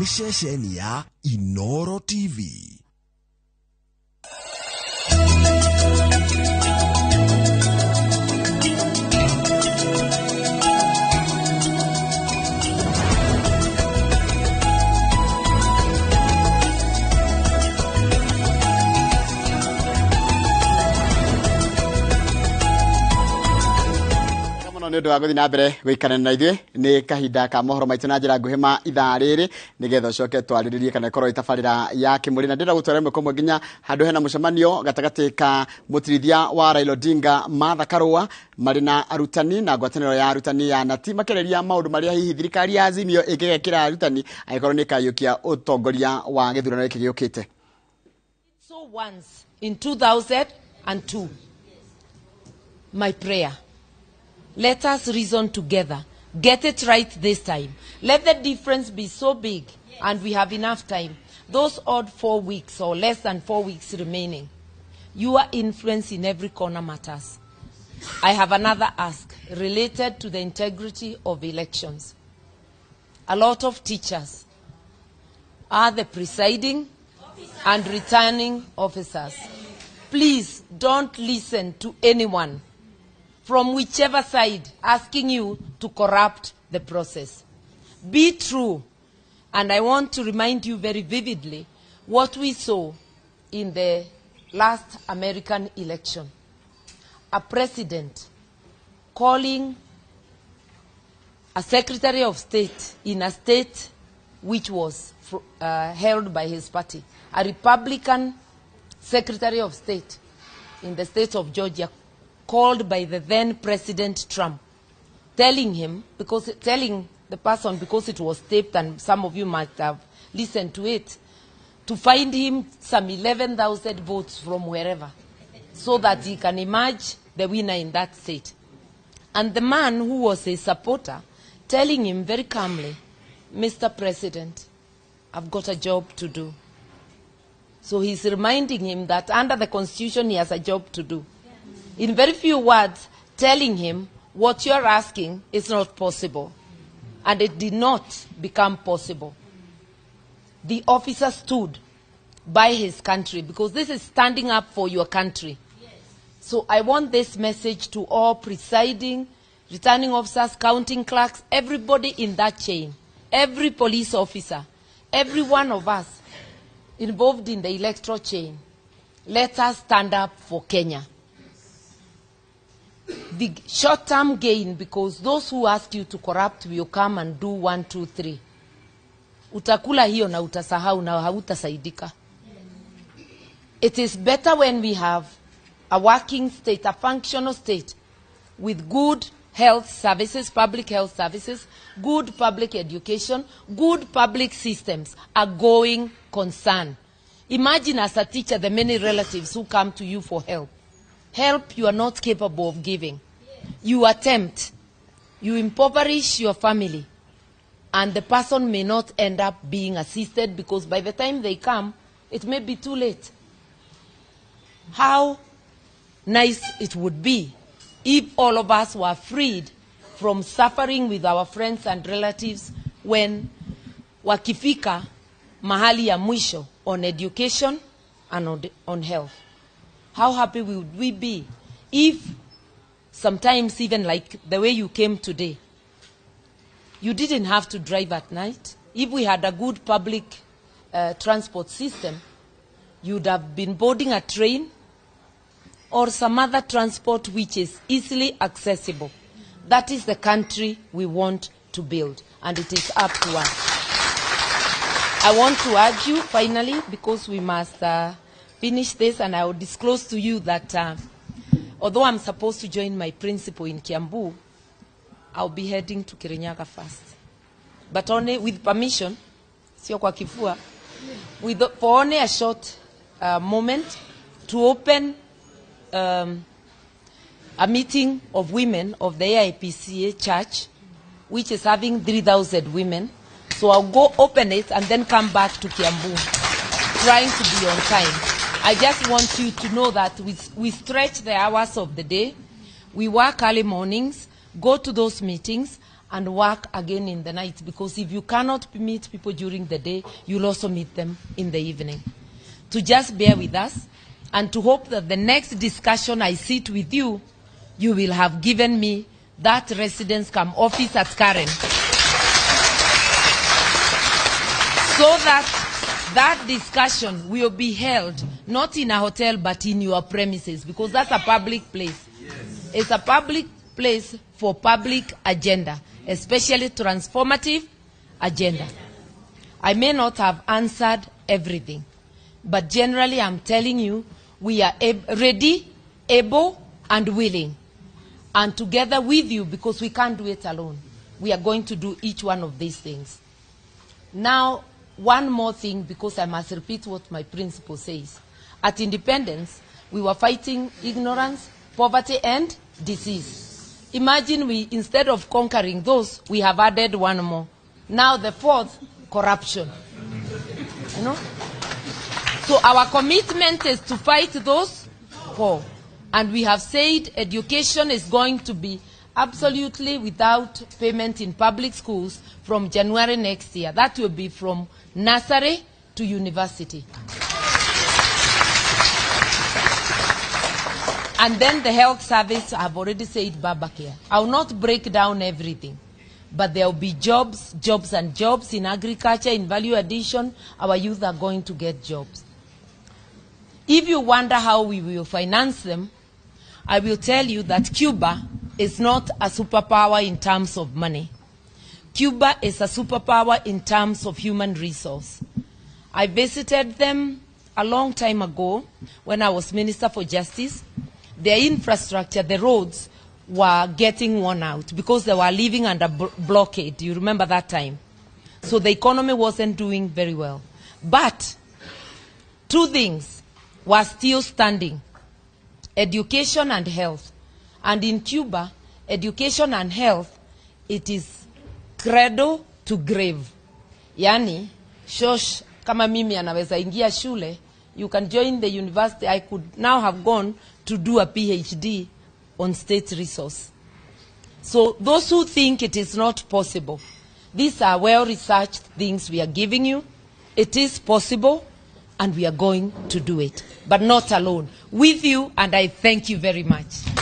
Nĩ ceceni ya Inoro TV. Mũno nĩ ũndũ wa gũthiĩ na mbere gũikarana na ithuĩ. Nĩ kahinda ka mohoro maitũ na njĩra nguhĩ ma ithaa rĩrĩ, nĩgetha ũcoke twarĩrĩrie kana ĩkorwo ĩtabarĩra ya kĩmũrĩ, na ndĩrenda gũtwara ĩmwe kwa ĩmwe nginya handũ hena mũcemanio gatagatĩ ka mũtirithia wa Raila Odinga Martha Karua marĩ na arutani na ngwatanĩro ya arutani ya Nati, makĩarĩria maũndũ marĩa hihi thirikari ya Azimio ĩngĩgekĩra arutani angĩkorwo nĩ ĩkayũkia ũtongoria wa gĩthurano gĩkĩ gĩũkĩte. So once in 2002, my prayer, let us reason together. Get it right this time. Let the difference be so big, and we have enough time. Those odd 4 weeks or less than 4 weeks remaining, your influence in every corner matters. I have another ask related to the integrity of elections. A lot of teachers are the presiding and returning officers. Please don't listen to anyone from whichever side asking you to corrupt the process. Be true. And I want to remind you very vividly what we saw in the last American election. A president calling a secretary of state in a state which was held by his party, a Republican secretary of state in the state of Georgia, called by the then President Trump, telling him, because telling the person, because it was taped and some of you might have listened to it, to find him some 11,000 votes from wherever, so that he can emerge the winner in that state. And the man who was a supporter, telling him very calmly, Mr. President, I've got a job to do. So he's reminding him that under the Constitution he has a job to do. In very few words, telling him what you're asking is not possible. And it did not become possible. The officer stood by his country, because this is standing up for your country. So I want this message to all presiding, returning officers, counting clerks, everybody in that chain, every police officer, every one of us involved in the electoral chain. Let us stand up for Kenya. The short-term gain, because those who ask you to corrupt will come and do 1, 2, 3. Utakula hiyo na utasahau na hautasaidika. It is better when we have a working state, a functional state, with good health services, public health services, good public education, good public systems, a going concern. Imagine as a teacher the many relatives who come to you for help. Help you are not capable of giving. You attempt, you impoverish your family, and the person may not end up being assisted because by the time they come, it may be too late. How nice it would be if all of us were freed from suffering with our friends and relatives when wakifika mahali ya mwisho on education and on health. How happy would we be if sometimes, even like the way you came today, you didn't have to drive at night. If we had a good public transport system, you'd have been boarding a train or some other transport which is easily accessible. That is the country we want to build, and it is up to us. I want to urge you, finally, because we must finish this, and I will disclose to you that although I'm supposed to join my principal in Kiambu, I'll be heading to Kirinyaga first. But only with permission, sio kwa kifua, for only a short moment to open a meeting of women of the AIPCA Church, which is having 3,000 women. So I'll go open it and then come back to Kiambu, trying to be on time. I just want you to know that we stretch the hours of the day. We work early mornings. Go to those meetings and work again in the night, because if you cannot meet people during the day, you'll also meet them in the evening. To just bear with us and to hope that the next discussion I sit with you, you will have given me that residence come office at Karen. So that that discussion will be held not in a hotel but in your premises, because that's a public place. Yes. It's a public place for public agenda, especially transformative agenda. I may not have answered everything, but generally I'm telling you, we are ready, able, and willing. And together with you, because we can't do it alone, we are going to do each one of these things. Now, one more thing, because I must repeat what my principal says. At independence, we were fighting ignorance, poverty, and disease. Imagine we, instead of conquering those, we have added one more. Now the fourth, corruption. You know? So our commitment is to fight those four. And we have said education is going to be absolutely without payment in public schools from January next year. That will be from nursery to university. And then the health service, I've already said Babacare. I will not break down everything, but there will be jobs, jobs and jobs in agriculture, in value addition. Our youth are going to get jobs. If you wonder how we will finance them, I will tell you that Cuba is not a superpower in terms of money. Cuba is a superpower in terms of human resource. I visited them a long time ago when I was Minister for Justice. Their infrastructure, the roads, were getting worn out because they were living under blockade. You remember that time? So the economy wasn't doing very well. But two things were still standing: education and health. And in Cuba, education and health, it is cradle to grave. Yani, shosh, kama mimi anaweza ingia shule, you can join the university. I could now have gone to do a PhD on state resource. So those who think it is not possible, these are well-researched things we are giving you. It is possible, and we are going to do it, but not alone. With you, and I thank you very much. Thank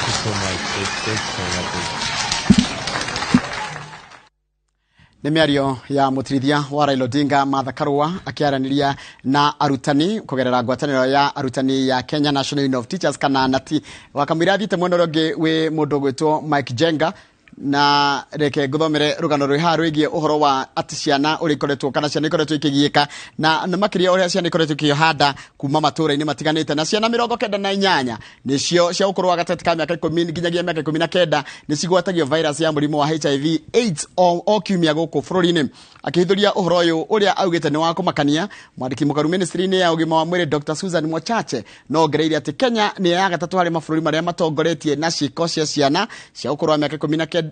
you so much. Thank you so much. Nĩ mĩario ya mũtirithia wa Raila Odinga Martha Karua akĩaranĩria na arutani kũgerera ngwatanĩro ya arutani ya Kenya National Union of Teachers kana NATI. Wakamwĩra athiĩte mwena ũrĩa ũngĩ wĩ mũndũ ũgwĩtwo Mike Jenga, na reke nguthomere rugano rwĩ haha rwĩgiĩ ũhoro wa atĩ ciana ũrĩa ikoretwo kana ciana ikoretwo ikĩgiĩka na makĩria ũrĩa ciana ikoretwo ikĩhanda kuma matũũra-inĩ matiganĩte, na ciana 98 nĩcio cia ũkũrũ wa gatagatĩ ka mĩaka 10 nginyagia mĩaka 19 nĩcigwatagio virus ya mũrimũ wa HIV AIDS o kiumia gũkũ bũrũri-inĩ. Akĩhithũria ũhoro ũyũ ũrĩa augĩte nĩ wa kũmakania, mwandĩki mũkaru ministry-inĩ ya ũgima wa mwĩrĩ Dr. Susan Mochache no ongereire atĩ Kenya nĩ ya gatatũ harĩ mabũrũri marĩa matongoretie na ciĩko cia ciana cia ũkũrũ wa mĩaka 15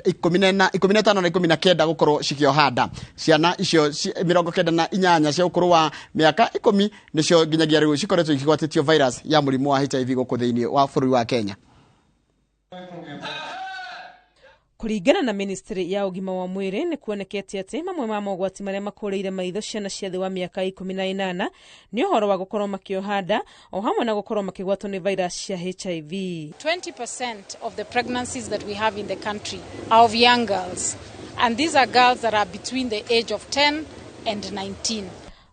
na 19 gũkorwo cikĩoha nda. Ciana icio 98 cia ũkũrũ wa mĩaka 10 nĩcio nginyagia rĩu cikoretwo ikĩgwatĩtio virus ya mũrimũ wa HIV gũkũ thĩinĩ wa bũrũri wa Kenya. Kũringana na ministry ya ũgima wa mwĩrĩ nĩ kuonekete atĩ mamwe ma mogwati marĩa makũrĩire maitho ciana cia thĩ wa mĩaka 18 nĩ ũhoro wa gũkorwo makĩoha nda o hamwe na gũkorwo makĩgwatwo nĩ virus cia HIV. 20% of the pregnancies that we have in the country are of young girls, and these are girls that are between the age of 10 and 19.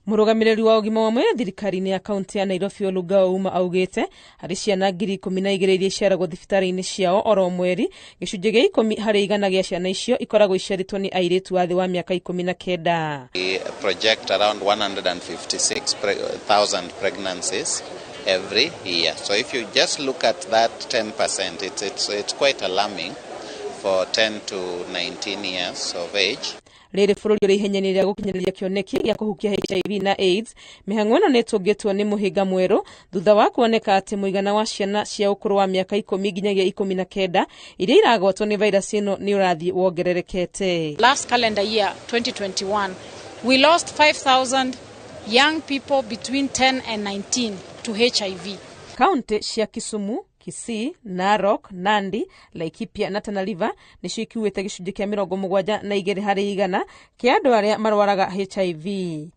Mũrũgamĩrĩri wa ũgima wa mwĩrĩ thirikari-inĩ ya kaunti ya Nairobi Olunga Ouma augĩte harĩ ciana 12,000 iria iciaragwo thibitarĩ-inĩ ciao oro mweri, gĩcunjĩ gĩa 10 harĩ igana gĩa ciana icio ikoragwo iciarĩtwo nĩ airĩtu a thĩ wa mĩaka 19. We project around 156,000 pregnancies every year. So if you just look at that 10%, it's quite alarming for 10 to 19 years of age. Rĩrĩ bũrũri ũrĩ ihenya-inĩ rĩa gũkinyanĩria kĩoneki gĩa kũhukia HIV na AIDS, mĩhang'o ĩno nĩ ĩtũngĩtwo nĩ mũhĩnga mwerũ thutha wa kuoneka atĩ mũigana wa ciana cia ũkũrũ wa mĩaka 10 nginyagia 19 iria iragwatwo nĩ virus ĩno nĩ ũrathiĩ wongererekete. Last calendar year 2021, we lost 5,000 young people between 10 and 19 to HIV. Kaunti cia Kisumu, Kisii, Narok, Nandi, Laikipia na Tana River nĩcio ikuĩte gĩcunjĩ kĩa 72 harĩ igana kĩa andũ arĩa marwaraga HIV.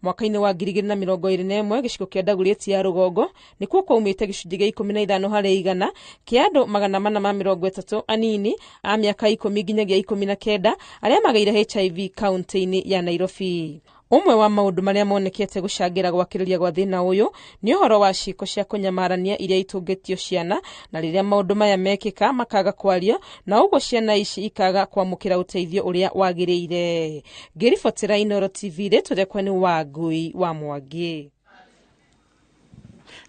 Mwaka-inĩ wa 2021 gĩcigo kĩa Dagoretti ya rũgongo nĩkuo kwaumĩte gĩcunjĩ gĩa 15 harĩ igana kĩa andũ 430 anini a mĩaka 10 nginyagia 19 arĩa magĩire HIV kaunti-inĩ ya Nairobi. Ũmwe wa maũndũ marĩa monekete gũcangĩra gwakĩrĩria gwa thĩna ũyũ nĩ ũhoro wa ciĩko cia kũnyamarania iria itũngĩtio ciana, na rĩrĩa maũndũ maya mekĩka makaga kwario na ũguo ciana ici ikaga kwamũkĩra ũteithio ũrĩa wagĩrĩire. Ngĩribotera Inooro TV, rĩtwa rĩakwa nĩ Wangui wa Mwangi.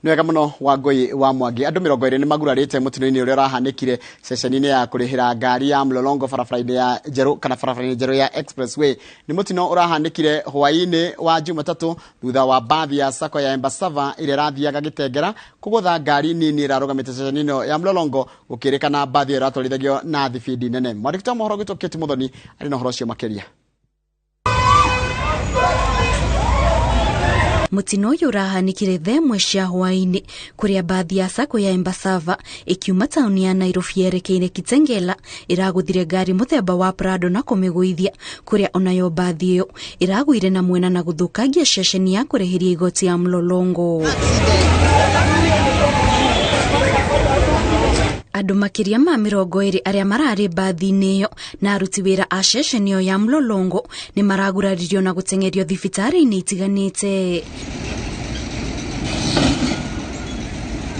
Nĩ wega mũno Wangui wa Mwangi. Andũ 20 nĩ magurarĩte mũtino-inĩ ũrĩa ũrahanĩkire ceceni-inĩ ya kũrĩhĩra ngari ya Mlolongo barabara-inĩ ya njerũ kana barabara-inĩ njerũ ya Expressway. Nĩ mũtino ũrahanĩkire hwaĩ-inĩ wa Jumatatũ thutha wa bathi ya sacco ya Embasava ĩrĩa ĩrathiaga Gĩtengera kũgũtha ngari nini ĩrarũgamĩte ceceni-inĩ ĩno ya Mlolongo, gũkĩrĩkana bathi ĩyo ĩratwarithagio na thibindi nene. Mwandĩki wa mohoro gwitũ Kate Muthoni arĩ na ũhoro ũcio makĩria. Mũtino ũyũ ũrahanĩkire thaa ĩmwe cia hwaĩ-inĩ kũrĩa bathi ya sacco ya Embasava ĩkiuma taũni ya Nairobi yerekeire Kitengela ĩragũthire ngari mũthemba wa Prado na kũmĩgũithia, kũrĩa onayo bathi ĩyo ĩragũire na mwena na gũthũkangia ceceni ya kũrĩhĩria igoti ya Mlolongo. Andũ makĩria ma 20 arĩa mararĩ bathi-inĩ ĩyo na aruti wĩra a ceceni ĩyo ya Mlolongo nĩ maraguraririo na gũteng'erio thibitarĩ-inĩ itiganĩte.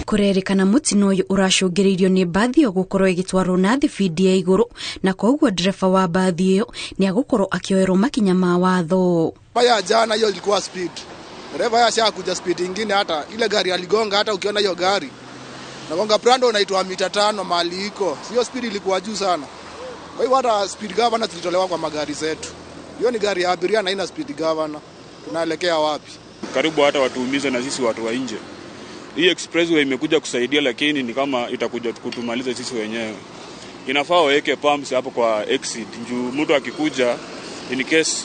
Kũrerĩkana mũtino ũyũ ũracũngĩrĩirio nĩ bathi ĩyo gũkorwo ĩgĩtwarwo na thibindi ya igũrũ, na koguo ndereba wa bathi ĩyo nĩ agũkorwo akĩoerwo makinya ma watho. Baya jana hiyo ilikuwa speed. Dereva yashakuja speed ingine, hata ile gari aligonga, hata ukiona hiyo gari nagonga Prado unaitwa mita 5 mahali iko. Sio, speed ilikuwa juu sana. Kwa hiyo hata speed governor zilitolewa kwa magari zetu. Hiyo ni gari ya abiria na ina speed governor. Tunaelekea wapi? Karibu hata watuumize na sisi watu wa nje. Hii expressway imekuja kusaidia, lakini ni kama itakuja kutumaliza sisi wenyewe. Inafaa waweke pumps hapo kwa exit juu mtu akikuja in case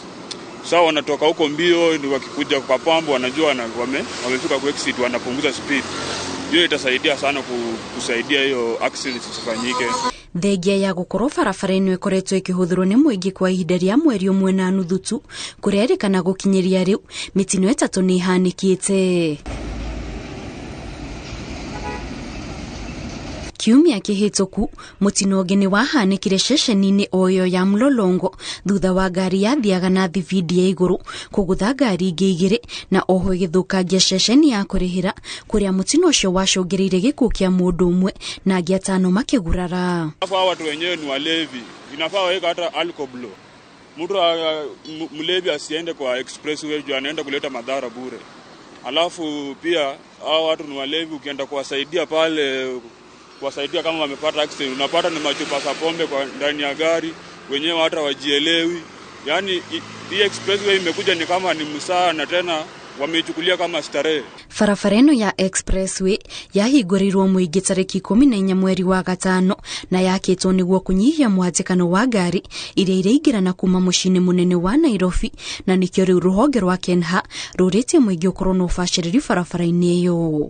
sawa wanatoka huko mbio, ni wakikuja kwa pump wanajua wamefika kwa exit, wanapunguza speed. Hiyo itasaidia sana kusaidia hiyo accident isifanyike. Thengia ya gũkorwo barabara ĩno ĩkoretwo ĩkĩhũthĩrwo nĩ mũingĩ kwa ihinda rĩa mweri ũmwe na nuthu tu, kũrerĩkana gũkinyĩria rĩu mĩtino 3 nĩ ĩhanĩkĩte. Kiumia kĩhĩtũku mũtino ũngĩ nĩ wahanĩkire ceceni-inĩ o ĩyo ya Mlolongo thutha wa ngari yathiaga na thibindi ya igũrũ kũgũtha ngari ingĩ 2 na oho ĩgĩthũkangia ceceni ya kũrĩhĩra, kũrĩa mũtino ũcio wacũngĩrĩire gĩkuũ kĩa mũndũ ũmwe na angĩ 5 makĩgurara. Hawa watu wenyewe ni walevi, inafaa waweke hata alcohol. Mtu mlevi asiende kwa expressway juu anaenda kuleta madhara bure. Alafu pia hao watu ni walevi, ukienda kuwasaidia pale kuwasaidia kama wamepata accident, unapata ni machupa za pombe kwa ndani ya gari, wenyewe hata wajielewi. Yaani hii expressway imekuja ni kama ni msaa na tena wameichukulia kama starehe. Barabara ĩno ya expressway yahingũrĩirwo mũingĩ tarĩki 14 mweri wa gatano na yakĩtwo nĩguo kũnyihia mũhatĩkano wa ngari iria iraingĩra na kuma mũciĩ-inĩ mũnene wa Nairobi, na nĩkĩo rĩu rũhonge rwa KENHA rũrĩtie mũingĩ ũkorwo na ũbacĩrĩri barabara-inĩ ĩyo.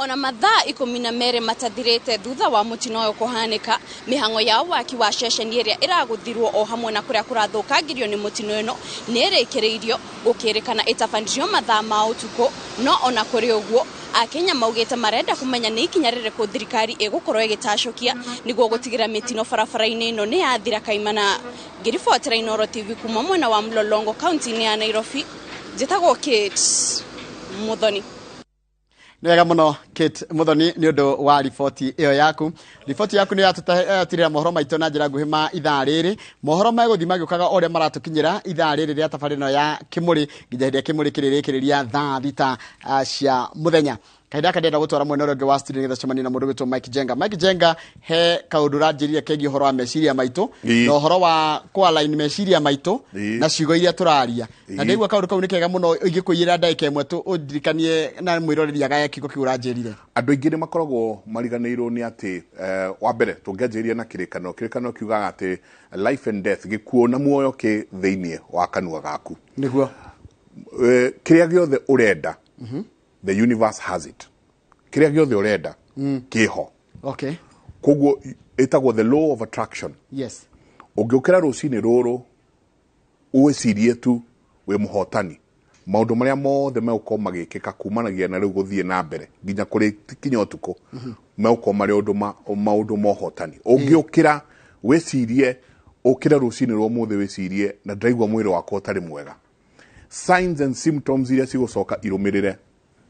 Ona mathaa 12 matathirĩte thutha wa mũtino ũyũ kũhanĩka, mĩhang'o ya waki wa ceceni ĩrĩa ĩragũthirwo o hamwe na kũrĩa kũrathũkangirio nĩ mũtino ĩno nĩ ĩrĩkĩrĩirio, gũkĩrĩkana ĩtabanirio mathaa ma ũtukũ. No ona kũrĩ ũguo, Akenya maugĩte marenda kũmenya nĩ ikinya rĩrĩkũ thirikari ĩgũkorwo ĩgĩtacũkia nĩguo gũtigĩra mĩtino barabara-inĩ ĩno nĩ yathira kaimana. Ngĩribotera Inooro TV kuma mwena wa Mlolongo kaunti-inĩ ya Nairobi, njĩtagwo Kate Muthoni. Nĩ wega mũno Kate Muthoni nĩ ũndũ wa riboti ĩyo yaku. Riboti yaku nĩ yatũtatirĩra mohoro maitũ na njĩra nguhĩ ma ithaa rĩrĩ. Mohoro megũthiĩ magĩũkaga o ũrĩa maratũkinyĩra ithaa rĩrĩ rĩa tabarĩra ĩno ya Kĩmũrĩ nginya hĩndĩ ĩrĩa Kĩmũrĩ kĩrĩrĩkĩrĩria thaa 6 cia mũthenya. Kahinda gaka ndĩrenda gũtwara mwena ũrĩa ũngĩ wa studio nĩgetha tũcemanie na mũndũ ũgwĩtwo Mike Jenga. Mike Jenga he kaũndũ ũranjĩrire kegiĩ ũhoro wa meciria maitũ na ũhoro wa kũ-align meciria maitũ na ciugo iria tũraria. Na ndĩraigua kaũndũ kau nĩ kega mũno, ingĩkũiyĩra ndagĩka ĩmwe tu ũndirikanie na mwĩroreri agae kiugo kĩu ũranjĩrire. Andũ aingĩ nĩ makoragwo mariganĩirwo nĩ atĩ wa mbere tũngĩanjĩrĩria na kĩrĩkanĩro. Kĩrĩkanĩro kiugaga atĩ life and death, gĩkuũ na muoyo kĩ thĩinĩ wa kanua gaku. Nĩguo. Kĩrĩa gĩothe ũrenda the universe has it. Kĩrĩa gĩothe ũrenda kĩho. Koguo ĩtagwo the law of attraction. Ũngĩũkĩra rũcinĩ rũrũ wĩcirie tu wĩ mũhotani, maũndũ marĩa mothe megũkorwo magĩkĩka kumanagia na rĩu gũthiĩ na mbere nginya kũrĩ kinya ũtukũ megũkorwo marĩ ũndũ maũndũ ma ũhotani. Ũngĩũkĩra wĩcirie, ũkĩre rũcinĩ rwa ũmũthĩ wĩcirie na ndĩraigua mwĩrĩ wakwa ũtarĩ mwega, signs and symptoms iria cigũcoka irũmĩrĩre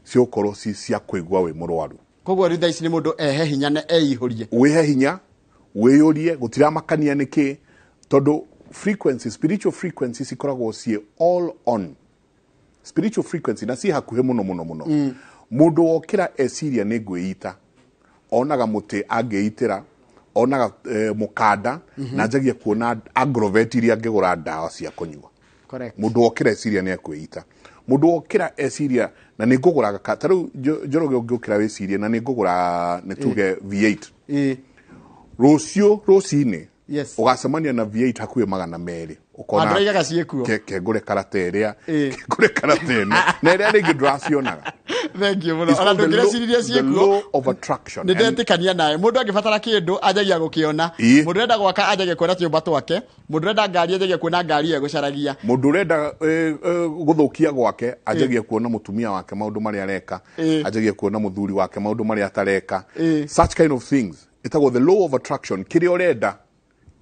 cigũkorwo ci cia kũigua wĩ mũrwaru. Koguo rĩu thaa ici nĩ mũndũ ehe hinya na eihũrie. Wĩhe hinya, wĩyũrie, gũtiramakania nĩkĩ, tondũ frequency, spiritual frequency cikoragwo ciĩ all on. Spiritual frequency na ciĩ hakuhĩ mũno mũno mũno. Mũndũ wokĩra eciria nĩ ngwĩita, onaga mũtĩ angĩitĩra, onaga mũkanda, na njagia kuona agrovet iria angĩgũra ndawa cia kũnyua. Mũndũ wokĩra eciria nĩ ekwĩita. Mũndũ wokĩra eciria na nĩ ngũgũra ta rĩu Njoroge ũngĩũkĩra wĩcirie na nĩ ngũgũra nĩ tuge V8. Rũciũ rũcinĩ ũgacemania na V8 hakuhĩ 200. Ũkona Andũ ciĩkuo. Kengũre karata ĩrĩa, kengũre karata ĩno, na ĩrĩa rĩngĩ ndũracionaga. Thank you mũno. Ona ndũngĩreciririe The ciĩkuo. law of attraction. Nĩ ndetĩkania nawe. Mũndũ angĩbatara kĩndũ anjagia gũkĩona. Mũndũ ũrenda gwaka anjagia kuona tũnyũmba twake. Mũndũ ũrenda ngari anjagia kuona ngari ĩyo ĩgũcaragia. Mũndũ ũrenda gũthũkia gwake anjagia kuona mũtumia wake maũndũ marĩa areka, anjagia kuona mũthuri wake maũndũ marĩa atareka. Such kind of things. Ĩtagwo the law of attraction. Kĩrĩa ũrenda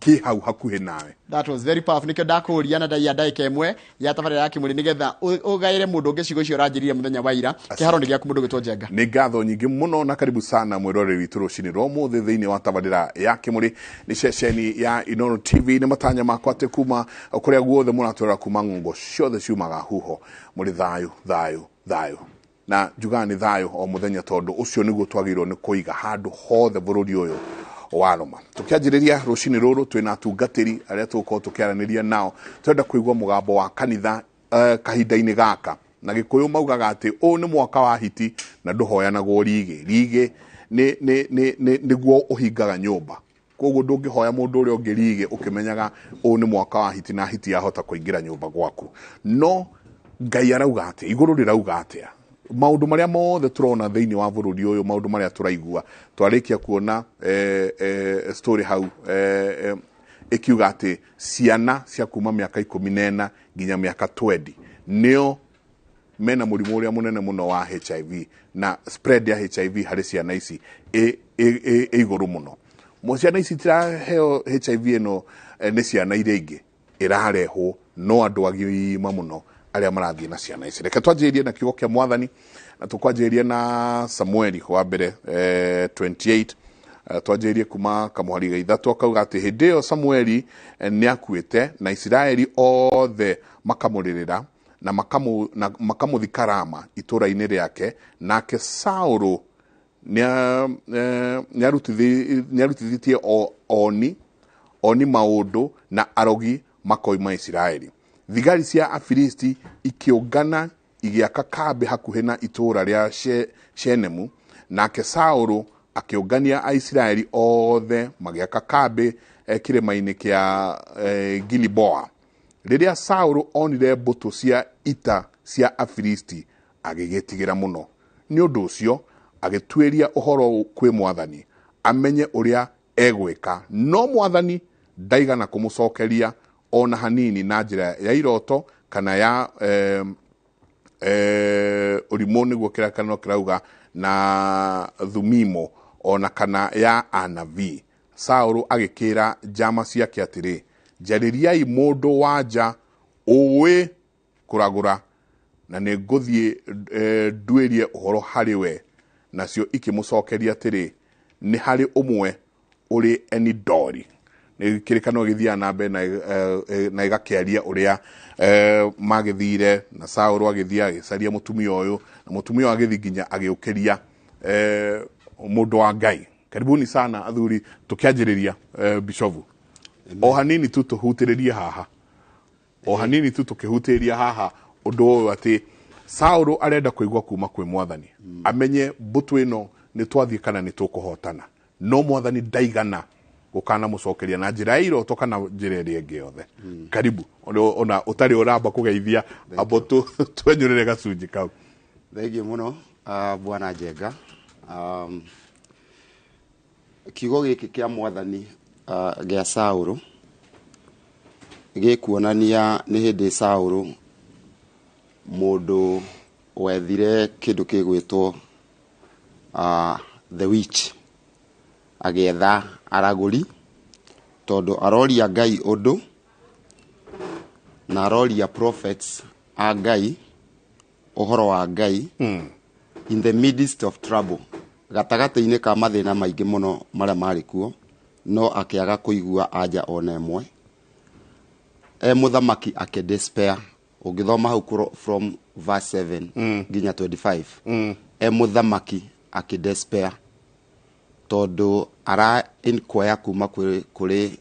kĩ hau hakuhĩ nawe. That was very powerful. Nikio ndakũria na ndaiya ndagĩka ĩmwe ya tabarĩra ya Kĩmũrĩ nĩgetha ũgaĩre mũndũ ũngĩ ciugo icio ũranjĩrire mũthenya wa ira. Kĩharo nĩ gĩaku mũndũ ũgĩtwo Njenga. Nĩ ngatho nyingĩ mũno na karibu sana mwĩroreri witũ rũcinĩ rwa ũmũthĩ thĩinĩ wa tabarĩra ya Kĩmũrĩ. Nĩ ceceni ya Inooro TV. Nĩ matanya makwa atĩ kuma kũrĩa guothe mũratwĩrora kuma ng'ongo ciothe ciumaga huho mũrĩ thayũ thayũ thayũ. Na njugaga nĩ thayũ o mũthenya tondũ ũcio nĩguo twagĩrĩirwo nĩ kũiga handũ hothe bũrũri ũyũ wa Roma. Tũkĩanjĩrĩria rũcinĩ rũrũ twĩna atungatĩri arĩa tũgũkorwo tũkĩaranĩria nao. Tũrenda kũigua mũgambo wa kanitha kahinda-inĩ gaka. Na Gĩkũyũ maugaga atĩ ũyũ nĩ mwaka wa hiti na ndũhoyanagwo rigĩ. Rigĩ nĩguo ũhingaga nyũmba. Koguo ndũngĩhoya mũndũ ũrĩa ũngĩ rigĩ ũkĩmenyaga ũyũ nĩ mwaka wa hiti na hiti yahota kũingĩra nyũmba gwaku. No Ngai arauga atĩa? Igũrũ rĩrauga atĩa? Maũndũ marĩa mothe tũrona thĩinĩ wa bũrũri ũyũ, maũndũ marĩa tũraigua, twarĩkia kuona story hau ĩkiuga atĩ ciana cia kuma mĩaka 14 nginya mĩaka 20 nĩo mena mũrimũ ũrĩa mũnene mũno wa HIV, na spread ya HIV harĩ ciana ici ĩ igũrũ mũno. Ciana ici itiraheo HIV ĩno nĩ ciana iria ingĩ, ĩrarehwo no andũ agima mũno arĩa marathiĩ na ciana ici. Reke twanjĩrĩrie na kiugo kĩa Mwathani, na tũkwanjĩrĩria na Samueli wa mbere 28. Twanjĩrĩrie kuma kamũhari ga 3 akauga atĩ hĩndĩ ĩyo Samueli nĩ akuĩte na Isiraeli othe makamũrĩrĩra na makamũthika Rama itũũra-inĩ rĩake, nake Saũlũ nĩarutithĩtie oni maũndũ na arogi makoima Isiraeli. Thigari cia Afilisti ikĩũngana igĩaka kambĩ hakuhĩ na itũũra rĩa Shenemu, nake Saũlũ akĩũngania Aisiraeli othe magĩaka kambĩ kĩrĩma-inĩ kĩa Giliboa. Rĩrĩa Saũlũ onire mbũtũ cia ita cia Afilisti agĩgĩtigĩra mũno. Nĩ ũndũ ũcio agĩtuĩria ũhoro kwĩ Mwathani amenye ũrĩa egwĩka, no Mwathani ndaigana kũmũcokeria ona hanini na njĩra ya iroto kana ya ũrimũ, nĩguo kĩrakanĩro kĩrauga, na thumimo ona kana ya anabii. Saũlũ agĩkĩra njama ciake atĩrĩ, njarĩriai mũndũ wa nja ũĩ kũragũra na nĩ ngũthiĩ nduĩrie ũhoro harĩ we. Nacio ikĩmũcokeria atĩrĩ, nĩ harĩ ũmwe ũrĩ Enidori. Nĩ kĩrĩkanĩro gĩthiaga na mbere na ĩgakĩaria ũrĩa magĩthire, na Saũlũ agĩthiĩ agĩcaria mũtumia ũyũ, na mũtumia ũyũ agĩthiĩ nginya agĩũkĩria mũndũ wa Ngai. Karibuni sana athuri, tũkĩanjĩrĩria bishofu. O hanini tu tũhutĩrĩrie haha, o hanini tu tũkĩhutĩrĩria haha ũndũ ũyũ atĩ Saũlũ arenda kũigua kuma kwĩ Mwathani, amenye mbũtũ ĩno nĩ twathiĩ kana nĩ tũkũhotana, no Mwathani ndaigana gũkana mũcokeria na njĩra ya iroto kana njĩra ĩrĩa ĩngĩ yothe. Karibu ona ũtarĩ ũramba kũgeithia, ambo twenyũrĩre gacunjĩ kau. Thengiũ mũno. Bwana Njenga. Kiugo gĩkĩ kĩa Mwathani gĩa Saũlũ gĩkuonania nĩ hĩndĩ Saũlũ mũndũ wethire kĩndũ gĩgwĩtwo the witch, agĩetha aragũri tondũ aroria Ngai ũndũ na aroria prophets a Ngai ũhoro wa Ngai in the midst of trouble, gatagatĩ-inĩ ka mathĩna maingĩ mũno marĩa marĩ kuo, no akĩaga kũigua anja ona ĩmwe. E mũthamaki akĩ despair. Ũngĩthoma hau from verse 7 nginya 25, e mũthamaki akĩ despair tondũ ara inquire kuma kũrĩ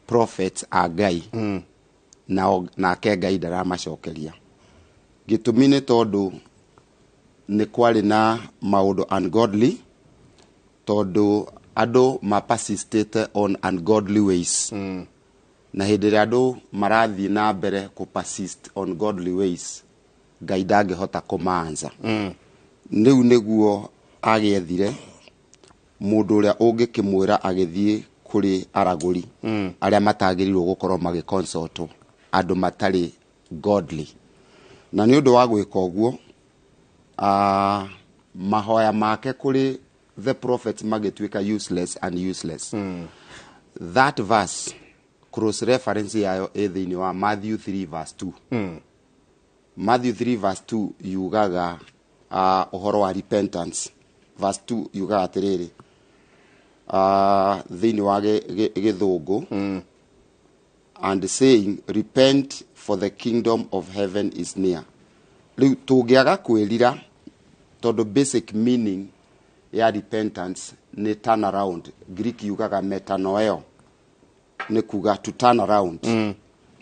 prophets a Ngai nao, nake Ngai ndaramacokeria. Gĩtũmi nĩ tondũ nĩ kwarĩ na maũndũ ungodly, tondũ andũ ma persistĩte on ungodly ways, na hĩndĩ ĩrĩa andũ marathiĩ na mbere kũ persist on godly ways, Ngai ndangĩhota kũmaanza. Rĩu nĩguo agĩethire mũndũ ũrĩa ũngĩkĩmwĩra, agĩthiĩ kũrĩ aragũri arĩa matagĩrĩirwo gũkorwo magĩconsultwo, andũ matarĩ godly. Na nĩ ũndũ wa gwĩka ũguo, mahoya make kũrĩ the prophets magĩtuĩka useless and useless. That verse, cross reference yayo ĩ thĩinĩ wa Matthew 3 verse 2. Matthew 3 verse 2 yugaga ũhoro wa repentance. Verse 2 yugaga atĩrĩrĩ, thĩinĩ wa gĩthũngũ, "And saying, 'Repent, for the kingdom of heaven is near.'" Rĩu tũngĩaga kwĩrira, tondũ basic meaning ya repentance nĩ turn around. Greek yugaga metanoeo, nĩ kuga to turn around,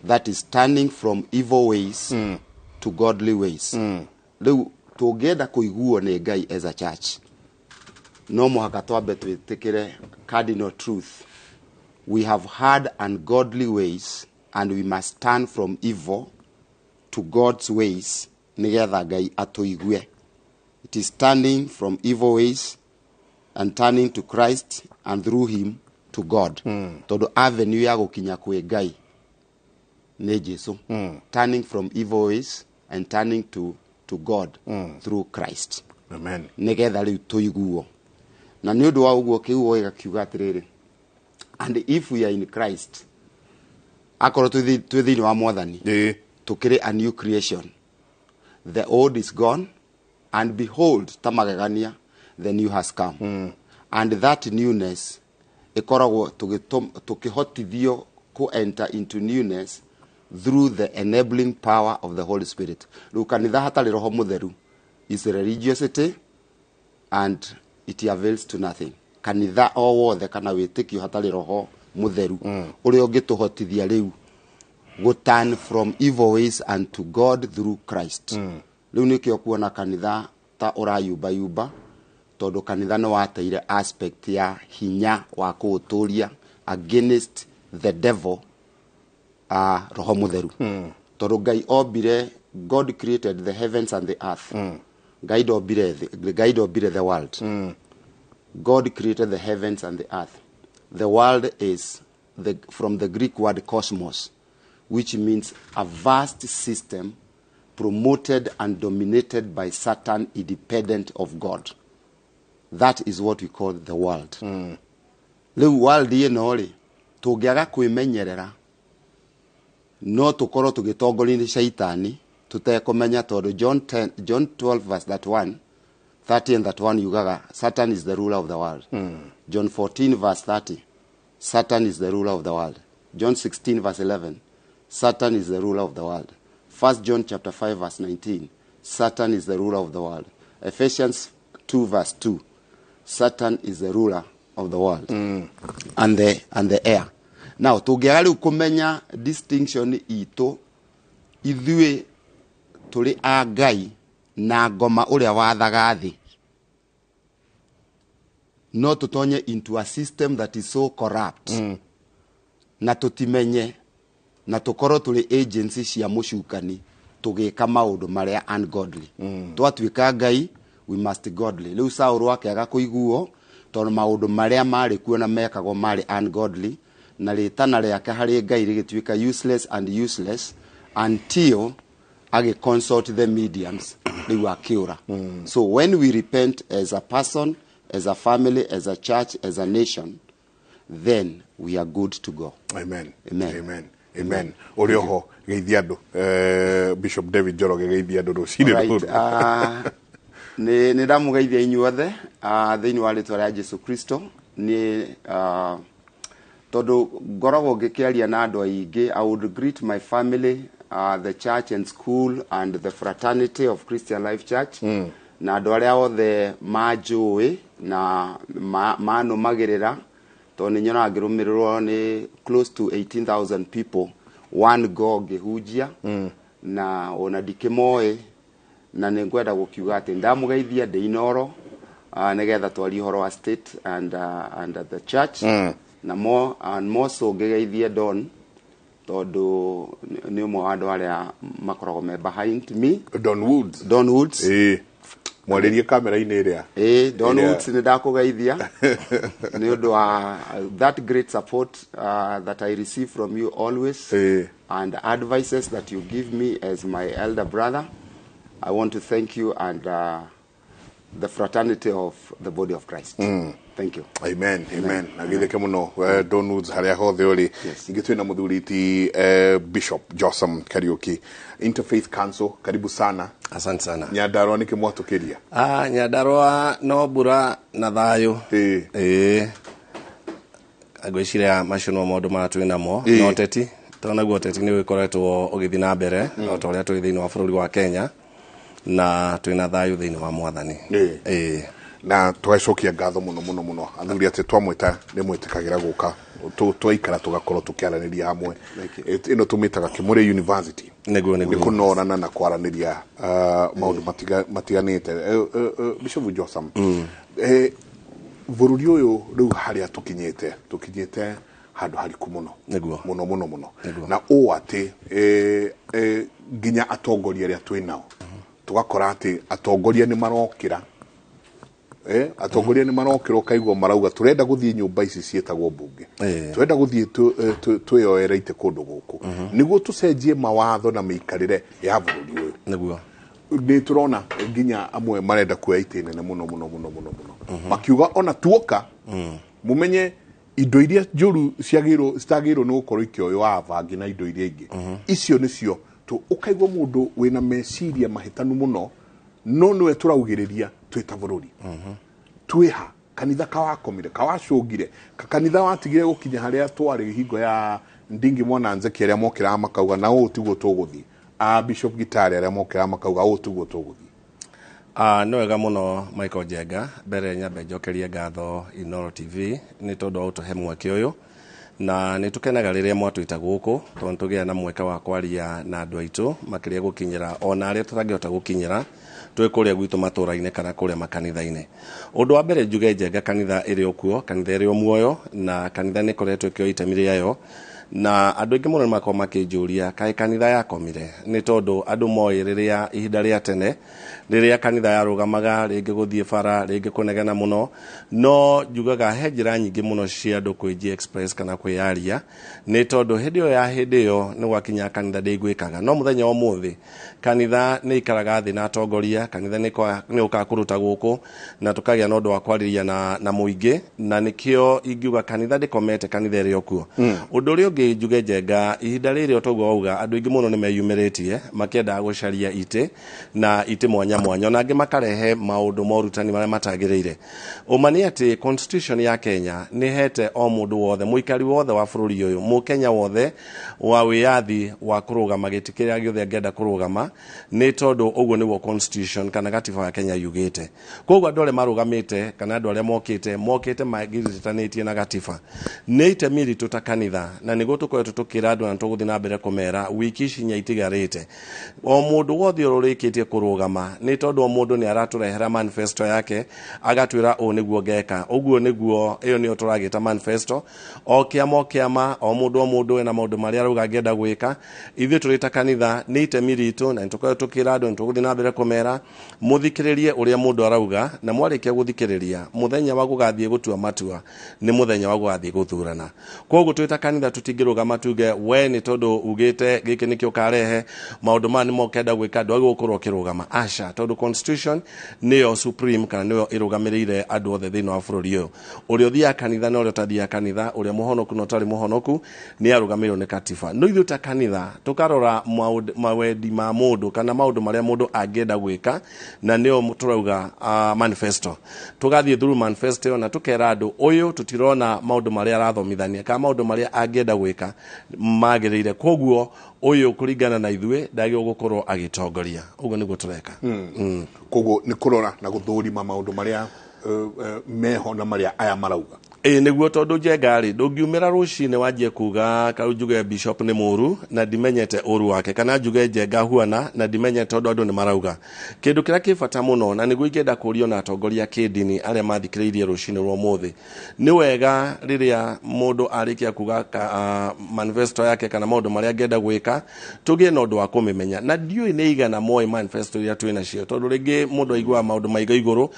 that is turning from evil ways to godly ways. Rĩu tũngĩenda kũiguo nĩ Ngai as a church, no mũhaka twambe twĩtĩkĩre cardinal truth: we have had ungodly ways and we must turn from evil to God's ways nĩgetha Ngai atũigue. It is turning from evil ways and turning to Christ and through him to God, tondũ avenue ya gũkinya kwĩ Ngai nĩ Jesu. Turning from evil ways and turning to God through Christ. Amen. Nĩgetha rĩu tũiguo. Na nĩ ũndũ wa ũguo kiugo gĩgakiuga atĩrĩrĩ, "And if we are in Christ," akorwo twĩ thĩinĩ wa Mwathani, tũkĩrĩ a new creation. The old is gone and behold, ta magegania, the new has come. And that newness ĩkoragwo tũkĩhotithio ku enter into newness through the enabling power of the Holy Spirit. Rĩu kanitha hatarĩ Roho Mũtheru is religiosity and it avails to nothing. Kanitha o wothe kana wĩtĩkio hatarĩ Roho Mũtheru ũrĩa ũngĩtũhotithia rĩu go turn from evil ways and to God through Christ. Rĩu nĩkĩo kuona kanitha ta ũrayumbayumba, tondũ kanitha nĩ wateire aspect ya hinya wa kũũtũria against the devil, Roho Mũtheru, tondũ Ngai ombire, God created the heavens and the earth. Ngai ndombire thĩ, Ngai ndombire the world. God created the heavens and the earth. The world is from the Greek word cosmos, which means a vast system promoted and dominated by Satan, independent of God. That is what we call the world. Rĩu world ĩno rĩ, tũngĩaga kwĩmenyerera no tũkorwo tũgĩtongorio nĩ Shaitani tũtekũmenya, tondũ John 10, John 12 verse 31, 30 and 31 yugaga Satan is the ruler of the world. John 14 verse 30, Satan is the ruler of the world. John 16 verse 11, Satan is the ruler of the world. First John chapter 5 verse 19, Satan is the ruler of the world. Ephesians 2 verse 2, Satan is the ruler of the world and the air. Now tũngĩaga rĩu kũmenya distinction itũ, ithuĩ tũrĩ a Ngai na ngoma ũrĩa wathaga thĩ, no tũtonye into a system that is so corrupt na tũtimenye, na tũkorwo tũrĩ agency cia mũcukani tũgĩka maũndũ marĩa ungodly. Twatuĩka Ngai We must godly. Rĩu Saũlũ akĩaga kũiguo tondũ maũndũ marĩa marĩ kuo na mekagwo marĩ ungodly, na rĩtana rĩake harĩ Ngai rĩgĩtuĩka useless and useless until agĩ consult the mediums, rĩu akĩũra. So when we repent as a person, as a family, as a church, as a nation, then we are good to go. Amen. Amen. Amen. Amen. Ũrĩ oho geithia andũ, Bishop David Njoroge, geithia andũ rũcinĩ rũrũ. Nĩ ndamũgeithia inyuothe thĩinĩ wa rĩtwa rĩa Jesu Kristo. Nĩ tondũ ngoragwo ngĩkĩaria na andũ aingĩ, I would greet my family, the church and school and the fraternity of Christian Life Church, na andũ arĩa othe manjũĩ na manũmagĩrĩra, tondũ nĩ nyonaga ngĩrũmĩrĩrwo nĩ close to 18,000 people one go ngĩhunjia, na ona ndikĩmoĩ, na nĩ ngwenda gũkiuga atĩ ndamũgeithia ndĩ Inoro, nĩgetha twarie ũhoro wa state and the church, na more and more so ngĩgeithie Don, tondũ nĩ ũmwe wa andũ arĩa makoragwo me behind me. Don Woods. Don Woods. Ĩĩ, mwarĩrie kamera-inĩ ĩrĩa. Ĩĩ, Don Woods, nĩ ndakũgeithia nĩ ũndũ wa that great support that I receive from you always and advices that you give me as my elder brother. I want to thank you and the fraternity of the body of Christ. Thank you. Amen, amen. Na githike muno, Don Woods, haria hothe uri. Ingĩ twĩna mũthuri ti Bishop Jossam Kariuki, Interfaith Council, karibu sana. Asante sana. Nyandarua nĩkĩ mwatũkĩria? Ah, Nyandarua no mbura na thayũ. Ĩĩ, ngwĩciria macio no maũndũ marĩa twĩ namo. No ũteti tondũ naguo ũteti nĩ ũgĩkoretwo ũgĩthiĩ na mbere o ta ũrĩa tũrĩ thĩinĩ wa bũrũri wa Kenya, na twĩna thayũ thĩinĩ wa Mwathani. Ĩĩ. Na tũgacokia ngatho mũno mũno mũno athuri atĩ twamwĩta nĩ mwĩtĩkagĩra gũka, twaikara tũgakorwo tũkĩaranĩria hamwe. Ĩno tũmĩtaga Kĩmũrĩ University. Nĩguo. Nĩ kũnorana na kwaranĩria maũndũ matiganĩte. Bishop Jossam, bũrũri ũyũ rĩu harĩa tũkinyĩte handũ hariku mũno. Nĩguo. Mũno mũno mũno. Na ũũ atĩ nginya atongoria arĩa twĩ nao, tũgakora atĩ atongoria nĩ marokĩra, atongoria nĩ marokĩra, ũkaigua marauga tũrenda gũthiĩ nyũmba ici ciĩtagwo mbunge, tũrenda gũthiĩ twĩyoere itĩ kũndũ gũkũ nĩguo tũcenjie mawatho na mĩikarĩre ya bũrũri ũyũ. Nĩguo. Nĩ tũrona nginya amwe marenda kuoya itĩ nene mũno mũno mũno mũno mũno, makiuga ona tuoka mũmenye indo iria njũru ciagĩrĩirwo citagĩrĩirwo nĩ gũkorwo ikĩoywo avangi na indo iria ingĩ, icio nĩcio ũkaigua mũndũ wĩna meciria mahĩtanu mũno, no nĩwe tũraugĩrĩria twĩ ta bũrũri. Twĩha kanitha kawakomire, kawacũngire, kanitha watigire gũkinya harĩa twarĩ hingo ya Ndingi Mwana Nzeki, arĩa mokĩraga makauga na ũũ tiguo tũgũthiĩ, a Bishop Gitari arĩa mokĩraga makauga ũũ tiguo tũgũthiĩ. Nĩ wega mũno Michael Njenga, mbere nyambe njokerie ngatho Inoro TV nĩ tondũ wa gũtũhe mweke ũyũ, na nĩ tũkenaga rĩrĩa mwatwĩta gũkũ tondũ nĩ tũgĩaga na mweke wa kwaria na andũ aitũ makĩria gũkinyĩra ona arĩa tũtangĩhota gũkinyĩra twĩ kũrĩa gwitũ matũra-inĩ kana kũrĩa makanitha-inĩ. Ũndũ wa mbere njuge Njenga, kanitha ĩrĩ o kuo, kanitha ĩrĩ o muoyo, na kanitha nĩ ĩkoretwo ĩkĩoya itemi rĩayo, na andũ aingĩ mũno nĩ makoragwo makĩnjũria kaĩ kanitha yakomire, nĩ tondũ andũ moĩ rĩrĩa ihinda rĩa tene rĩrĩa kanitha yarũgamaga rĩngĩ gũthiĩ bara, rĩngĩ kũnegena mũno, no njugaga he njĩra nyingĩ mũno cia andũ kwĩji express kana kwĩyaria, nĩ tondũ hĩndĩ ĩyo ya hĩndĩ ĩyo nĩ gwakinya kanitha ndĩiguĩkaga. No mũthenya wa ũmũthĩ kanitha nĩ ikaraga thĩ na atongoria, kanitha nĩ ũkaga kũruta gũkũ na tũkagĩa na ũndũ wa kwarĩria na mũingĩ, na nĩkĩo ingiuga kanitha ndĩkomete, kanitha ĩrĩ o kuo. Ũndũ ũrĩa ũngĩ njuge Njenga, ihinda rĩrĩ o toguo wauga, andũ aingĩ mũno nĩ meyumĩrĩtie makĩendaga gũcaria itĩ na itĩ mwanya mwanya, ona angĩ makarehe maũndũ ma ũrutani marĩa matagĩrĩire. Ũma nĩ atĩ constitution ya Kenya nĩ ĩhete o mũndũ wothe, mũikari wothe wa bũrũri ũyũ, mũkenya wothe wa wĩyathi wa kũrũgama gĩtĩ kĩrĩa gĩothe angĩenda kũrũgama, nĩ tondũ ũguo nĩguo constitution kana gatiba ya Kenya yugĩte. Koguo andũ arĩa marũgamĩte kana andũ arĩa mokĩte magiritanĩtie na gatiba, nĩ itemi ritũ ta kanitha, na Nĩguo tũkoretwo tũkĩra andũ na tũgũthiĩ na mbere kũmera wiki ici inya itigarĩte, o mũndũ wothe ũrĩkĩtie kũrũgama, nĩ tondũ o mũndũ nĩ aratũrehera manifesto yake, agatwĩra ũũ nĩguo ngeka, ũguo nĩguo, ĩyo nĩyo tũragĩta manifesto. O kĩama o kĩama, o mũndũ o mũndũ ena maũndũ marĩa arauga angĩenda gwĩka. Ithuĩ tũrĩ ta kanitha nĩ itemi ritũ, na nĩtũkoretwo tũkĩra andũ, nĩtũgũthiĩ na mbere kũmera mũthikĩrĩrie ũrĩa mũndũ arauga, na mwarĩkia gũthikĩrĩria, mũthenya wa gũgathiĩ gũtua matua nĩ mũthenya wa gũgathiĩ gũthurana. Koguo twĩ ta kanitha tũtingĩrũgama tuge we nĩ tondũ ugĩte gĩkĩ nĩkĩo ũkarehe, maũndũ maya nĩmo ũkenda gwĩka, ndwagĩrĩirwo gũkorwo ũkĩrũgama. Aca, tondũ constitution nĩyo supreme, kana nĩyo ĩrũgamĩrĩire andũ othe thĩinĩ wa bũrũri ũyũ. Ũrĩa ũthiaga kanitha na ũrĩa ũtathiaga kanitha, ũrĩa mũhonoku na ũtarĩ mũhonoku, nĩ arũgamĩrĩirwo nĩ katiba. No ithuĩ ta kanitha tũkarora mawendi ma mũndũ kana maũndũ marĩa mũndũ angĩenda gwĩka, na nĩyo tũrauga manifesto. Tũgathiĩ through manifesto ĩyo na tũkera andũ ũyũ tũtirona maũndũ marĩa arathomithania kana maũndũ marĩa angĩenda gwĩka magĩrĩire, koguo ũyũ kũringana na ithuĩ ndagĩrĩirwo gũkorwo agĩtongoria. Ũguo nĩguo tũreka. Koguo nĩ kũrora na gũthũrima maũndũ marĩa meho na marĩa aya marauga. Ĩĩ nĩguo, tondũ Njenga rĩ, ndũngiumĩra rũcinĩ wanjie kuga kau njuge bishop nĩ mũru na ndimenyete ũru wake, kana njuge Njenga huana na ndimenyete, tondũ andũ nĩ marauga. Kĩndũ kĩrĩa kĩ bata mũno, na nĩguo ingĩenda kũrio na atongoria kĩndini arĩa mathikĩrĩirie rũcinĩ rwa ũmũthĩ, nĩ wega rĩrĩa mũndũ arĩkia kuga manifesto yake kana maũndũ marĩa angĩenda gwĩka, tũgĩe na ũndũ wa kũmĩmenya. Na ndiũĩ nĩ igana moĩ manifesto iria twĩ nacio, tondũ rĩngĩ mũndũ aiguaga maũndũ maiga igũrũ,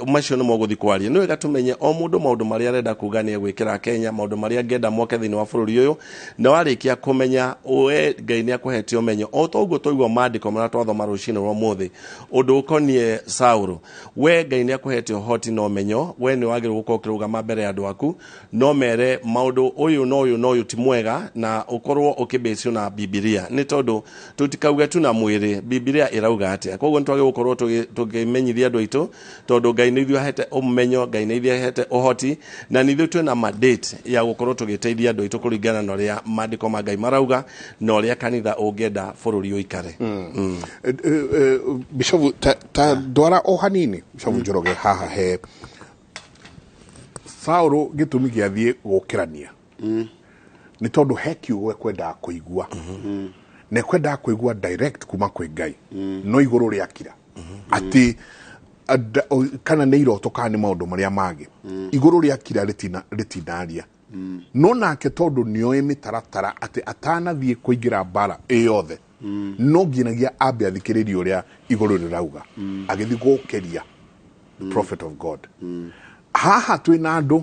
macio nĩmo ũgũthiĩ kwaria. Nĩ wega tũmenye o mũndũ maũndũ marĩa arenda kuga nĩ egwĩkĩra Kenya, maũndũ marĩa angĩenda moke thĩinĩ wa bũrũri ũyũ. Na warĩkia kũmenya, we Ngai nĩ akũhete ũmenyo, o ta ũguo twaigua maandĩko marĩa twathoma rũcinĩ rwa ũmũthĩ, ũndũ ũkoniĩ Saũlũ. We Ngai nĩ akũhete ũhoti na ũmenyo, we nĩ wagĩrĩirwo gũkorwo ũkĩrũgama mbere ya andũ aku no mere maũndũ ũyũ na ũyũ na ũyũ ti mwega, na ũkorwo ũkĩbĩcio na Bibilia, nĩ tondũ tũtikauge tu na mwĩrĩ, Bibilia ĩrauga atĩa. Koguo nĩ twagĩrĩirwo gũkorwo tũkĩmenyithia andũ aitũ, tondũ Ngai nĩ ithuĩ ahete ũmenyo, Ngai nĩ ithuĩ ahete ũhoti, na nĩ ithuĩ twĩna mandate ya gũkorwo tũgĩteithia andũ aitũ kũringana na ũrĩa maandĩko ma Ngai marauga na ũrĩa kanitha ũngĩenda bũrũri ũikare. Bishop, ta ndwara o hanini, Bishop Njoroge, haha he Saũlũ gĩtũmi gĩathiĩ gũkĩrania nĩ tondũ he kiugo ekwendaga kũigua, na ekwendaga kũigua direct kuma kwĩ Ngai, no igũrũ rĩakira atĩ kana nĩ iroto kana nĩ maũndũ marĩa mangĩ, igũrũ rĩakira rĩtinaria. No nake tondũ nĩoĩ mĩtaratara atĩ atanathiĩ kũingĩra mbara ĩ yothe no nginyagia ambe athikĩrĩrie ũrĩa igũrũ rĩrauga, agĩthiĩ gũkĩria the prophet of God. Haha twĩna andũ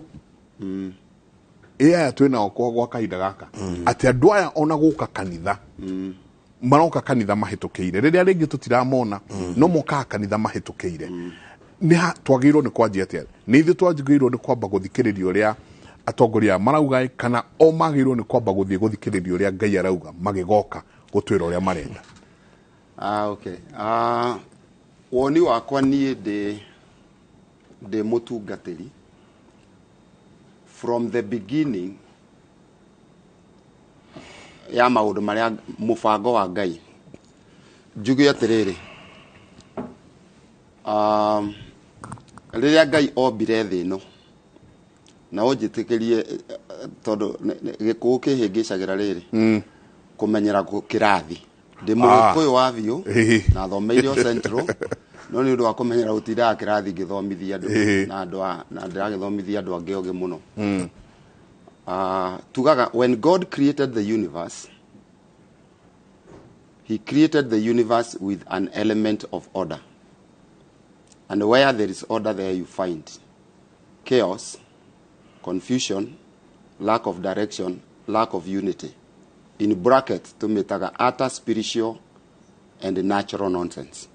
ĩ aya twĩnao kwa kahinda gaka, atĩ andũ aya ona gũka kanitha maroka kanitha mahĩtũkĩire, rĩrĩa rĩngĩ tũtiramona, no mokaga kanitha mahĩtũkĩire. Nĩ twagĩrĩirwo nĩ kwanjia atĩa? Nĩ ithuĩ twagĩrĩirwo nĩ kwamba gũthikĩrĩria ũrĩa atongoria aya marauga, kana o magĩrĩirwo nĩ kwamba gũthiĩ gũthikĩrĩria ũrĩa Ngai arauga magĩgoka gũtwĩra ũrĩa marenda? Okay. Woni wakwa niĩ ndĩ mũtungatĩri from the beginning ya maũndũ marĩa mũbango wa Ngai, njuge atĩrĩrĩ, rĩrĩa Ngai ombire thĩ ĩno, na ũnjĩtĩkĩrie tondũ gĩkũyũ kĩhĩngĩcagĩra rĩrĩ kũmenyera kĩrathi. Ndĩ mũgĩkũyũ wa biũ na thomeire o Central, no nĩ ũndũ wa kũmenyera gũtindaga kĩrathi ngĩthomithia andũ na andũ na ndĩragĩthomithia andũ angĩ ogĩ mũno. Tugaga when God created the universe, he created the universe with an element of order, and where there is order, there you find chaos, confusion, lack of direction, lack of unity. In bracket tũmĩtaga utter spiritual and natural nonsense.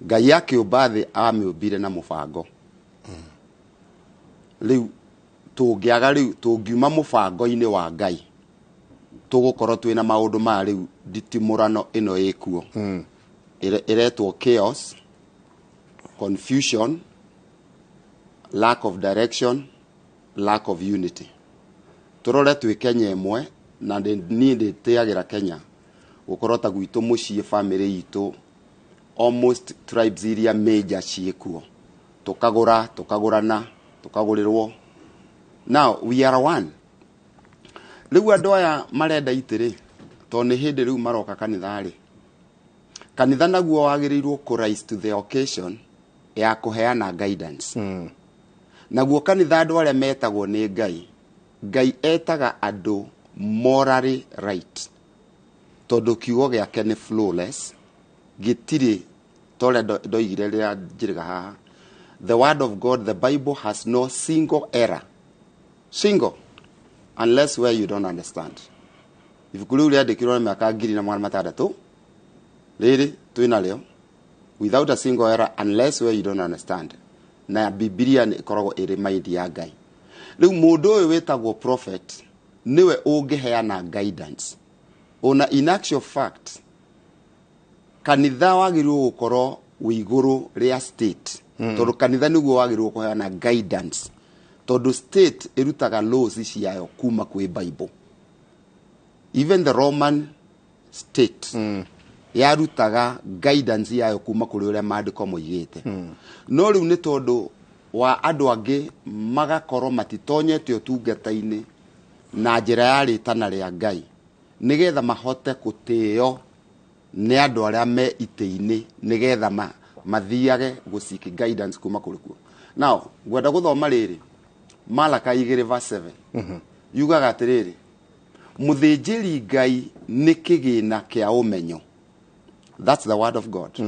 Ngai akĩũmba thĩ amĩũmbire na mũbango. Rĩu tũngĩaga, rĩu tũngiuma mũbango-inĩ wa Ngai, tũgũkorwo twĩna maũndũ ma rĩu nditimũrano ĩno ĩkuo ĩretwo chaos, confusion, lack of direction, lack of unity. Tũrore twĩ Kenya ĩmwe, na niĩ ndĩtĩagĩra Kenya gũkorwo ta gwitũ mũciĩ, family itũ, almost tribes iria major ciĩkuo, tũkagũra, tũkagũrana, tũkagũrĩrwo. Now we are one. Rĩu andũ aya marenda itĩ rĩ, tondũ nĩ hĩndĩ rĩu maroka kanitha rĩ, kanitha naguo wagĩrĩirwo kũ rise to the occasion ya kũheana guidance. Naguo kanitha andũ arĩa metagwo nĩ Ngai, Ngai etaga andũ morally right, tondũ kiugo gĩake nĩ flawless, gĩtirĩ ta ũrĩa ndoigire rĩrĩa njĩrĩga haha. The word of God, the Bible, has no single error, single, unless where you don't understand. Ibuku rĩu rĩandĩkirwo na mĩaka 1600 rĩrĩ twĩ narĩo without a single error, unless where you don't understand. Na Bibilia nĩ ĩkoragwo ĩrĩ mind ya Ngai. Rĩu mũndũ ũyũ wĩtagwo prophet nĩwe ũngĩheana guidance. Ona in actual fact, kanitha wagĩrĩirwo gũkorwo wĩ igũrũ rĩa state, tondũ kanitha nĩguo wagĩrĩirwo kũheana guidance, tondũ state ĩrutaga laws ciayo kuma kwĩ Bible. Even the Roman state yarutaga guidance yayo kuma kũrĩ ũrĩa maandĩko moigĩte. No rĩu nĩ tondũ wa andũ angĩ magakorwo matitonyete ũtungata-inĩ na njĩra ya rĩtana rĩa Ngai, nĩgetha mahote gũtĩo nĩ andũ arĩa me itĩ-inĩ, nĩgetha mathiage gũ seek guidance kuma kũrĩ kuo. Now ngwenda gũthoma rĩrĩ Malaka 2 verse 7. Yugaga atĩrĩrĩ, mũthĩnjĩri Ngai nĩ kĩgĩna kĩa ũmenyo. That's the word of God.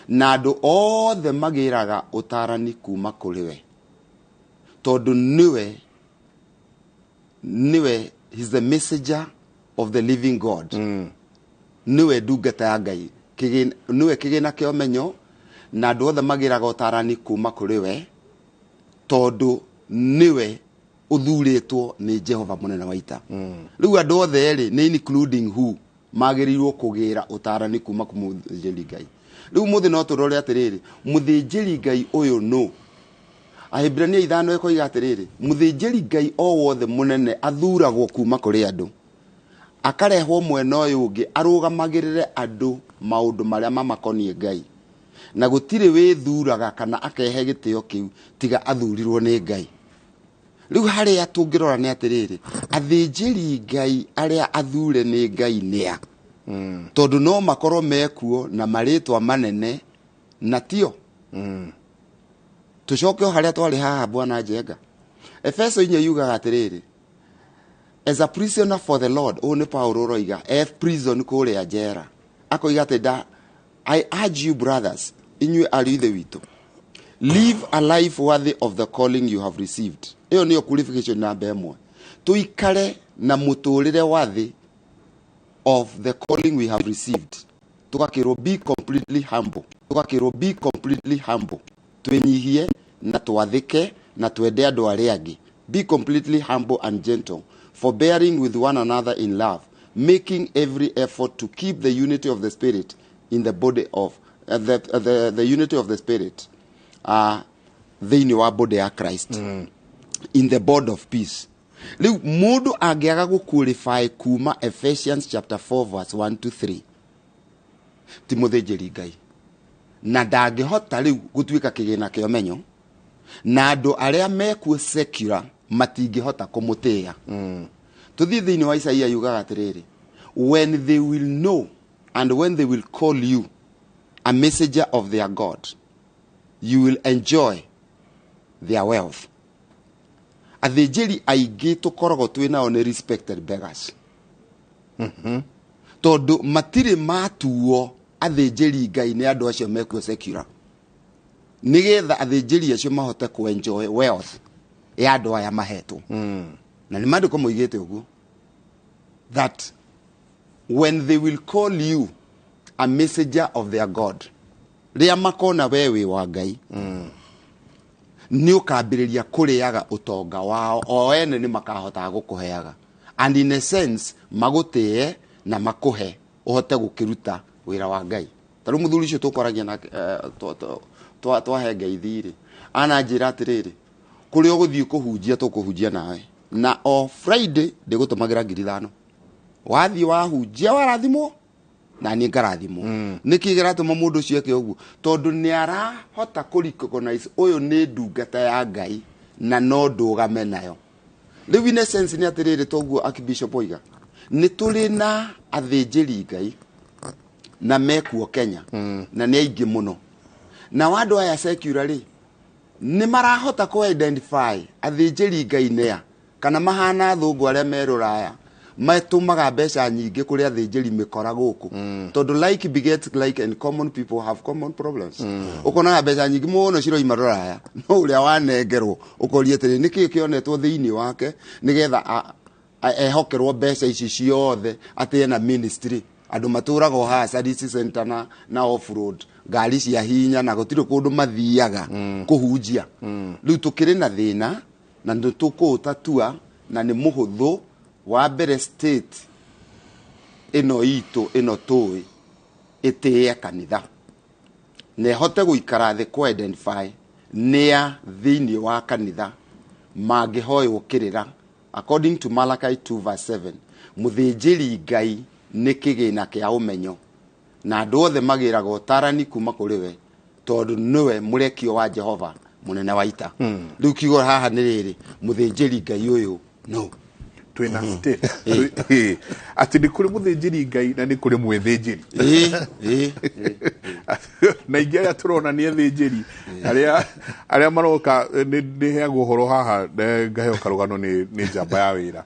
Na andũ othe magĩraga ũtarani kuma kũrĩ we, tondũ nĩwe, he's the messenger of the living God. Nĩwe ndungata ya Ngai. Nĩwe kĩgĩna kĩa ũmenyo, na andũ othe magĩraga ũtarani kuma kũrĩ we, tondũ nĩwe ũthurĩtwo nĩ Jehova mũnene wa ita. Rĩu andũ othe rĩ, nĩ including who magĩrĩirwo kũgĩra ũtarani kuma kũ mũthĩnjĩri Ngai. Rĩu mũthĩ no tũrore atĩrĩrĩ, mũthĩnjĩri Ngai ũyũ nũ? Ahibirania 5 ĩkoiga atĩrĩrĩ, mũthĩnjĩri Ngai o wothe mũnene athuragwo kuma kũrĩ andũ, akarehwo mwena ũyũ ũngĩ arũgamagĩrĩre andũ maũndũ marĩa mamakoniĩ Ngai, na gũtirĩ wĩthuraga kana akehe gĩtĩo kĩu tiga athurirwo nĩ Ngai. Rĩu harĩa tũngĩrora nĩ atĩrĩrĩ, athĩnjĩri Ngai arĩa athure nĩ Ngai nĩa? Tondũ no makorwo mekuo na marĩtwa manene na tio. Tũcoke o harĩa twarĩ haha, bwana Njenga. Efeso 4 yugaga atĩrĩrĩ, as a prisoner for the Lord, ũũ nĩ Paulo ũroiga e prison kũrĩa njera, akoiga atĩ da I urge you brothers, inyuĩ ariũ ithe witũ, live a life worthy of the calling you have received. Ĩyo nĩyo qualification namba 1, tũikare na mũtũrĩre worthy of the calling we have received. Tũgakĩrwo be completely humble, tũgakĩrwo be completely humble, twĩnyihie na twathĩke na twende andũ arĩa angĩ. Be completely humble and gentle, forbearing with one another in love, making every effort to keep the unity of the spirit in the body of the unity of the spirit thĩinĩ wa body ya Christ, in the bond of peace. Rĩu mũndũ angĩaga gũqualify kuma Ephesians chapter 4 verse 1 to 3, ti mũthĩnjĩri Ngai, na ndangĩhota rĩu gũtuĩka kĩgĩna kĩa ũmenyo, na andũ arĩa mekuo secular matingĩhota kũmũtĩĩa. Tũthiĩ thĩinĩ wa Isaia, yugaga atĩrĩrĩ, when they will know and when they will call you a messenger of their God, you will enjoy their wealth. Athĩnjĩri aingĩ tũkoragwo twĩ nao nĩ respected beggars, tondũ matirĩ matuo athĩnjĩri Ngai nĩ andũ acio mekuo secular, nĩgetha athĩnjĩri acio mahote kũ enjoy wealth ya andũ aya mahetwo. Na nĩ maandĩko moigĩte ũguo, that when they will call you a messenger of their God, rĩrĩa makona we wĩ wa Ngai, nĩ ũkambĩrĩria kũrĩaga ũtonga wao o ene, nĩ makahotaga gũkũheaga, and in a sense magũtĩe na makũhe ũhote gũkĩruta wĩra wa Ngai. Ta rĩu mũthuri ũcio tũkwaragia nake, twahe ngeithi rĩ, ananjĩra atĩrĩrĩ, kũrĩa ũgũthiĩ kũhunjia, tũkũhunjia nawe, na o Friday ndĩgũtũmagĩra 5,000. Wathiĩ wahunjia, warathimwo na niĩ ngarathimwo. Nĩkĩ kĩratũma mũndũ ũcio eke ũguo? Tondũ nĩ arahota kũ recognize ũyũ nĩ ndungata ya Ngai na no ndũgame nayo. Rĩu in essence nĩ atĩrĩrĩ, toguo Archbishop oiga, nĩ tũrĩ na athĩnjĩri Ngai na mekuo Kenya na nĩ aingĩ mũno, na andũ aya secular rĩ, nĩ marahota kũ identify athĩnjĩri Ngai nĩa kana mahana athũngũ arĩa me rũraya matũmaga mbeca nyingĩ kũrĩ athĩnjĩri mĩkora gũkũ, tondũ like beget like and common people have common problems. Ũkonaga mbeca nyingĩ mũno ciroima rũraya, no ũrĩa wanengerwo ũkoria atĩrĩ, nĩkĩĩ kĩonetwo thĩinĩ wake nĩgetha ehokerwo mbeca ici ciothe, atĩ ena ministry andũ matũraga o haha service center na off road, ngari cia hinya, na gũtirĩ kũndũ mathiaga kũhunjia. Rĩu tũkĩrĩ na thĩna na nĩ tũkũũtatua na nĩ mũhũthũ. Wa mbere, state ĩno itũ ĩno tũĩ ĩtĩe kanitha na ĩhote gũikara thĩ kũ identify nĩa thĩinĩ wa kanitha mangĩhoywo kĩrĩra according to Malachi 2 verse 7. Mũthĩnjĩri Ngai nĩ kĩgĩna kĩa ũmenyo na andũ othe magĩraga ũtarani kuma kũrĩ we, tondũ nĩwe mũrekio wa Jehova mũnene wa ita. Rĩu kiugo haha nĩ rĩrĩ, mũthĩnjĩri Ngai ũyũ no Twĩna state atĩ nĩ kũrĩ mũthĩnjĩri Ngai na nĩ kũrĩ mwĩthĩnjĩri, na ingĩ arĩa tũrona nĩ athĩnjĩri arĩa maroka. Nĩ heagwo ũhoro haha, ngaheo karũgano nĩ njamba ya wĩra,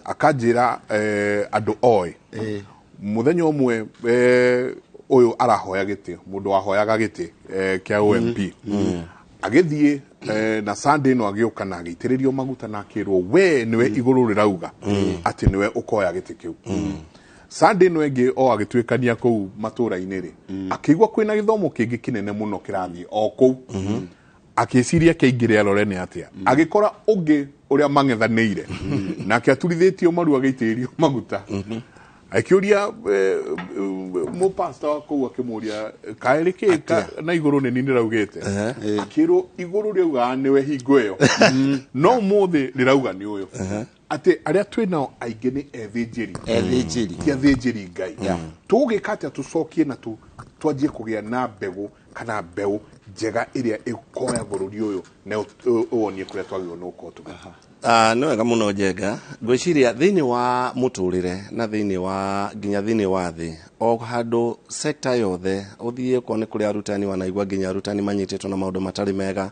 akanjĩra andũ oĩ mũthenya ũmwe ũyũ arahoya gĩtĩ, mũndũ wahoyaga gĩtĩ kĩa OMP agĩthiĩ na Sunday ĩno agĩũka na agĩitĩrĩrio maguta na akĩrwo, "We nĩwe igũrũ rĩrauga atĩ nĩwe ũkoya gĩtĩ kĩu." Sunday ĩno ĩngĩ o agĩtuĩkania kũu matũũra-inĩ rĩ, akĩigua kwĩna gĩthomo kĩngĩ kĩnene mũno kĩrathiĩ o kũu. Akĩciria kĩaingĩre arore nĩ atĩa, agĩkora ũngĩ ũrĩa mang'ethanĩire nake aturithĩtio maru agĩitĩrĩrio maguta. Akĩũria mũpasta wa kũu, akĩmũria, "Kaĩ kĩ na igũrũ nĩ nini rĩraugĩte?" Akĩrwo igũrũ rĩaugaga nĩwe hingo ĩyo, no ũmũthĩ rĩrauga nĩ ũyũ. Atĩ arĩa twĩ nao aingĩ nĩ ethĩnjĩri. Ethĩnjĩri. Ti athĩnjĩri Ngai. Tũgĩka atĩa tũcokie na twanjie kũgĩa na mbegũ kana mbeũ njega ĩrĩa ĩkoya bũrũri ũyũ na ũwonie kũrĩa twagĩrĩirwo nĩ gũkorwo tũgĩthiĩ? Nĩ wega mũno Njenga. Ngwĩciria thĩinĩ wa mũtũrĩre na thĩinĩ wa nginya thĩinĩ wa thĩ, o handũ sector yothe ũthiĩ, okorwo nĩ kũrĩ arutani, wanaigua nginya arutani manyitĩtwo na maũndũ matarĩ mega,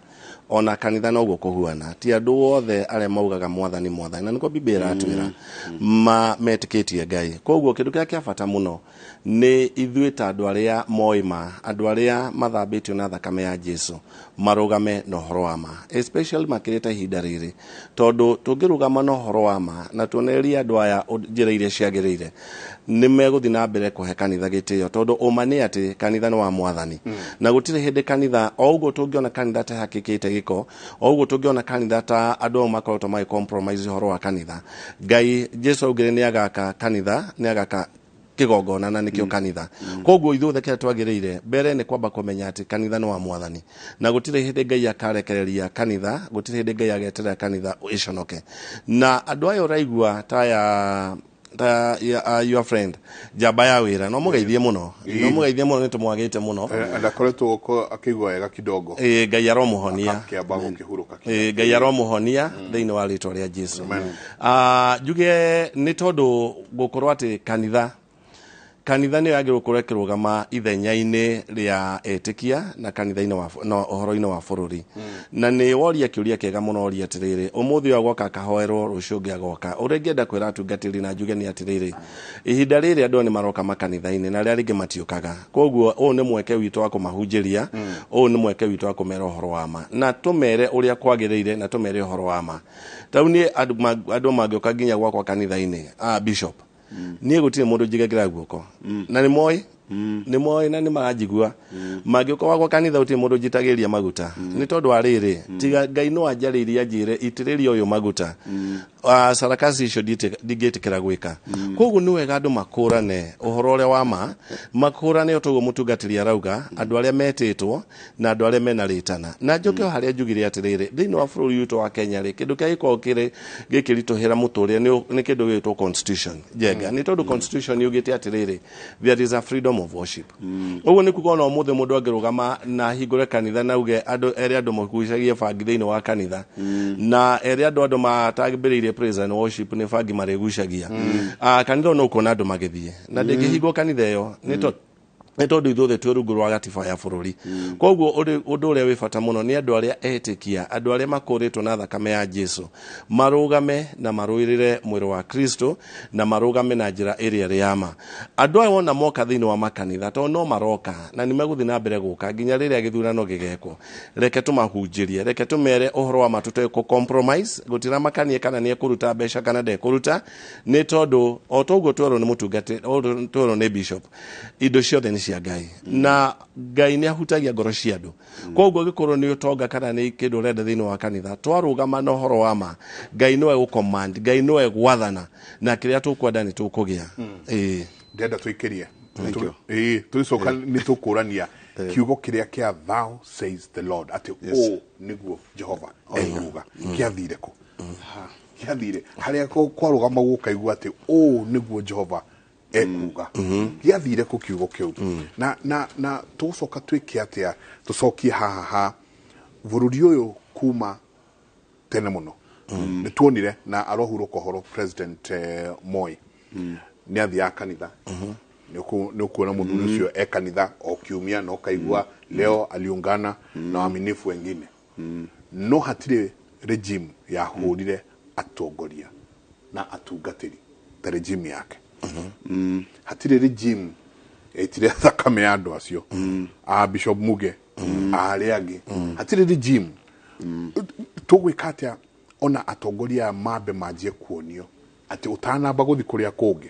ona kanitha noguo kũhuana. Ti andũ othe arĩa maugaga "Mwathani, Mwathani", na nĩguo Biblia ĩratwĩra ma metĩkĩtie Ngai. Koguo kĩndũ kĩrĩa kĩa bata mũno nĩ ithuĩ ta andũ arĩa moĩ ma, andũ arĩa mathambĩtio na thakame ya Jesu, marũgame na ũhoro wa ma, especially makĩrĩte ihinda rĩrĩ, tondũ tũngĩrũgama na ũhoro wa ma na tuonererie andũ aya njĩra iria ciagĩrĩire, nĩ megũthiĩ na mbere kũhe kanitha gĩtĩo, tondũ ũma nĩ atĩ kanitha nĩ wa Mwathani na gũtirĩ hĩndĩ kanitha o ũguo tũngĩona kanitha ta hakĩkĩte gĩko, o ũguo tũngĩona kanitha ta andũ ao makoretwo magĩ compromise ũhoro wa kanitha. Ngai Jesu augire nĩ agaka kanitha, nĩ agaka kĩgongona, na nĩkĩo kanitha. Koguo ithuothe kĩrĩa twagĩrĩire mbere nĩ kwamba kũmenya atĩ kanitha nĩ wa Mwathani na gũtirĩ hĩndĩ Ngai akarekereria kanitha, gũtirĩ hĩndĩ Ngai ageterera kanitha ĩconoke. Na andũ aya ũraigua ta ya your friend njamba ya wĩra, no mũgeithie mũno, no mũgeithie mũno, nĩ tũmwagĩte mũno. Ndakoretwo akĩigua wega kidogo. Ĩĩ, Ngai aromuhonia. Akĩamba gũkĩhurũka. Ĩĩ, Ngai aromuhonia thĩinĩ wa rĩtwa rĩa Jesu. Njuge nĩ tondũ gũkorwo atĩ kanitha nĩyo yagĩrĩirwo gũkorwo ĩkĩrũgama ithenya-inĩ rĩa etĩkia na kanitha-inĩ wa na ũhoro-inĩ wa bũrũri. Na nĩ woria kĩũria kĩega mũno, woria atĩrĩrĩ, ũmũthĩ ũyũ agoka akahoerwo, rũciũ ũngĩ agoka. Ũrĩa ingĩenda kwĩra atungatĩri na njuge nĩ atĩrĩrĩ, ihinda rĩrĩ andũ nĩ maroka makanitha-inĩ na arĩa rĩngĩ matiũkaga, koguo ũyũ nĩ mweke witũ wa kũmahunjĩria, ũyũ nĩ mweke witũ wa kũmera ũhoro wa ma na tũmere ũrĩa kwagĩrĩire na tũmere ũhoro wa ma. Tarĩu niĩ andũ mangĩũka nginya gwakwa kanitha-inĩ, bishop, niĩ gũtirĩ mũndũ njigagĩra guoko, na nĩ moĩ, nĩ moĩ na nĩ maranjigua. Mangĩũka gwakwa kanitha, gũtirĩ mũndũ njitagĩrĩria maguta, nĩ tondũ wa rĩrĩ, tiga Ngai no anjarĩirie anjĩre itĩrĩria ũyũ maguta. Sarakasi icio ndingĩtĩkĩra gwĩka. Koguo nĩ wega andũ makũrane ũhoro ũrĩa wa ma, makũrane o toguo mũtungatĩri arauga, andũ arĩa metĩtwo na andũ arĩa mena rĩtana. Na njoke o harĩa njugire atĩrĩrĩ, thĩinĩ wa bũrũri witũ wa Kenya rĩ, kĩndũ kĩrĩa gĩkoragwo kĩrĩ gĩkĩritũhĩra mũtũrĩre nĩ kĩndũ gĩgwĩtwo constitution, Njenga, nĩ tondũ constitution yugĩte atĩrĩrĩ, there is a freedom. freedom of worship. Ũguo nĩ kuga ona ũmũthĩ mũndũ angĩrũgama na ahingũre kanitha na uge andũ ere andũ magucagie bangi thĩinĩ wa kanitha, na ere andũ matambĩrĩirie praise and worship nĩ bangi marĩgucagia, kanitha ũyũ no ũkuona andũ magĩthiĩ na ndĩngĩhingwo kanitha ĩyo nĩ tondũ ithuothe twĩ rungu rwa gatiba ya bũrũri. Koguo ũndũ ũrĩa wĩ bata mũno nĩ andũ arĩa etĩkia, andũ arĩa makũrĩtwo na thakame ya Jesu, marũgame na marũĩrĩre mwĩrĩ wa Kristo na marũgame na njĩra ĩrĩa ĩrĩ ya ma. Andũ aya wona moka thĩinĩ wa makanitha, tondũ no maroka na nĩ megũthiĩ na mbere gũka nginya rĩrĩa gĩthurano gĩgekwo, reke tũmahunjĩrie, reke tũmere ũhoro wa ma tũtekũ compromise. Gũtiramakanie kana nĩ ekũruta mbeca kana ndekũruta, nĩ tondũ o toguo twerwo nĩ mũtungatĩri, o twerwo nĩ bishop, indo ciothe nĩ cia Ngai na Ngai nĩ ahutagia ngoro cia andũ. Koguo gĩkorwo nĩ ũtonga kana nĩ kĩndũ ũrenda thĩinĩ wa kanitha, twarũgama na ũhoro wa ma, Ngai nĩwe gũcommand, Ngai nĩwe gwathana, na kĩrĩa tũkwenda nĩ tũkũgĩa. Ndĩrenda tũikĩrie tũgĩcoka nĩ tũkũrania kiugo kĩrĩa kĩa thou says the Lord, atĩ ũũ nĩguo Jehova ekuuga, kĩathire kũ? Kĩathire harĩa kwarũgama gũkaigua atĩ ũũ nĩguo Jehova ekuga, gĩathire kũ kiugo kĩu? Na tũgũcoka twĩke atĩa? Tũcokie haha ha bũrũri ũyũ kuma tene mũno nĩ tuonire na arohurũka ũhoro President Moi nĩ athiaga kanitha. Nĩ ũkuona mũthuri ũcio e kanitha o kiumia na ũkaigua leo aliungana na waaminifu wengine. No hatirĩ regime yahũrire atongoria na atungatĩri ta regime yake. Hatirĩ regime yaitire thakame ya andũ acio a Bishop Muge arĩa angĩ. Hatirĩ regime. Tũgwĩka atĩa ona atongoria mambe manjie kuonio atĩ ũtanamba gũthiĩ kũrĩa kũngĩ,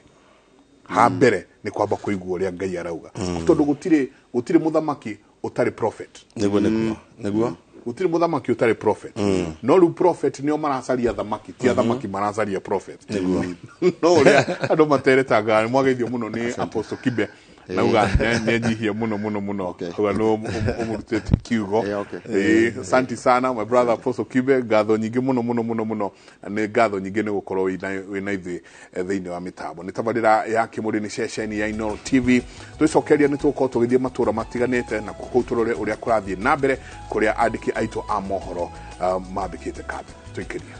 ha mbere nĩ kwamba kũigua ũrĩa Ngai arauga, tondũ gũtirĩ mũthamaki ũtarĩ prophet. Nĩguo, nĩguo, nĩguo. Gũtirĩ mũthamaki ũtarĩ prophet. No rĩu prophet nĩo maracaria thamaki, ti athamaki maracaria prophet. No ũrĩa andũ materetangaga nĩ mwageithio mũno nĩ Apostle Kibe, nauga nĩanjihia mũno mũno mũno, auga nĩ ũmũrutĩte kiugo. Asante sana my brother Apostle Kibe, ngatho nyingĩ mũno mũno mũno mũno, nĩ ngatho nyingĩ nĩ gũkorwo wĩna ithuĩ thĩinĩ wa mĩtambo. Nĩ tabarĩra ya Kĩmũrĩ, nĩ ceceni ya Inooro TV. Tũgĩcokeria nĩ tũgũkorwo tũgĩthiĩ matũra matiganĩte na kũu tũrore ũrĩa kũrathiĩ na mbere kũrĩa andĩki aitũ a mohoro mambĩkĩte kambĩ. Tũikĩrie.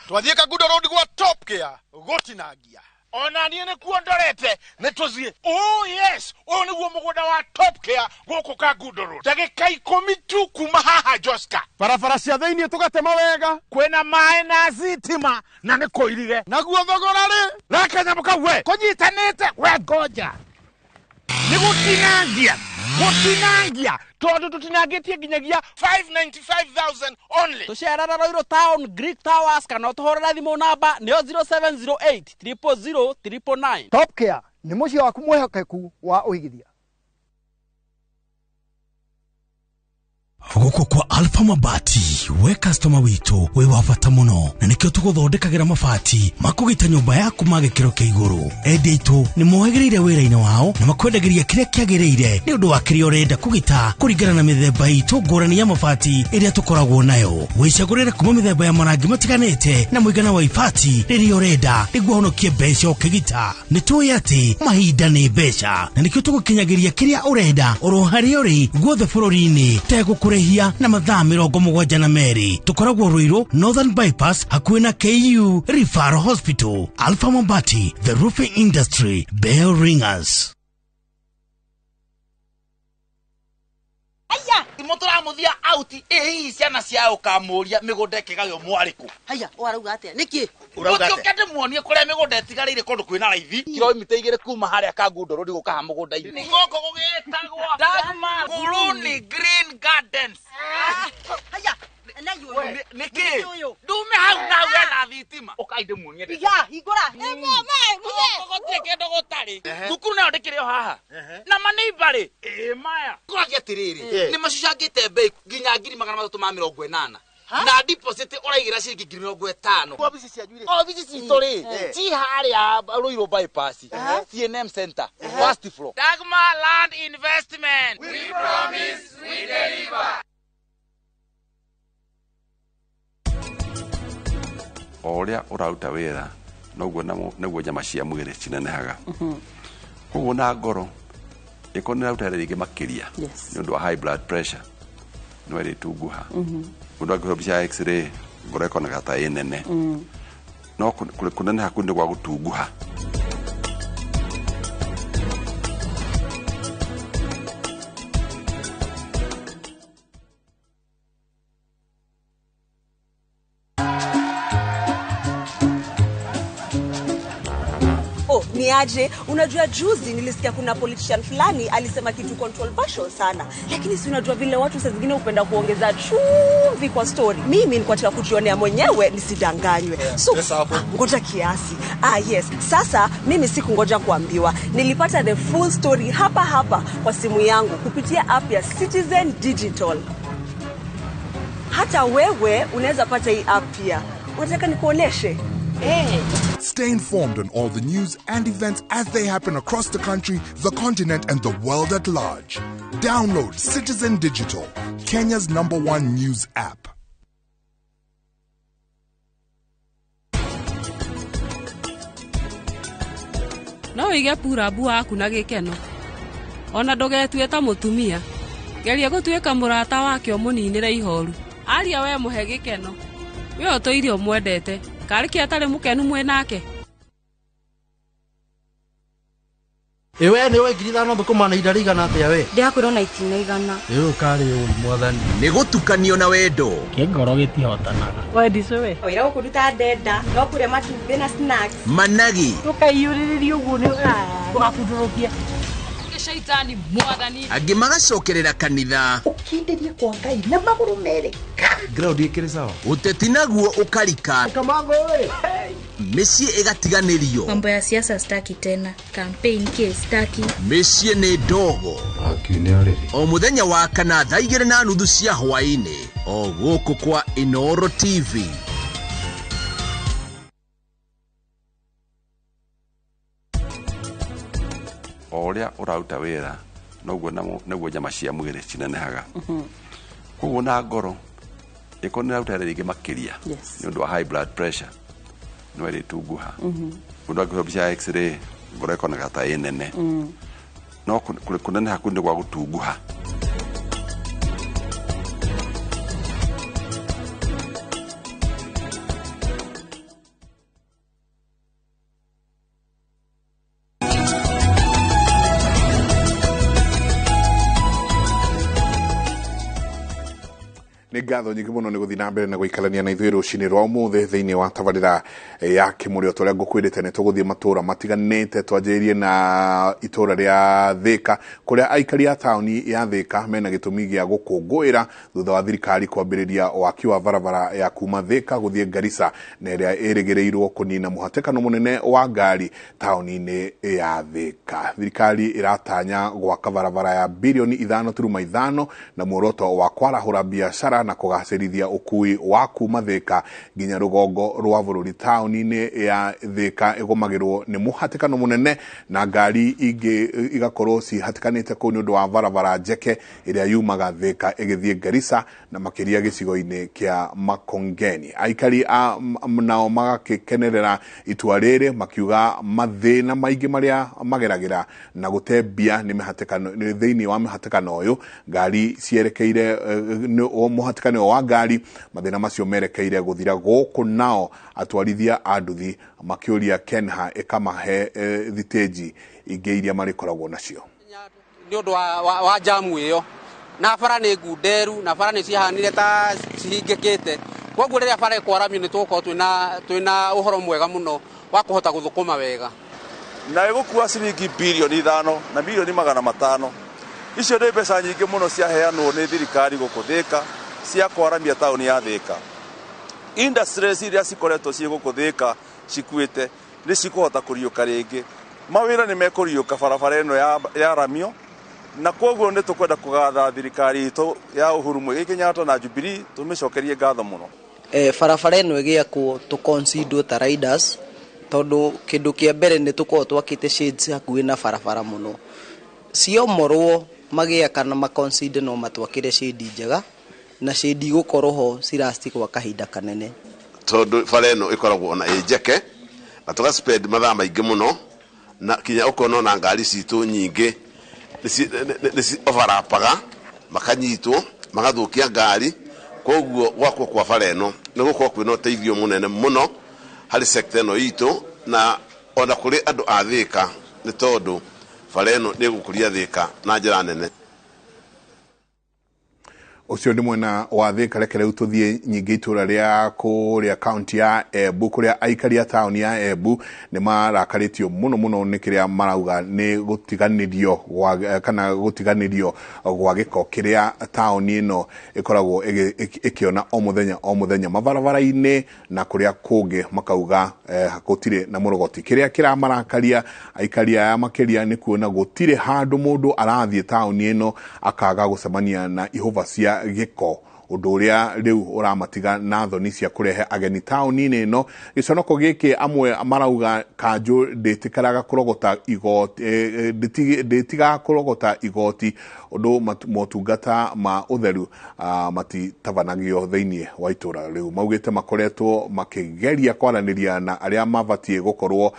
Twathiĩ Kangundo Road gwa Top Care gũtinangia. Ona niĩ nĩkuo ndorete, nĩ tũthiĩ. Oh yes, ũyũ nĩguo mũgũnda wa Top Care gũkũ Kangundo Road, ndagĩka 10 tu kuma haha Joska. Barabara cia thĩiniĩ tũgatema wega, kwĩna maĩ na thitima na nĩ kũirige. Naguo thogora rĩ rakanyamũ kau we kũnyitanĩte we ngoja nĩ gũtinangia, gũtinangia tondũ tũtinangĩtie nginyagia 595,000 only. Tũcerera Ruiru Town Greek Towers kana ũtũhũrĩre thimũ namba nĩyo 0708 000 999. Top Care nĩ mũciĩ waku mwĩhokeku wa ũigithia. Gũkũ kwa Alpha Mabati, we customer witũ wĩ wa bata mũno, na nĩkĩo tũgũthondekagĩra mabati makũgita nyũmba yaku ma gĩkĩro kĩa igũrũ. Endia aitũ nĩ mohĩgĩrĩire wĩra-inĩ wao na makwendagĩria kĩrĩa kĩagĩrĩire nĩ ũndũ wa kĩrĩa ũrenda kũgita kũringana na mĩthemba itũ ngũrani ya mabati ĩrĩa tũkoragwo nayo. Wĩcagũrĩre kuma mĩthemba ya marangi matiganĩte na mũigana wa ibati rĩrĩa ũrenda nĩguo ũhonokie mbeca ũkĩgita. Nĩ tũĩ atĩ mahinda nĩ mbeca na nĩkĩo tũgũkinyagĩria kĩrĩa ũrenda oro harĩa ũrĩ guothe bũrũri-inĩ tegũkũrĩhia na mathaa 72. Tũkoragwo Ruiru Northern Bypass hakuhĩ na KU Referral Hospital. Alpha Mabati, the roofing industry bell ringers. Aya, Wairimu tũramũthia out ĩ hihi ciana cia ũkamũria mĩgũnda ĩkĩgaywo mwarĩkũ. Haya, ũrauga atĩa? Nĩkĩ? Ũtuĩke ndĩmuonie kũrĩa mĩgũnda ĩtigarĩire kũndũ kwĩna raithi kilomita 2 kuma harĩa Kangundo Road gũka ha mũgũnda-inĩ. Nĩ gũkũ gũgĩtagwo Dagmar Nguruni Green Gardens. Haya, na yũyũ. Nĩkĩ? Ndume hau na hau hena thitima. Ũkai ndĩmuonie. Iga, hingũra. Gũkũ gũtirĩ kĩndũ gũtarĩ. Thukuru nayo ndĩkĩrĩ o haha. Na maneiba rĩ, ĩ maya. Kũragia atĩrĩrĩ, nĩ macucangĩte mbei nginya 380,000. Na deposit ũraigĩra ciringi 50,000. Obici cianyu rĩ? Obici citũ rĩ, ci harĩa Ruiru bypass, CNM Center, first floor. Dagmar Land Investment. We promise, we deliver. O ũrĩa ũraruta wĩra noguo noguo nyama cia mwĩrĩ cinenehaga. Koguo na ngoro ĩkorwo nĩ ĩraruta wĩra rĩngĩ makĩria nĩ ũndũ wa high blood pressure no ĩrĩtunguha. Mũndũ angĩhũrwo mbica ya x-ray ngoro ĩkoneka ta ĩ nene, no kũneneha kũu nĩ gwa gũtunguha. Ni aje, unajua juzi nilisikia kuna politician fulani alisema kitu controversial sana. Lakini si unajua vile watu saa zingine hupenda kuongeza chumvi kwa story. Mimi nilikuwa nataka kujionea mwenyewe nisidanganywe. So ngoja kiasi. Yes. Sasa mimi sikungoja kuambiwa. Nilipata the full story hapa hapa kwa simu yangu kupitia app ya Citizen Digital. Hata wewe unaweza pata hii app pia. Unataka nikuoneshe? Hey. Stay informed on all the news and events as they happen across the country, the continent, and the world at large. Download Citizen Digital, Kenya's #1 news app. No wige purabu waku na gĩkeno. Ona ndũgetue ta mũtumia. Geria gũtuĩka mũrata wake ũmũninĩre ihoru. Aria we mũhe gĩkeno. We ũtũire ũmwendete. Karĩ kĩ atarĩ mũkenu mwĩ nake? Ewe nĩ we 5,000 thũkũma na ihinda rĩigana atĩa we? Ndĩrakwĩrwo na itina 100. Ĩ ũkarĩ ũi mwathani. Nĩ gũtukanio na wendo. Kĩngoro gĩtihotanaga. Wendicũ we. Wĩra gũkũruta ndenda, no kũrĩa matumbĩ na snacks. Managi. Tũkaiyũrĩrĩria ũguo nĩ ũgabundũrũkia. Shaitani mwathani. Angĩ magacokerera kanitha. Ũkindĩrie kwa Ngai na magũrũ merĩ. Ground ĩkĩrĩ sawa. Ũteti naguo ũkarika. Kamango ĩ. Mĩciĩ ĩgatiganĩrio. Mambo ya siasa staki tena. Campaign ke staki. Mĩciĩ nĩ ndogo. O mũthenya wa kana thaa 2:30 cia hwaĩ-inĩ. O gũkũ kwa Inooro TV. O ũrĩa ũraruta wĩra noguo noguo nyama cia mwĩrĩ cinenehaga. Koguo na ngoro ĩkorwo nĩ ĩraruta wĩra rĩngĩ makĩria nĩ ũndũ wa high blood pressure no ĩrĩtunguha. Mũndũ angĩhũrwo mbica ya x-ray ngoro ĩkoneka ta ĩ nene, no kũneneha kũu nĩ gwa gũtunguha. Nĩ ngatho nyingĩ mũno nĩ gũthiĩ na mbere na gũikarania na ithuĩ rũcinĩ rwa ũmũthĩ thĩinĩ wa tabarĩra ya Kĩmũrĩ. O ta ũrĩa ngũkwĩrĩte nĩ tũgũthiĩ matũũra matiganĩte, twanjĩrĩrie na itũũra rĩa Thĩka kũrĩa aikari a taũni ya Thĩka mena gĩtũmi gĩa gũkũngũĩra thutha wa thirikari kwambĩrĩria waki wa barabara ya kuma Thĩka gũthiĩ Garissa na ĩrĩa ĩrĩgĩrĩirwo kũnina mũhatĩkano mũnene wa ngari taũni-inĩ ya Thĩka. Thirikari ĩratanya gwaka barabara ya birioni 5.5 na muoroto wa kwarahũra biacara na kũgacĩrithia ũkui wa kuma Thĩka nginya rũgongo rwa bũrũri. Taũni-inĩ ya Thĩka ĩgũmagĩrwo nĩ mũhatĩkano mũnene na ngari ingĩ igakorwo cihatĩkanĩte kũu nĩ ũndũ wa barabara njeke ĩrĩa yumaga Thĩka ĩgĩthiĩ Garissa na makĩria gĩcigo-inĩ kĩa Makongeni. Aikari a nao magakĩkenerera itua rĩrĩ makiuga mathĩna maingĩ marĩa mageragĩra na gũte mbia nĩ mĩhatĩkano thĩinĩ wa mĩhatĩkano ũyũ ngari cierekeire mũhatĩkano wa ngari mathĩna macio merekeire gũthira gũkũ, nao atwarithia a nduthi makĩũria Kenha ĩkamahe thitĩnji ingĩ iria marĩkoragwo nacio. Nĩ ũndũ wa jamu ĩyo Na bara nĩ ngunderu na bara nĩ ciahanire ta cihingĩkĩte. Koguo rĩrĩa bara ĩkwaramio nĩ tũgũkorwo twĩna ũhoro mwega mũno wa kũhota gũthũkũma wega. Na ĩgũkua ciringi bilioni 5 na milioni 500. Icio nĩ mbeca nyingĩ mũno ciaheanwo nĩ thirikari gũkũ Thĩka cia kwaramia taũni ya Thĩka. Industries iria cikoretwo ciĩ gũkũ Thĩka cikuĩte nĩ cikũhota kũriũka rĩngĩ. Mawĩra nĩ mekũriũka barabara ĩno ya ramio, na koguo nĩ tũkwenda kũgatha thirikari itũ ya Uhuru Muigai Kenyatta na Jubilee, tũmĩcokerie ngatho mũno. Barabara ĩno ĩgĩakwo tũconsider ta riders, tondũ kĩndũ kĩa mbere nĩ tũkoragwo twakĩte shades hakuhĩ na barabara mũno. Ciomorwo magĩaka na maconsider no matwakĩre shade njega na shade igũkorwo ho cirasti kwa kahinda kanene. Tondũ bara ĩno ĩkoragwo ona ĩ njeke na tũga spend mathaa maingĩ mũno, na kinya ũkona ona ngari citũ nyingĩ nĩ overlapaga, makanyitwo magathũkia ngari. Koguo gwakwo kwa bara ĩno nĩ gũkorwo kwĩna ũteithio mũnene mũno harĩ sector ĩno itũ na ona kũrĩ andũ a Thĩka, nĩ tondũ bara ĩno nĩ ĩgũkũria Thĩka na njĩra nene. Ũcio nĩ mwena wa Thĩka. Reke rĩu tũthiĩ nyingĩ itũra rĩa kũrĩa kaunti ya Embu, kũrĩa aikari a taũni ya Embu nĩ marakarĩtio mũno mũno nĩ kĩrĩa marauga nĩ gũtiganĩrio kana gũtiganĩrio gwa gĩko kĩrĩa taũni ĩno ĩkoragwo ĩkĩona o mũthenya o mũthenya mabarabara-inĩ na kũrĩa kũngĩ, makauga gũtirĩ na mũrogoti. Kĩrĩa kĩramarakaria aikari aya makĩria nĩ kuona gũtirĩ handũ mũndũ arathiĩ taũni ĩno akaga gũcemania na ihũba cia gĩko, ũndũ ũrĩa rĩu ũramatiga na thoni cia kũrehe ageni taũni-inĩ ĩno. Gĩconoko gĩkĩ amwe marauga kanjũ ndĩtĩkaraga kũrogota igoti, ndĩtigaga kũrogota igoti, ũndũ motungata ma ũtheru matitabanagio thĩinĩ wa itũra rĩu. Maugĩte makoretwo makĩgeria kwaranĩria na arĩa mabatiĩ gũkorwo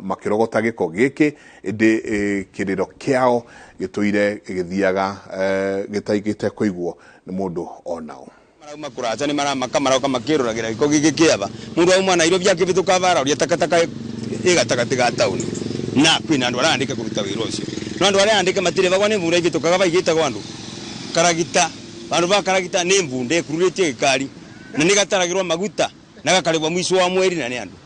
makĩrogota gĩko gĩkĩ, ĩndĩ kĩrĩro kĩao gĩtũire gĩthiaga gĩtaigĩte kũiguo nĩ mũndũ onao. Marauma kũraca nĩ maramaka maroka makĩroragĩra gĩko gĩkĩ kĩaba. Mũndũ auma Nairobi akĩhĩtũka bara ũrĩa takataka ĩ gatagatĩ ga taũni, na kwĩna andũ arandĩka kũruta wĩra ũcio. No andũ arĩa andĩke matirĩ bagwa nĩ mbura ĩhĩtũkaga baigĩtagwo andũ karagita, bandũ ba karagita nĩ mbunda ĩkururĩtie gĩkari na nĩ gataragĩrwo maguta na gakarĩbwo mũico wa mweri na nĩ andũ.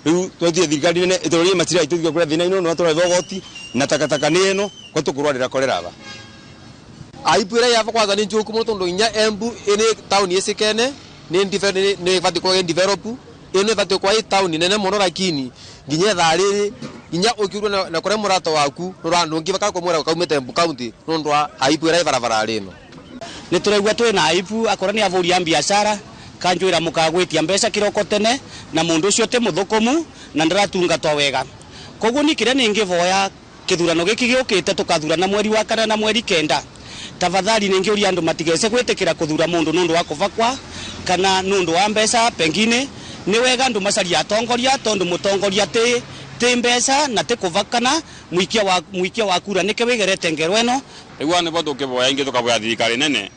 Rĩu twathiĩ thirikari nene ĩtũrorie macira itũthiĩ kũrĩa thĩna ĩno, no tũrarĩhwo goti na takataka nĩ ĩno kwa tũkũrwarĩra korera aba. Aibu ĩrĩa yaba kwanza nĩ njũku mũno tondũ nginya Embu ĩnĩ taũni ĩcikene nĩ ĩbatiĩ gũkorwo ĩ develop, ĩno ĩbatiĩ gũkorwo ĩ taũni nene mũno, lakini nginya ithaa rĩrĩ nginya ũkiurwo na kũrĩa mũrata waku ndũngĩbaka kũmwĩra kaumĩte Embu county nĩ ũndũ wa aibu ĩrĩa ĩ barabara ĩno. Nĩ tũraigua twĩna aibu akorwo nĩ ahũri a biacara kanjwĩra mũkagwĩtia mbeca kĩroko tene na mũndũ ũcio ti mũthũkũmu na ndaratungatwo wega. Koguo niĩ kĩrĩa nĩngĩvoya kĩthurano gĩkĩ gĩũkĩte tũkathurana mweri wa 4 na mweri 9, tafadhali nĩngĩũria andũ matigece gwĩtĩkĩra kũthura mũndũ nĩ ũndũ wa kũbakwa kana nĩ ũndũ wa mbeca. Pengine nĩ wega andũ macarie atongoria, tondũ mũtongoria ti mbeca na ti kũbakana. Mũikia wa kura nĩkĩ wĩgerete ngero ĩno. Rĩu nĩbo tũkĩvoya ingĩ tũkavoya thirikari nene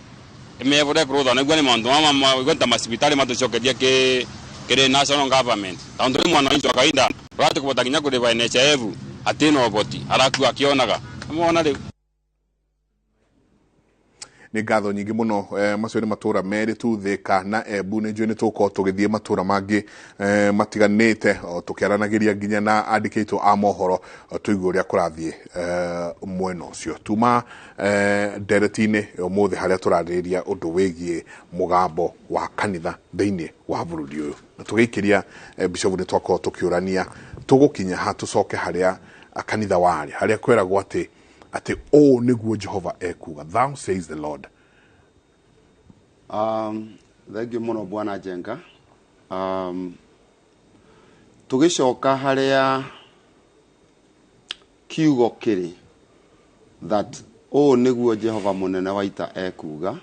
ĩmevũre kũrũtha nĩguo nĩ maũndũ mama ta macibitari matũcokerie kĩrĩ national government, tondũ rĩu mwananchi wa kawaida ũratũkũbota nginya kũrĩba NHIF atĩ na ũboti arakua akĩonaga nĩmwona rĩu. Nĩ ngatho nyingĩ mũno. Macio nĩ matũra merĩ tu, Thĩka na Embu. Nĩ njũĩ nĩ tũgũkorwo tũgĩthiĩ matũra mangĩ matiganĩte tũkĩaranagĩria nginya na andĩki aitũ a mohoro tũigue ũrĩa kũrathiĩ mwena ũcio. Tuma ndereti-inĩ ũmũthĩ harĩa tũrarĩrĩria ũndũ wĩgiĩ mũgambo wa kanitha thĩinĩ wa bũrũri ũyũ, na tũgĩikĩria Bishop nĩ twakorwo tũkĩũrania tũgũkinya ha tũcoke harĩa kanitha warĩ, harĩa kweragwo atĩ ũũ nĩguo Jehova ekuga, thou says the Lord. Thank you mũno Bwana Njenga. Tũgĩcoka harĩa kiugo kĩrĩ that ũũ nĩguo Jehova mũnene wa ita ekuga.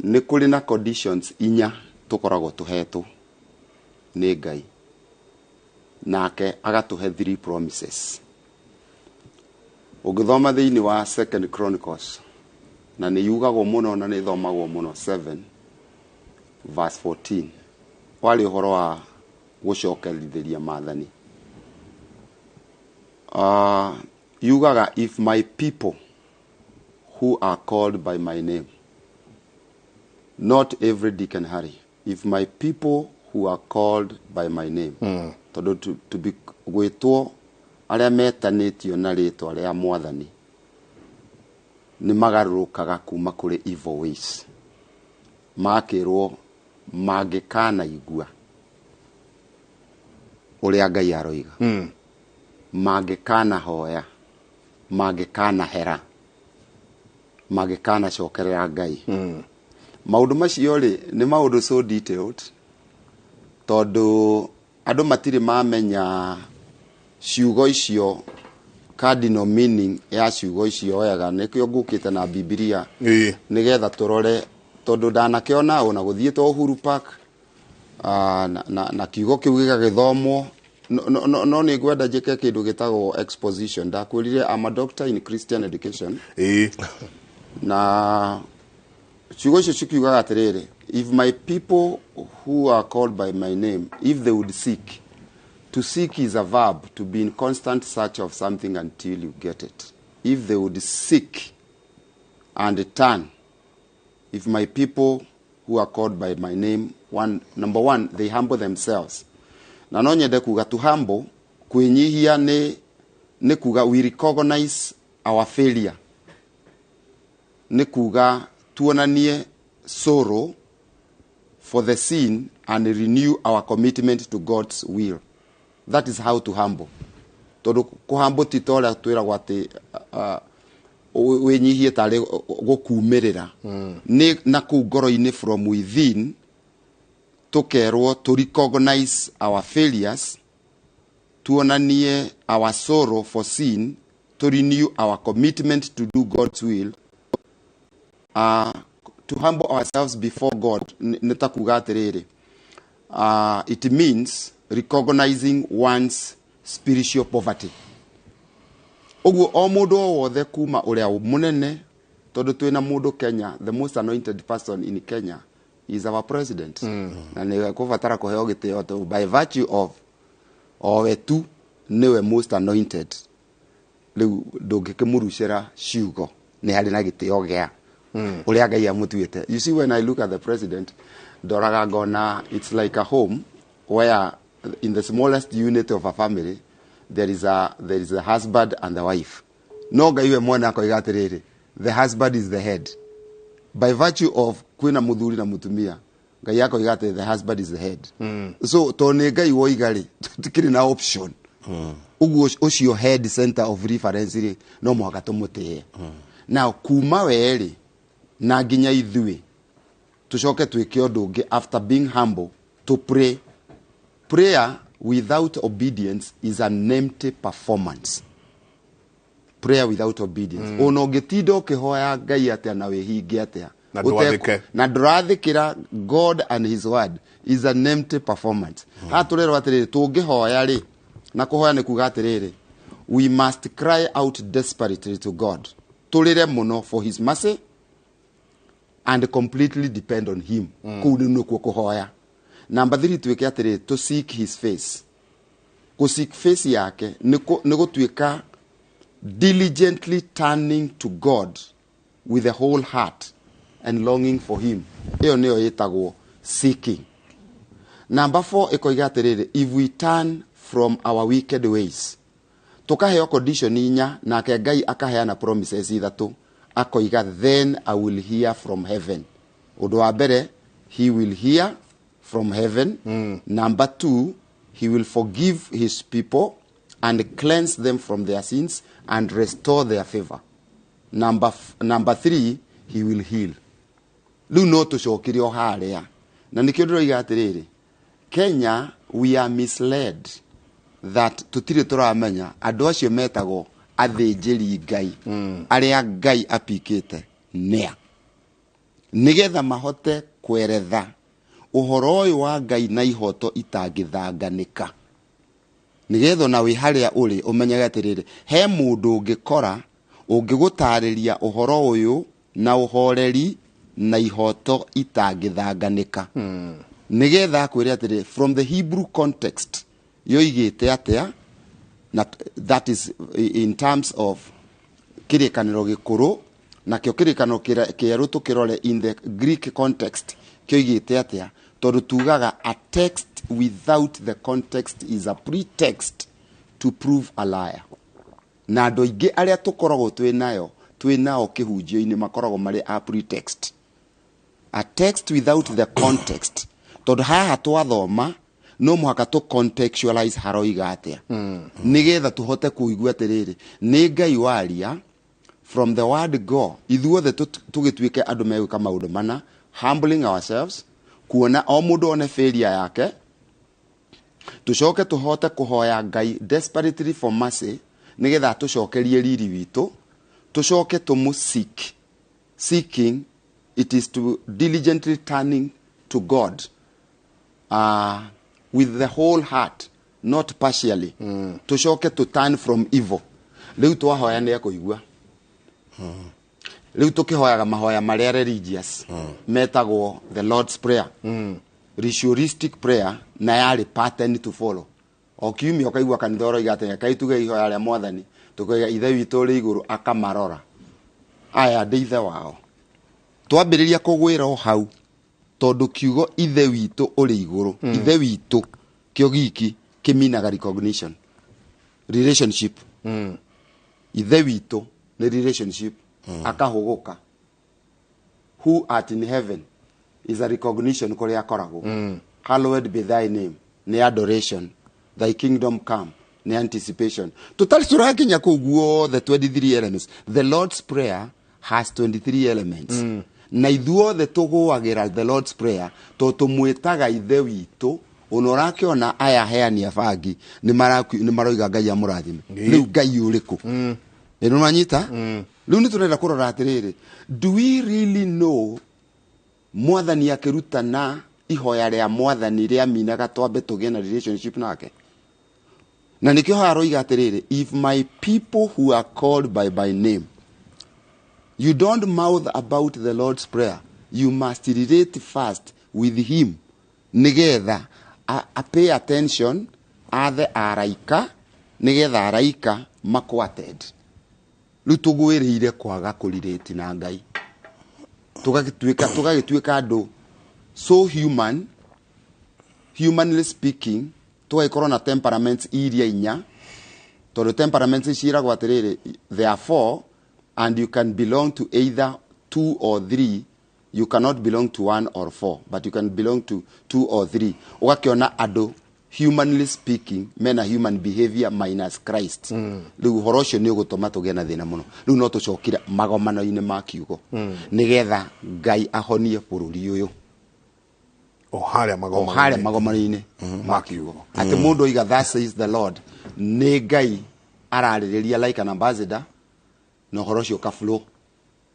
Nĩ kũrĩ na conditions inya tũkoragwo tũhetwo nĩ Ngai, nake agatũhe 3 promises. Ũngĩthoma thĩinĩ wa 2 Chronicles, na nĩ yugagwo mũno na nĩ ĩthomagwo mũno, 7 verse 14, warĩ ũhoro wa gũcokerithĩria maathani. Yugaga, if my people who are called by my name, not every Dick and Harry, if my people who are called by my name. Tondũ to be gwĩtwo arĩa metanĩtio na rĩtwa rĩa Mwathani nĩ magarũrũkaga kuma kũrĩ evil ways, makĩrwo mangĩkanaigua ũrĩa Ngai aroiga, mangĩkanahoya, mangĩkanahera, mangĩkanacokerera Ngai. Maũndũ macio rĩ, nĩ maũndũ so detailed, tondũ andũ matirĩ mamenya ciugo icio, cardinal meaning ya ciugo icio wega. Nĩkĩo ngũkĩte na Bibilia nĩgetha tũrore, tondũ ndanakĩona ona gũthiĩte Uhuru Park, na kiugo kĩu gĩgagĩthomwo. No nĩ ngwenda njĩke kĩndũ gĩtagwo exposition. Ndakwĩrire I'm a doctor in Christian education. Na ciugo icio cikiugaga atĩrĩrĩ, if my people who are called by my name, if they would seek. To seek is a verb, to be in constant search of something until you get it. If they would seek and turn, if my people who are called by my name, one, number one, they humble themselves. Na no nyende kuga to humble, kwĩnyihia nĩ kuga we recognize our failure. Nĩ kuga tuonanie sorrow for the sin and renew our commitment to God's will. That is how to humble. Tondũ kũhumble ti ta ũrĩa twĩragwo atĩ wĩnyihie tarĩ gũkumĩrĩra. Nĩ na kũu ngoro-inĩ, from within, tũkerwo to recognize our failures, tuonanie our sorrow for sin, to renew our commitment to do God's will. To humble ourselves before God nĩ ta kuga atĩrĩrĩ, it means recognizing one's spiritual poverty. Ũguo o mũndũ o wothe kuma ũrĩa mũnene, tondũ twĩna mũndũ Kenya, the most anointed person in Kenya is our president, na nĩ kũbatara kũheo gĩtĩo tondũ by virtue of owe tu nĩwe most anointed. Rĩu ndũngĩkĩmũrucĩra ciugo, nĩ harĩ na gĩtĩo gĩa ũrĩa Ngai amũtuĩte. You see, when I look at the president, ndoraga ngona it's like a home where in the smallest unit of a family there is a husband and the wife. No Ngai we mwene akoiga atĩrĩrĩ, the husband is the head. By virtue of kwĩna mũthuri na mũtumia, Ngai akoiga atĩ the husband is the head. So to nĩ Ngai woiga rĩ, tũtikĩrĩ na option. Ũguo ũcio head, center of reference rĩ, no mũhaka tũmũtĩe. Now kuma we rĩ na nginya ithuĩ tũcoke twĩke ũndũ ũngĩ after being humble, to pray. Prayer without obedience is an empty performance. Prayer without obedience, ona ũngĩtinda ũkĩhoya Ngai atĩa na wĩhinge atĩa, Na ndwathĩke. Na ndũrathĩkĩra God and his word, is an empty performance. Haha tũrerwo atĩrĩrĩ, tũngĩhoya rĩ, na kũhoya nĩ kuga atĩrĩrĩ, we must cry out desperately to God, tũrĩre mũno for his mercy and completely depend on him. Kũu nĩ nĩkuo kũhoya. Number 3, twĩke atĩrĩrĩ, to seek his face. Kũ seek face yake nĩ gũtuĩka diligently turning to God with the whole heart and longing for him. Ĩyo nĩyo ĩtagwo seeking. Number 4 ĩkoiga atĩrĩrĩ, if we turn from our wicked ways. Tũkaheo condition inya, nake Ngai akaheana promises ithatũ. Akoiga, then I will hear from heaven. Ũndũ wa mbere, he will hear from heaven. Number 2, he will forgive his people and cleanse them from their sins and restore their favor. Number 3, he will heal. Rĩu no tũcokire o harĩa, na nĩkĩo ndĩroiga atĩrĩrĩ, Kenya, we are misled that tũtirĩ tũramenya andũ acio metagwo athĩnjĩri Ngai, arĩa Ngai apikĩte nĩa nĩgetha mahote kweretha ũhoro ũyũ wa Ngai na ihoto itangĩthanganĩka, nĩgetha ona wĩ harĩa ũrĩ ũmenyage atĩrĩrĩ, he mũndũ ũngĩkora ũngĩgũtarĩria ũhoro ũyũ na ũhoreri na ihoto itangĩthanganĩka, nĩgetha akwĩre atĩrĩrĩ, from the Hebrew context yoigĩte atĩa, na that is in terms of Kĩrĩkanĩro Gĩkũrũ. Nakĩo kĩrĩkanĩro kĩerũ tũkĩrore in the Greek context kĩoigĩte atĩa, tondũ tugaga a text without the context is a pretext to prove a liar. Na andũ aingĩ arĩa tũkoragwo twĩ nayo twĩ nao kĩhunjio-inĩ makoragwo marĩ a pretext. A text without the context, tondũ haha twathoma no mũhaka tũ contextualize haroiga atĩa, nĩgetha tũhote kũigua atĩrĩrĩ, nĩ Ngai waria from the word go. Ithuothe tũgĩtuĩke andũ megwĩka maũndũ mana, humbling ourselves, kuona o mũndũ one failure yake, tũcoke tũhote kũhoya Ngai desperately for mercy, nĩgetha atũcokerie riri witũ, tũcoke tũmũ seek. Seeking, it is to diligently turning to God with the whole heart, not partially. Tũcoke to turn from evil. Rĩu twahoya nĩ ekũigua. Rĩu tũkĩhoyaga mahoya marĩa religious metagwo the Lord's Prayer, ritualistic prayer, na yarĩ pattern to follow. O kiumia ũkaigua kanitha ũroiga atĩ Ngai tuge ihoya rĩa Mwathani, tũkoiga Ithe witũ ũrĩ igũrũ, akamarora aya ndĩ ithe wao. Twambĩrĩria kũgwĩra o hau, tondũ kiugo Ithe witũ ũrĩ igũrũ, Ithe witũ kĩo giki kĩminaga recognition, relationship. Ithe witũ nĩ relationship. Akahũgũka, who art in heaven is a recognition kũrĩa akoragwo. Hallowed be thy name nĩ adoration, thy kingdom come nĩ anticipation. Tũtarĩ tũrakinya kũu guothe 23 elements. The Lord's Prayer has 23 elements. Na ithuothe tũgũagĩra the Lord's Prayer tondũ tũmwĩtaga Ithe witũ. Ona ũrakĩona aya aheani a bangi nĩ maroiga Ngai amũrathime. Rĩu Ngai ũrĩkũ? Ĩ nĩ wanyita? Rĩu nĩ tũrenda kũrora atĩrĩrĩ, do we really know Mwathani akĩrutana ihoya rĩa Mwathani rĩaminaga twambe tũgĩe na relationship nake? Na nĩkĩo haha aroiga atĩrĩrĩ, if my people who are called by my name. You don't mouth about the Lord's Prayer, you must relate first with him, nĩgetha a pay attention, athe araika, nĩgetha araika makwated. Rĩu tũgwĩrĩire kwaga kũrirĩti na Ngai, tũgagĩtuĩka andũ so human, humanly speaking, tũgagĩkorwo na temperaments iria inya, tondũ temperaments ciĩragwo atĩrĩrĩ, there are four and you can belong to either two or three. You cannot belong to one or four, but you can belong to two or three. Ũgakĩona andũ humanly speaking mena human behavior minus Christ. Rĩu ũhoro ũcio nĩ ũgũtũma tũgĩe na thĩna mũno. Rĩu no tũcokire magomano-inĩ ma kiugo, nĩgetha Ngai ahonie bũrũri ũyũ. O harĩa o magomano-inĩ. Harĩa magomano-inĩ ma kiugo, atĩ mũndũ oiga "Thus says the Lord", nĩ Ngai ararĩrĩria like an ambassador, na ũhoro ũcio ũka flow,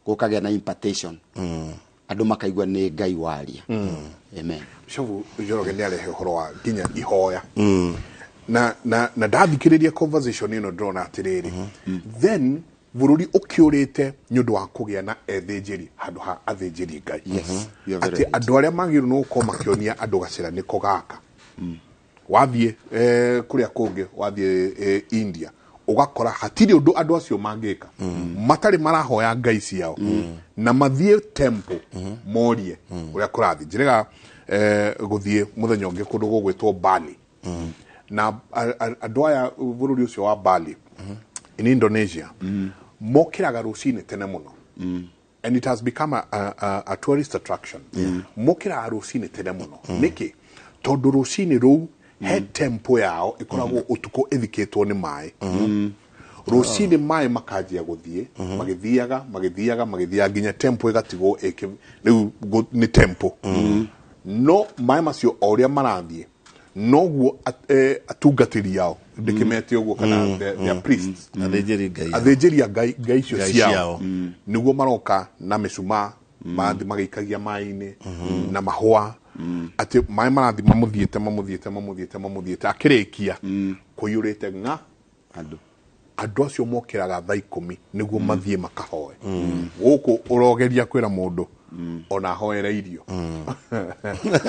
gũkagĩa na impartation, andũ makaigua nĩ Ngai waria. Amen. Bishofu Njoroge nĩ arehe ũhoro wa nginya ihoya, na ndathikĩrĩria conversation ĩno, ndĩrona atĩrĩrĩ, then bũrũri ũkĩũrĩte nĩ ũndũ wa kũgĩa na ethĩnjĩri handũ ha athĩnjĩri Ngai. Yes, you are very atĩ right. Andũ arĩa magĩrĩirwo nĩ gũkorwo makĩonia andũ gacĩra nĩko gaka. Wathiĩ kũrĩa kũngĩ, wathiĩ India, ũgakora hatirĩ ũndũ andũ acio mangĩka matarĩ marahoya ngai ciao, na mathiĩ temple morie ũrĩa kũrathiĩ. Njĩrĩga gũthiĩ mũthenya ũngĩ kũndũ gũgwĩtwo Bali, na andũ aya bũrũri ũcio wa Bali in Indonesia mokĩraga rũcinĩ tene mũno, and it has become a tourist attraction. Mokĩraga rũcinĩ tene mũno nĩkĩ? Tondũ rũcinĩ rũu he temple yao ĩkoragwo ũtukũ ĩthikĩtwo nĩ maĩ. Rũcinĩ maĩ makanjia gũthiĩ, magĩthiaga, magĩthiaga, magĩthiaga nginya temple ĩgatigwo rĩu nĩ temple. No maĩ macio o ũrĩa marathiĩ, noguo atungatĩri ao, ndĩkĩmete ũguo, kana their priests, athĩnjĩri Ngai ao. Athĩnjĩri a ngai, ngai icio Ngai ciao, ciao. Nĩguo maroka na mĩcumaa, marathiĩ magĩikagia maĩ-inĩ na mahũa, atĩ maĩ marathiĩ mamũthiĩte, mamũthiĩte, mamũthiĩte, mamũthiĩte, akĩrĩkia kũiyũrĩte ng'a andũ. Andũ acio mokĩraga thaa 10 nĩguo mathiĩ makahoe. Gũkũ ũrogeria kwĩra mũndũ ona ahoere irio.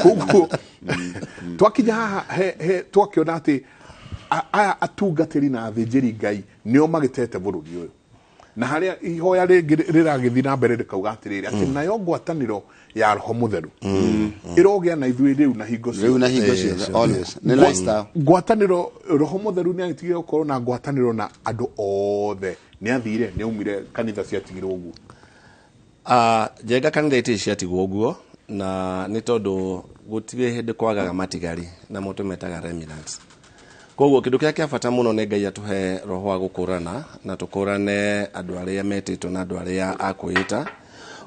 Koguo twakinya haha he twakĩona atĩ aya atungatĩri na athĩnjĩri Ngai nĩo magĩtete bũrũri ũyũ. Na harĩa ihoya rĩngĩ rĩragĩthiĩ na mbere rĩkauga atĩrĩrĩ, atĩ nayo ngwatanĩro ya Roho Mũtheru ĩrogĩa na ithuĩ rĩu na hingo ciothe. Rĩu na hingo ciothe, always. Nĩ lifestyle. Ngwatanĩro, Roho Mũtheru nĩ agĩtigire gũkorwo na ngwatanĩro na andũ othe, nĩ athire, nĩ aumire, kanitha ciatigirwo ũguo. Ah, Njenga, kanitha itirĩ ciatigwo ũguo, na nĩ tondũ gũtirĩ hĩndĩ kwagaga matigari, namo tũmetaga remnants. Koguo kĩndũ kĩrĩa kĩa bata mũno nĩ Ngai atũhe roho wa gũkũrana, na tũkũrane andũ arĩa metĩtwo na andũ arĩa a kwĩĩta.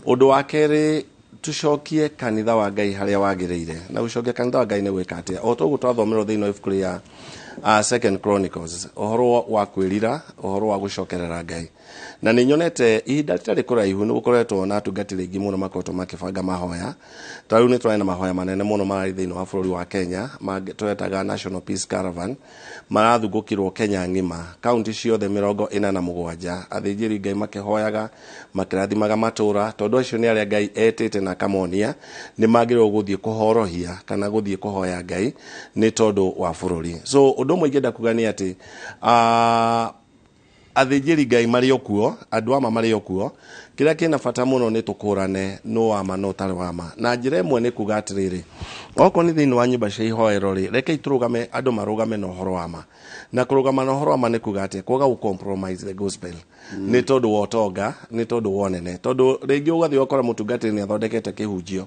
Ũndũ wa kerĩ, tũcokie kanitha wa Ngai harĩa wagĩrĩire. Na gũcokia kanitha wa Ngai nĩ gwĩka atĩa? O toguo twathomerwo thĩinĩ wa ibuku rĩa Second Chronicles, ũhoro wa kwĩrira, ũhoro wa gũcokerera Ngai. Na nĩ nyonete ihinda rĩtarĩ kũraihu nĩ gũkoretwo na atungatĩri aingĩ mũno makoretwo makĩbanga mahoya. Ta rĩu nĩ tũrarĩ na mahoya manene mũno mararĩ thĩinĩ wa bũrũri wa Kenya, twetaga National Peace Caravan, marathungũkirwo Kenya ng'ima, kaunti ciothe 47, athĩnjĩri Ngai makĩhoyaga, makĩrathimaga matũra, tondũ acio nĩ arĩa Ngai etĩte na akamonia nĩ magĩrĩirwo gũthiĩ kũhorohia kana gũthiĩ kũhoya Ngai nĩ tondũ wa bũrũri. So ũndũ ũmwe ingĩenda kuga nĩ atĩ athĩnjĩri Ngai marĩ o kuo, andũ ama marĩ o kuo. Kĩrĩa kĩna bata mũno nĩ tũkũrane nũ wa ma na ũtarĩ wa ma. Na njĩra ĩmwe nĩ kuga atĩrĩrĩ, okorwo nĩ thĩinĩ wa nyũmba cia ihoero rĩ, rekei tũrũgame, andũ marũgame na ũhoro wa ma. Na kũrũgama na ũhoro wa ma nĩ kuga atĩa? Kwaga gũ compromise the gospel nĩ tondũ wa ũtonga, nĩ tondũ wa ũnene. Tondũ rĩngĩ ũgathiĩ ũgakora mũtungatĩri nĩ athondekete kĩhunjio,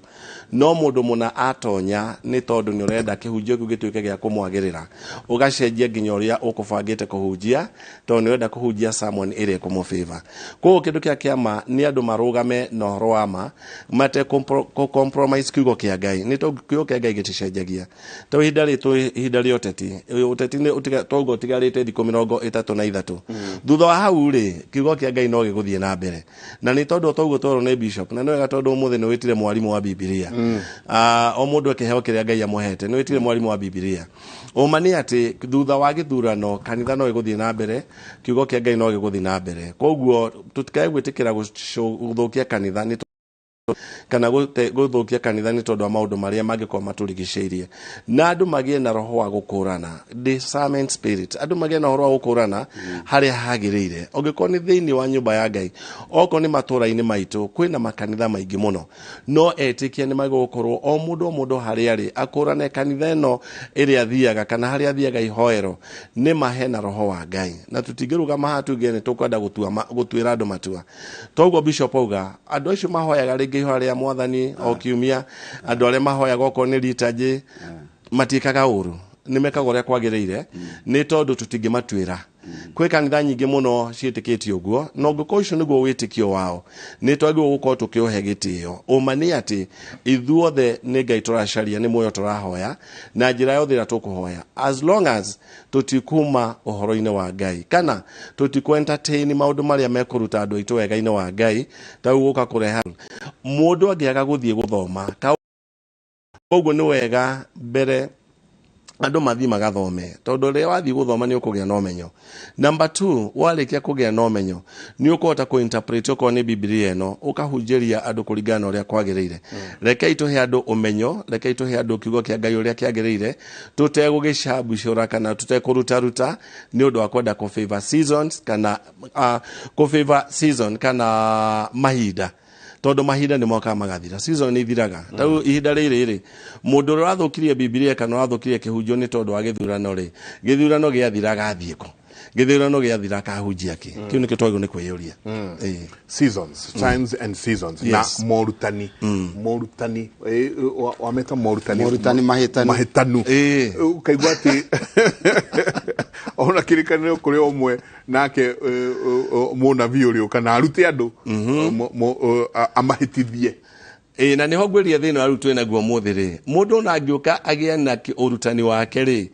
no mũndũ mũna atonya, nĩ tondũ nĩ ũrenda kĩhunjio kĩu gĩtuĩke gĩa kũmwagĩrĩra, ũgacenjia nginya ũrĩa ũkũbangĩte kũhunjia, tondũ nĩ ũrenda kũhunjia sermon ĩrĩa ĩkũmũfavor. Koguo kĩndũ kĩa kĩama nĩ andũ marũgame na ũhoro wa ma, mate kũ compromise kiugo kĩa Ngai, nĩ tondũ kiugo kĩa Ngai gĩticenjagia. Ta ihinda rĩ ihinda rĩa ũteti, ũteti nĩ toguo ũtigarĩte thikũ 33. Thutha wa hau rĩ, kiugo kĩa Ngai no gĩgũthiĩ na mbere. Na nĩ tondũ toguo twerwo nĩ bishop, na nĩ wega tondũ ũmũthĩ nĩ wĩtire mwarimũ wa Bibilia. O mũndũ akĩheo kĩrĩa Ngai amũhete, nĩ wĩtire mwarimũ wa Bibilia. Ũma nĩ atĩ thutha wa gĩthurano kanitha no ĩgũthiĩ na mbere, kiugo kĩa Ngai no gĩgũthiĩ na mbere. Koguo tũtikae gwĩtĩkĩra gũthũkia kanitha nĩ kana gũthũkia kanitha nĩ tondũ wa maũndũ marĩa mangĩkorwo matũrigicĩirie. Na andũ magĩe na roho wa gũkũrana, discernment spirit, andũ magĩe na ũhoro wa gũkũrana harĩa hagĩrĩire. Ũngĩkorwo nĩ thĩinĩ wa nyũmba ya Ngai, okorwo nĩ matũra-inĩ maitũ, kwĩna makanitha maingĩ mũno, no etĩkia nĩ magĩrĩirwo gũkorwo o mũndũ o mũndũ harĩa arĩ akũrane kanitha ĩno ĩrĩa athiaga kana harĩa athiaga ihoero, nĩ ma hena roho wa Ngai. Na tũtingĩrũgama haha tuge nĩ tũkwenda gũtuĩra andũ matua. Toguo bishop auga, andũ acio mahoyaga rĩngĩ ihoya rĩa Mwathani o kiumia, andũ arĩa mahoyaga okorwo nĩ liturgy, matiĩkaga ũru, nĩ mekaga ũrĩa kwagĩrĩire, nĩ tondũ tũtingĩmatuĩra. Kwĩ kanitha nyingĩ mũno ciĩtĩkĩtie ũguo, na ũngĩkorwo ũcio nĩguo wĩtĩkio wao, nĩ twagĩrĩirwo gũkorwo tũkĩũhe gĩtĩo. Ũma nĩ atĩ ithuothe nĩ Ngai tũracaria, nĩ muoyo tũrahoya, na njĩra yothe ĩrĩa tũkũhoya, as long as tũtikuma ũhoro-inĩ wa Ngai kana tũtikũ entertain maũndũ marĩa mekũruta andũ aitũ wega-inĩ wa Ngai, ta rĩu gũka kũreha mũndũ angĩaga gũthiĩ gũthoma. Koguo nĩ wega mbere andũ mathiĩ magathome, tondũ rĩrĩa wathiĩ gũthoma nĩ ũkũgĩa na ũmenyo. Number 2, warĩkia kũgĩa na ũmenyo nĩ ũkũhota kũ-interpret okorwo nĩ Bibilia ĩno, ũkahunjĩria andũ kũringana na ũrĩa kwagĩrĩire. Rekei tũhe andũ ũmenyo, rekei tũhe andũ kiugo kĩa Ngai ũrĩa kĩagĩrĩire, tũtegũgĩcambucũra kana tũtekũrutaruta nĩ ũndũ wa kwenda kũ favor seasons kana kũ favor season kana mahinda, tondũ mahinda nĩ mokaga magathira, season nĩ ithiraga. Ta rĩu ihinda rĩrĩ rĩ, mũndũ ũrĩa ũrathũkirie Bibilia kana ũrathũkirie kĩhunjio nĩ tondũ wa gĩthurano rĩ, gĩthurano gĩathira gathiĩ kũ? Gĩthurano gĩathira kahunjia kĩ? Kĩu nĩkĩo twagĩrĩirwo nĩ kwĩyũria. Seasons, times and seasons. Na morutani, morutani, wameta morutani. Morutani mahĩtanu. Mahĩtanu. Ũkaigua atĩ ona kĩrĩkanĩro kũrĩ ũmwe nake mũnabii ũrĩa ũka na arute andũ, amahĩtithie. Ĩ, na nĩho ngwĩria thĩna rĩu twĩ naguo mũthĩ rĩ, mũndũ ona angĩũka agĩe na ũrutani wake rĩ,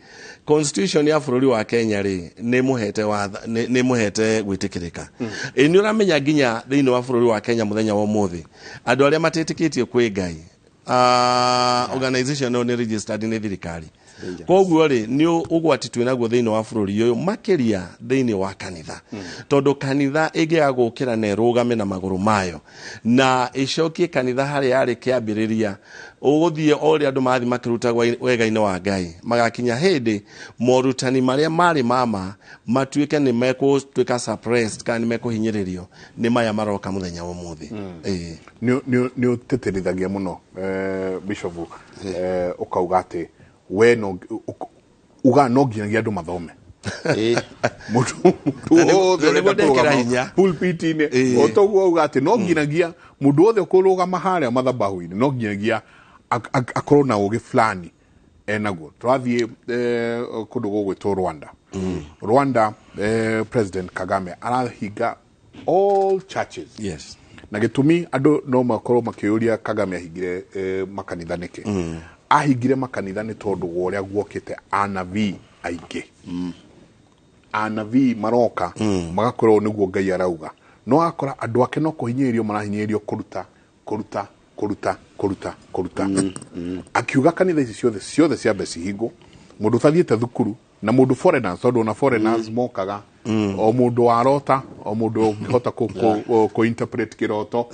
constitution ya bũrũri wa Kenya rĩ, nĩ mũhete watha, nĩ mũhete gwĩtĩkĩrĩka. Ĩ, nĩ ũramenya nginya thĩinĩ wa bũrũri wa Kenya mũthenya wa ũmũthĩ andũ arĩa matetĩkĩtie kwĩ Ngai, organization ĩyo nĩ registered nĩ thirikari. Koguo rĩ, nĩ ũgwati twĩ naguo thĩinĩ wa bũrũri ũyũ, makĩria thĩinĩ wa kanitha, tondũ kanitha ĩngĩaga gũkĩra na ĩrũgame na magũrũ mayo na ĩcokie kanitha harĩa yarĩ kĩambĩrĩria, ũgũthiĩ o ũrĩa andũ marathiĩ makĩrutagwo wega-inĩ wa Ngai, magakinya hĩndĩ morutani marĩa marĩ mama matuĩke nĩ mekũtuĩka suppressed kana nĩ mekũhinyĩrĩrio nĩ maya maroka mũthenya wa ũmũthĩ. Ĩĩ. Nĩ ũtĩtĩrithagia mũno, bishop, ũkauga atĩ we no uga no nginyagia andũ mathome, mũndũ wothe Na nĩguo ũrenda ndekĩra kũrũgama hinya. pulpit-inĩ, o toguo auga atĩ no nginyagia mũndũ wothe ũkũrũgama harĩa mathabahu-inĩ no nginyagia akorwo na ũgĩ fulani enaguo. Tũrathiĩ kũndũ gũgwĩtwo Rwanda. Rwanda, President Kagame arahinga all churches. Na gĩtũmi, andũ no makorwo makĩũria Kagame ahingire makanitha nĩkĩ. Ahingire makanitha nĩ tondũ wa ũrĩa guokĩte anabii aingĩ. Anabii maroka magakorwo nĩguo Ngai arauga, no akora andũ ake no kũhinyĩrĩrio marahinyĩrĩrio kũruta kũruta kũruta kũruta kũruta. Akiuga kanitha ici ciothe ciothe ciambe cihingwo, mũndũ ũtathiĩte thukuru na mũndũ foreigners, tondũ ona foreigners mokaga, o mũndũ warota, o mũndũ ũngĩhota kũ interpret kĩroto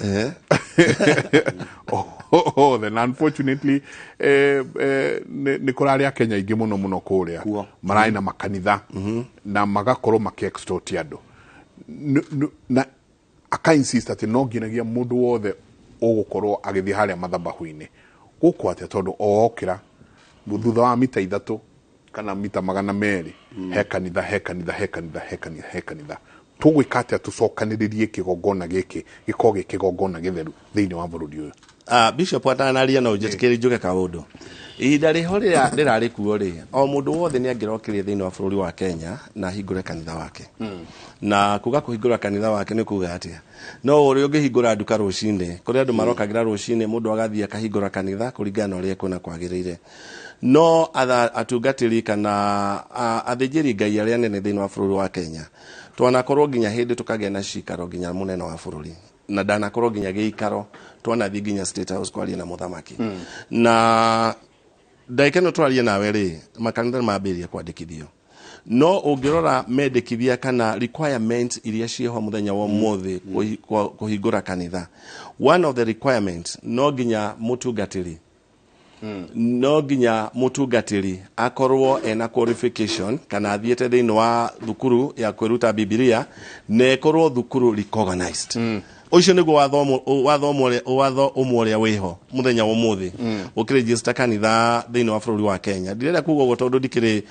othe. Na unfortunately, nĩ kũrarĩ Akenya aingĩ mũno mũno kũrĩa mararĩ na makanitha na magakorwo makĩ-extort andũ. Na aka insist atĩ no nginyagia mũndũ wothe ũgũkorwo agĩthiĩ harĩa mathabahu-inĩ gũkũ atĩa, tondũ o okĩra thutha wa mita 3 kana mita 200 he kanitha, he kanitha, he kanitha, he kanitha, he kanitha. Tũgwĩka atĩa tũcokanĩrĩrie kĩgongona gĩkĩ gĩkorwo gĩ kĩgongona gĩtheru thĩinĩ wa bũrũri ũyũ? Bishop, atanaria no njĩtĩkĩrie njuge kaũndũ. Ihinda rĩho rĩrĩa rĩrarĩ kuo rĩ, o mũndũ wothe nĩ angĩrokĩrire thĩinĩ wa bũrũri wa Kenya na ahingũre kanitha wake. Na kuga kũhingũra kanitha wake nĩ kuga atĩa? No ũrĩa ũngĩhingũra nduka rũcinĩ, kũrĩa andũ marokagĩra rũcinĩ, mũndũ agathiĩ akahingũra kanitha kũringana na ũrĩa ekuona kwagĩrĩire. No atungatĩri kana athĩnjĩri Ngai arĩa anene thĩinĩ wa bũrũri wa Kenya, twanakorwo nginya hĩndĩ tũkagĩa na cikaro nginya mũnene wa bũrũri, na ndanakorwo nginya gĩikaro, twanathiĩ nginya State House kwaria na mũthamaki. Na ndagĩka ĩno twarie nawe rĩ, makanitha nĩ mambĩrĩria kwandĩkithio, no ũngĩrora mendekithia kana requirements iria ciĩho mũthenya wa ũmũthĩ kũhingũra kanitha, one of the requirements, no nginya mũtungatĩri akorwo ena qualification kana athiĩte thĩinĩ wa thukuru ya kwĩruta Bibilia na ĩkorwo thukuru recognized. Ũcio nĩguo watho ũmwe ũrĩa wĩho mũthenya wa ũmũthĩ ũkĩregister kanitha thĩinĩ wa bũrũri wa Kenya. Ndirenda kuga ũguo tondũ ndikĩrĩ,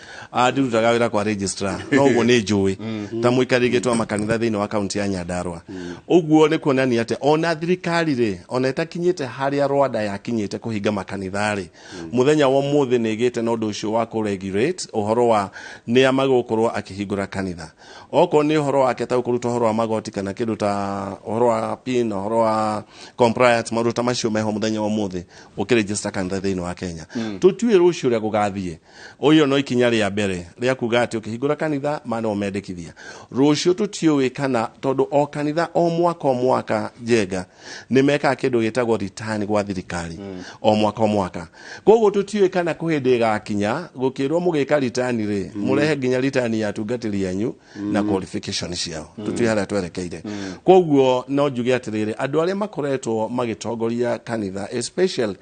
ndirutaga wĩra kwa registrar, no ũguo nĩ njũĩ ta mũikarĩri gĩtĩ wa makanitha thĩinĩ wa kaunti ya Nyandarua. Ũguo nĩ kuonania atĩ ona thirikari rĩ, ona ĩtakinyĩte harĩa Rwanda yakinyĩte kũhinga makanitha rĩ, mũthenya wa ũmũthĩ nĩ ĩgĩte na ũndũ ũcio wa kũ-regulate ũhoro wa nĩa magũkorwo akĩhingũra kanitha, okorwo nĩ ũhoro wake ta kũruta ũhoro wa magoti kana kĩndũ ta ũhoro wa PIN, ũhoro wa compliance, maũndũ ta macio meho mũthenya wa ũmũthĩ ũkĩregister kanitha thĩinĩ wa Kenya. Tũtiũĩ rũciũ ũrĩa gũgathiĩ. Ũyũ no ikinya rĩa mbere rĩa kuga atĩ ũkĩhingũra kanitha ma no mendekithia. Rũciũ tũtiũĩ kana, tondũ o kanitha o mwaka o mwaka njenga nĩ mekaga kĩndũ gĩtagwo return gwa thirikari o mwaka o mwaka. Koguo tũtiũĩ kana kwĩ hĩndĩ ĩgakinya gũkĩrwo mũgĩka return rĩ, mũrehe nginya return ya atungatĩri anyu na qualification ciao. Tũtiũĩ harĩa twerekeire. Koguo no njuge atĩrĩrĩ, andũ arĩa makoretwo magĩtongoria kanitha, especially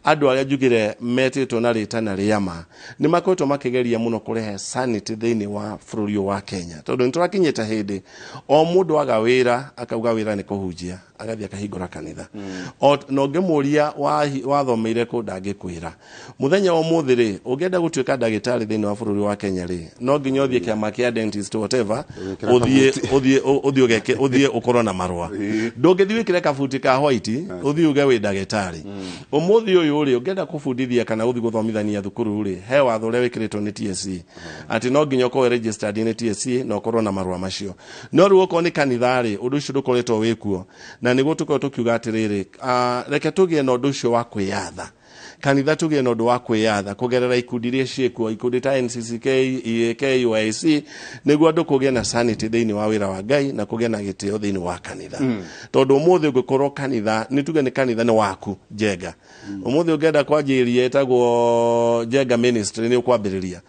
andũ arĩa njugire metĩtwo na rĩtana rĩa ma, nĩ makoretwo makĩgeria mũno kũrehe sanity thĩinĩ wa bũrũri ũyũ wa Kenya, tondũ nĩ tũrakinyĩte hĩndĩ o mũndũ aga wĩra akauga wĩra nĩ kũhunjia, agathiĩ akahingũra kanitha. O na ũngĩmũria wathomeire kũ, ndangĩkwĩra. Mũthenya wa ũmũthĩ rĩ, ũngĩenda gũtuĩka ndagĩtarĩ thĩinĩ wa bũrũri wa Kenya rĩ, no nginya ũthiĩ kĩama kĩa dentist, whatever, Ũgĩkĩra ũthiĩ kabuti. ũthiĩ ũgeke, ũthiĩ ũkorwo na marũa. Ndũngĩthiĩ wĩkĩre kabuti ka white ũthiĩ uge wĩ ndagĩtarĩ. Ũmũthĩ ũyũ rĩ, ũngĩenda kũbundithia kana gũthiĩ gũthomithania thukuru rĩ, he watho ũrĩa wĩkĩrĩtwo nĩ TSC atĩ no nginya ũkorwo registered nĩ TSC na ũkorwo na marũa macio. No rĩu okorwo nĩ kanitha rĩ, ũndũ ũcio ndũkoretwo wĩkuo, na nĩguo tũkorwo tũkiuga atĩrĩrĩ, reke tũgĩe na ũndũ ũcio wa kwĩyatha. Kanitha tũgĩe na ũndũ wa kwĩyatha kũgerera ikundi iria ciĩkuo, ikundi ta NCCK, EAK, UIC, nĩguo andũ kũgĩe na sanity thĩinĩ wa wĩra wa Ngai na kũgĩe na gĩtĩo thĩinĩ wa kanitha. Tondũ ũmũthĩ ũngĩkorwo kanitha, nĩ tuge nĩ kanitha nĩ waku Njenga, ũmũthĩ ũngĩenda kwanjĩrĩria ĩtagwo Njenga Ministry, nĩ ũkwambĩrĩria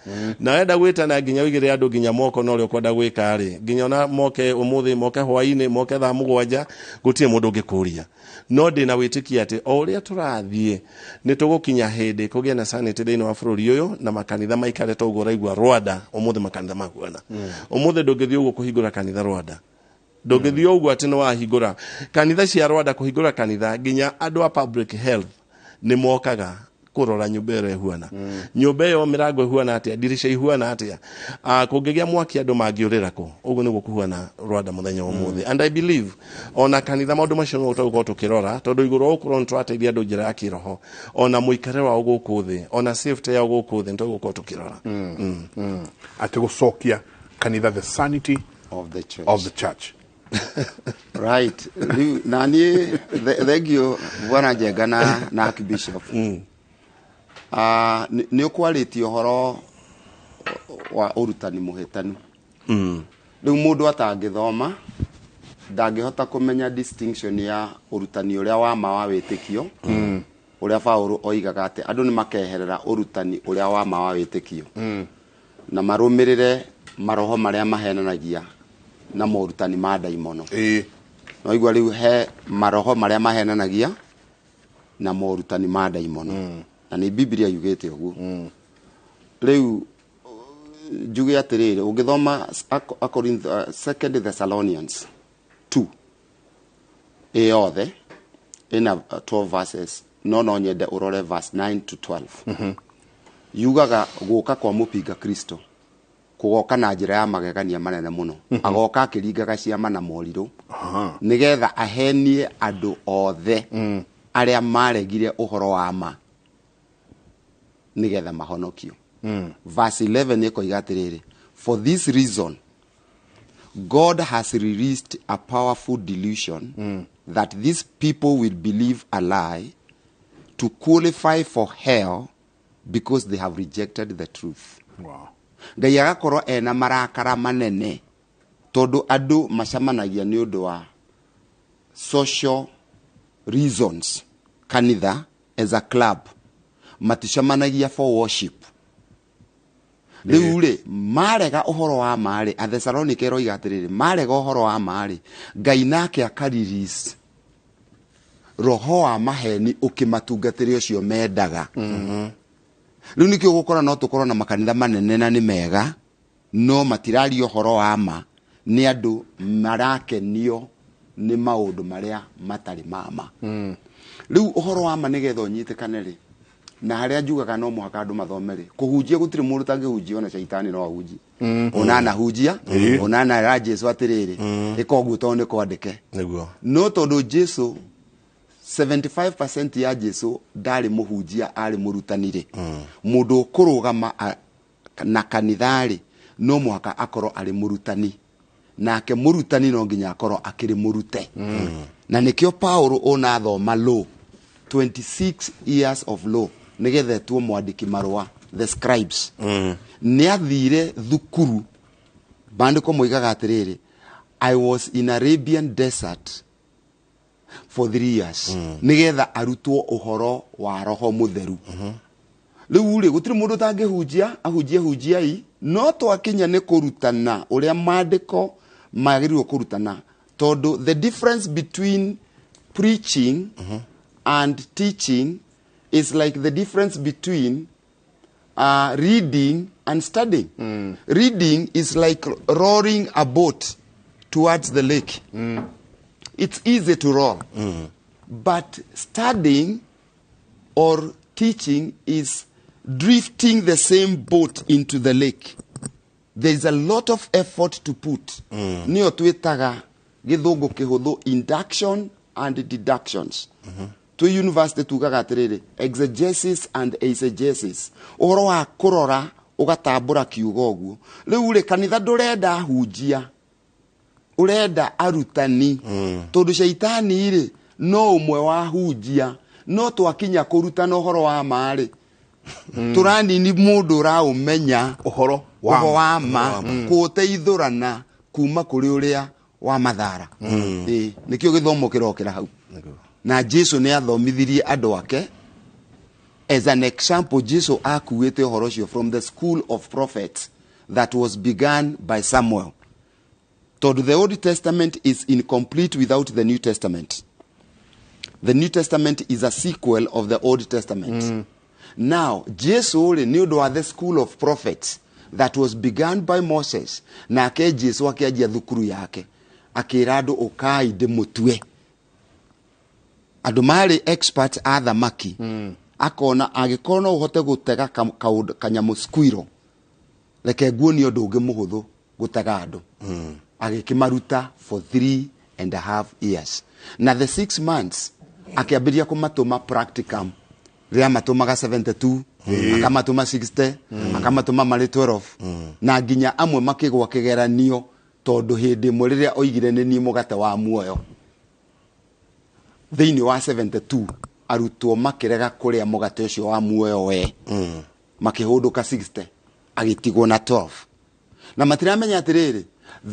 na wenda gwĩtana nginya ũigĩre andũ nginya moko na ũrĩa ũkwenda gwĩka rĩ, nginya ona moke ũmũthĩ, moke hwainĩ, moke thaa 7, gũtirĩ mũndũ ũngĩkũria. No ndĩna wĩtĩkia atĩ o ũrĩa tũrathiĩ nĩ tũgũkinya hĩndĩ kũgĩe na sanity thĩinĩ wa bũrũri ũyũ na makanitha maikare ta ũguo ũraigua Rwanda ũmũthĩ makanitha mahuana. Ũmũthĩ ndũngĩthiĩ ũguo kũhingũra kanitha Rwanda, ndũngĩthiĩ ũguo atĩ nĩ wahingũra kanitha cia Rwanda, kũhingũra kanitha nginya andũ a public health nĩ mokaga kũrora nyũmba ĩyo ĩhuana, nyũmba ĩyo mĩrango ĩhuana atĩa, ndirica ihuana atĩa, kũngĩgĩa mwaki andũ mangĩũrĩra kũ. Ũguo nĩguo kũhuana Rwanda mũthenya wa ũmũthĩ. And I believe ona kanitha maũndũ macio no tũgũkorwo tũkĩrora, tondũ igũrũ wa gũkorwo nĩ tũrateithia andũ njĩra ya kĩroho, ona mũikarĩre wao gũkũ thĩ, ona safety yao gũkũ thĩ, nĩ tũgũkorwo tũkĩrora. Atĩ gũcokia kanitha the sanity of the church. Of the church. Right, rĩu na niĩ thank you Bwana Njenga na Archbishop. Nĩ ũkwarĩtie ũhoro wa ũrutani mũhĩtanu. Rĩu mũndũ atangĩthoma ndangĩhota kũmenya distinction ya ũrutani ũrĩa wa ma wa wĩtĩkio, ũrĩa Paũlũ oigaga atĩ andũ nĩ makeherera ũrutani ũrĩa wa ma wa wĩtĩkio na marũmĩrĩre maroho marĩa mahenanagia na morutani ma ndaimono. No igua rĩu he maroho marĩa mahenanagia na morutani ma ndaimono, na nĩ Biblia yugĩte ũguo. Rĩu njuge atĩrĩrĩ, ũngĩthoma Second Thessalonians 2 ĩ yothe ĩna 12 verses, no nyende ũrore verse 9 to 12. Yugaga gũka kwa mũpinga Kristo kũgoka na njĩra ya magegania manene mũno, agoka akĩringaga ciama na morirũ nĩgetha ahenie andũ othe arĩa maregire ũhoro wa ma nĩgetha mahonokio. Verse 11 ĩkoiga atĩrĩrĩ, "For this reason God has released a powerful delusion that these people will believe a lie to qualify for hell because they have rejected the truth." Ngai agakorwo ena marakara manene tondũ andũ macemanagia nĩ ũndũ wa social reasons. Kanitha as a club, maticemanagia for worship. Rĩu rĩ, marega ũhoro wa ma rĩ, Athesalonike ĩroiga atĩrĩrĩ, marega ũhoro wa ma rĩ, Ngai nake akarelease roho wa maheni ũkĩmatungatĩre ũcio mendaga. Rĩu nĩkĩo ũgũkora no tũkorwo na makanitha manene na nĩ mega, no matiraria ũhoro wa ma, nĩ andũ marakenio nĩ maũndũ marĩa matarĩ ma ma. Rĩu ũhoro wa ma nĩgetha ũnyitĩkane rĩ, na harĩa njugaga no mũhaka andũ mathome rĩ, kũhunjia gũtirĩ mũndũ ũtangĩhunjia, ona caitani no ahunjie, ona anahunjia, ona anera Jesu atĩrĩrĩ, ĩka ũguo tondũ nĩ kwandĩke. No tondũ Jesu, 75% ya Jesu ndarĩ mũhunjia, arĩ mũrutani rĩ, mũndũ ũkũrũgama na kanitha rĩ, no mũhaka akorwo arĩ mũrutani, nake mũrutani no nginya akorwo akĩrĩ mũrute. Na nĩkĩo Paulo ũnathoma law, 26 years of law, nĩgetha etuo mwandĩki marũa, the scribes, nĩ athire thukuru. Maandĩko moigaga atĩrĩrĩ, "I was in Arabian desert for 3 years," nĩgetha arutwo ũhoro wa roho mũtheru. Rĩu rĩ, gũtirĩ mũndũ ũtangĩhunjia, ahunjie hunjiai, no twakinya nĩ kũrutana ũrĩa maandĩko magĩrĩirwo kũrutana, tondũ the difference between preaching and teaching is like the difference between reading and studying. Reading is like rowing a boat towards the lake. It's easy to row. But studying or teaching is drifting the same boat into the lake. There is a lot of effort to put. Nĩyo twĩtaga gĩthũngũ kĩhũthũ induction and deductions. Twĩ university tugaga atĩrĩrĩ, exegesis and eisegesis, ũhoro wa kũrora ũgatambũra kiugo ũguo. Rĩu rĩ, kanitha ndũrenda hunjia, ũrenda arutani, tondũ caitani rĩ, no ũmwe wa hunjia No twakinya kũrutana ũhoro wa ma rĩ, tũranini mũndũ ũraũmenya ũhoro wa ma kũũteithũrana kuma kũrĩ ũrĩa wa mathara. Ĩĩ, nĩkĩo gĩthomo kĩrokĩra hau. Na Jesu nĩ athomithirie andũ ake. As an example, Jesu akuĩte ũhoro ũcio from the school of prophets that was begun by Samuel. Tondũ the Old Testament is incomplete without the New Testament. The New Testament is a sequel of the Old Testament. Now, Jesu rĩ, nĩ ũndũ wa the school of prophets that was begun by Moses, nake Jesu akĩanjia thukuru yake, akĩra andũ ũkai ndĩmũtue. Andũ marĩ expert a thamaki, akona angĩkorwo no ũhote gũtega kanyamũ squirrel, reke nguonie ũndũ ũngĩ mũhũthũ gũtega andũ. Agĩkĩmaruta for 3.5 years. Na the 6 months akĩambĩrĩria kũmatũma practicum. Rĩrĩa matũmaga 72, akamatũma 60, akamatũma marĩ 12. Na nginya amwe makĩgwa kĩgeranio tondũ hĩndĩ ĩmwe rĩrĩa oigire nĩ niĩ mũgate wa muoyo. Thĩinĩ wa 72 arutwo makĩrega kũrĩa mũgate ũcio wa muoyo we. Makĩhũndũka 60, agĩtigwo na 12. Na matiramenya atĩrĩrĩ,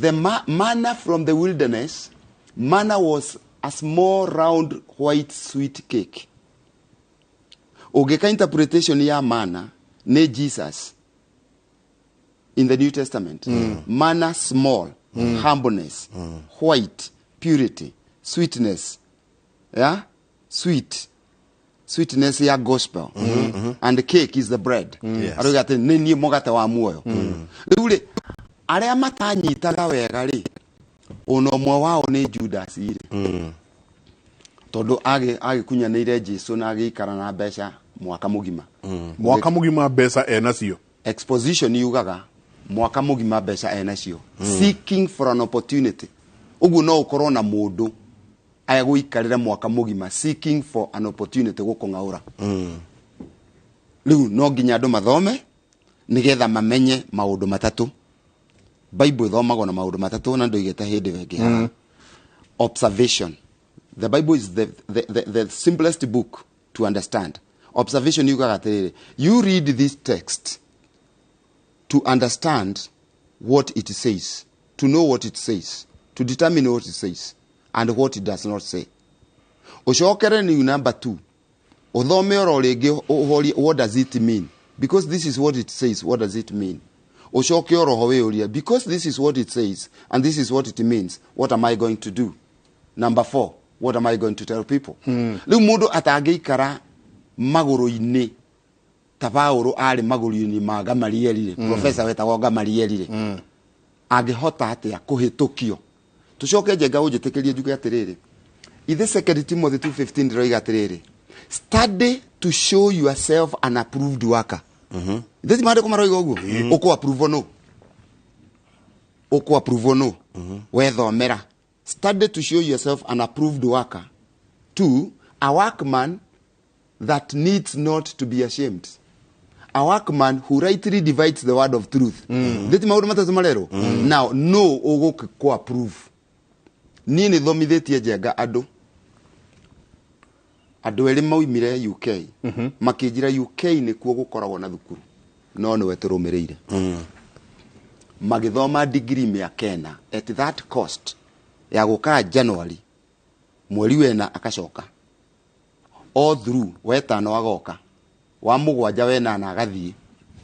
the manna from the wilderness, manna was a small round white sweet cake. Ũngĩka interpretation ya manna nĩ Jesus in the New Testament. Manna small, humbleness, white, purity, sweetness, yeah? Sweet. Sweetness ya gospel. And the cake is the bread. Yes. Arauga atĩ nĩ niĩ mũgate wa muoyo. Rĩu rĩ, arĩa matanyitaga wega rĩ, ona ũmwe wao nĩ Judas rĩ. Tondũ agĩkunyanĩire Jesu na agĩikara na mbeca mwaka mũgima. Mwaka mũgima mbeca enacio. Exposition yugaga mwaka mũgima mbeca enacio. Seeking for an opportunity. Ũguo no ũkorwo na mũndũ agũikarĩra mwaka mũgima seeking for an opportunity gũkũng'aũra. Rĩu no nginya andũ mathome nĩgetha mamenye maũndũ matatũ. Bible ĩthomagwo na maũndũ matatũ na ndoigĩte hĩndĩ ĩyo ĩngĩ haha. Observation. The Bible is the simplest book to understand. Observation yugaga atĩrĩrĩ, you read this text to understand what it says, to know what it says, to determine what it says and what it does not say. Ũcokere ni number 2. Ũthome oro rĩngĩ ũhorie what does it mean? Because this is what it says, what does it mean? Ũcoke oro ho wĩyũrie, because this is what it says and this is what it means, what am I going to do? Number 4, what am I going to tell people? Rĩu mũndũ atangĩikara magũrũ-inĩ ta Paũlũ arĩ magũrũ-inĩ ma Gamalieli rĩ, professor wetagwo Gamalieli rĩ, angĩhota atĩa kũhĩtũkio? Tũcoke Njenga ũnjĩtĩkĩrie njuge atĩrĩrĩ, ithe 2 Timothy 2:15 ndĩroiga atĩrĩrĩ, study to show yourself an approved worker. Ithe ti maandĩko maroiga ũguo? Ũkũ approve no? Ũkũ approve no? Wethomera. Study to show yourself an approved worker. 2, a workman that needs not to be ashamed. A workman who rightly divides the word of truth. Ndeti maũndũ matatũ marerwo? Now, no ũgũka kũ approve. Niĩ nĩ thomithĩtie Njenga andũ. Andũ erĩ maumire UK. Makĩnjĩra UK nĩkuo gũkoragwo na thukuru. No nĩwe tũrũmĩrĩire. Magĩthoma degree mĩaka ĩna at that cost ya gũka January mweri wena akacoka. All through wetano agoka. Wa mũgwanja wenana agathiĩ.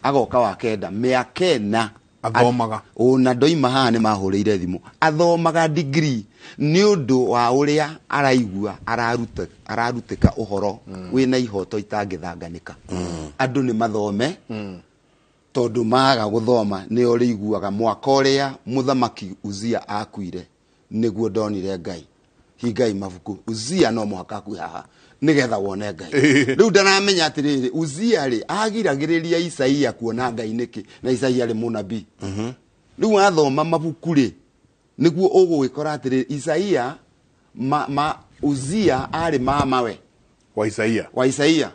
Agoka wa kenda mĩaka ĩna athomaga. Ona ndoima haha nĩ mahũrĩire thimũ. Athomaga degree nĩ ũndũ wa ũrĩa araigua ararutĩka ũhoro wĩna ihoto itangĩthanganĩka. Andũ nĩ mathome tondũ maga gũthoma nĩ ũrĩiguaga mwaka ũrĩa mũthamaki Uzia akuire nĩguo ndonire Ngai. Hingai mabuku. Uzia no mũhaka akue haha nĩgetha wone Ngai. Rĩu ndaramenya atĩrĩrĩ, Uzia rĩ agiragĩrĩria Isaia kuona Ngai nĩkĩ? Na Isaia arĩ mũnabii. Rĩu wathoma mabuku rĩ, nĩguo ũgũgĩkora atĩrĩrĩ, Isaia ma Uzia arĩ mamawe wa Isaia. Wa Isaia.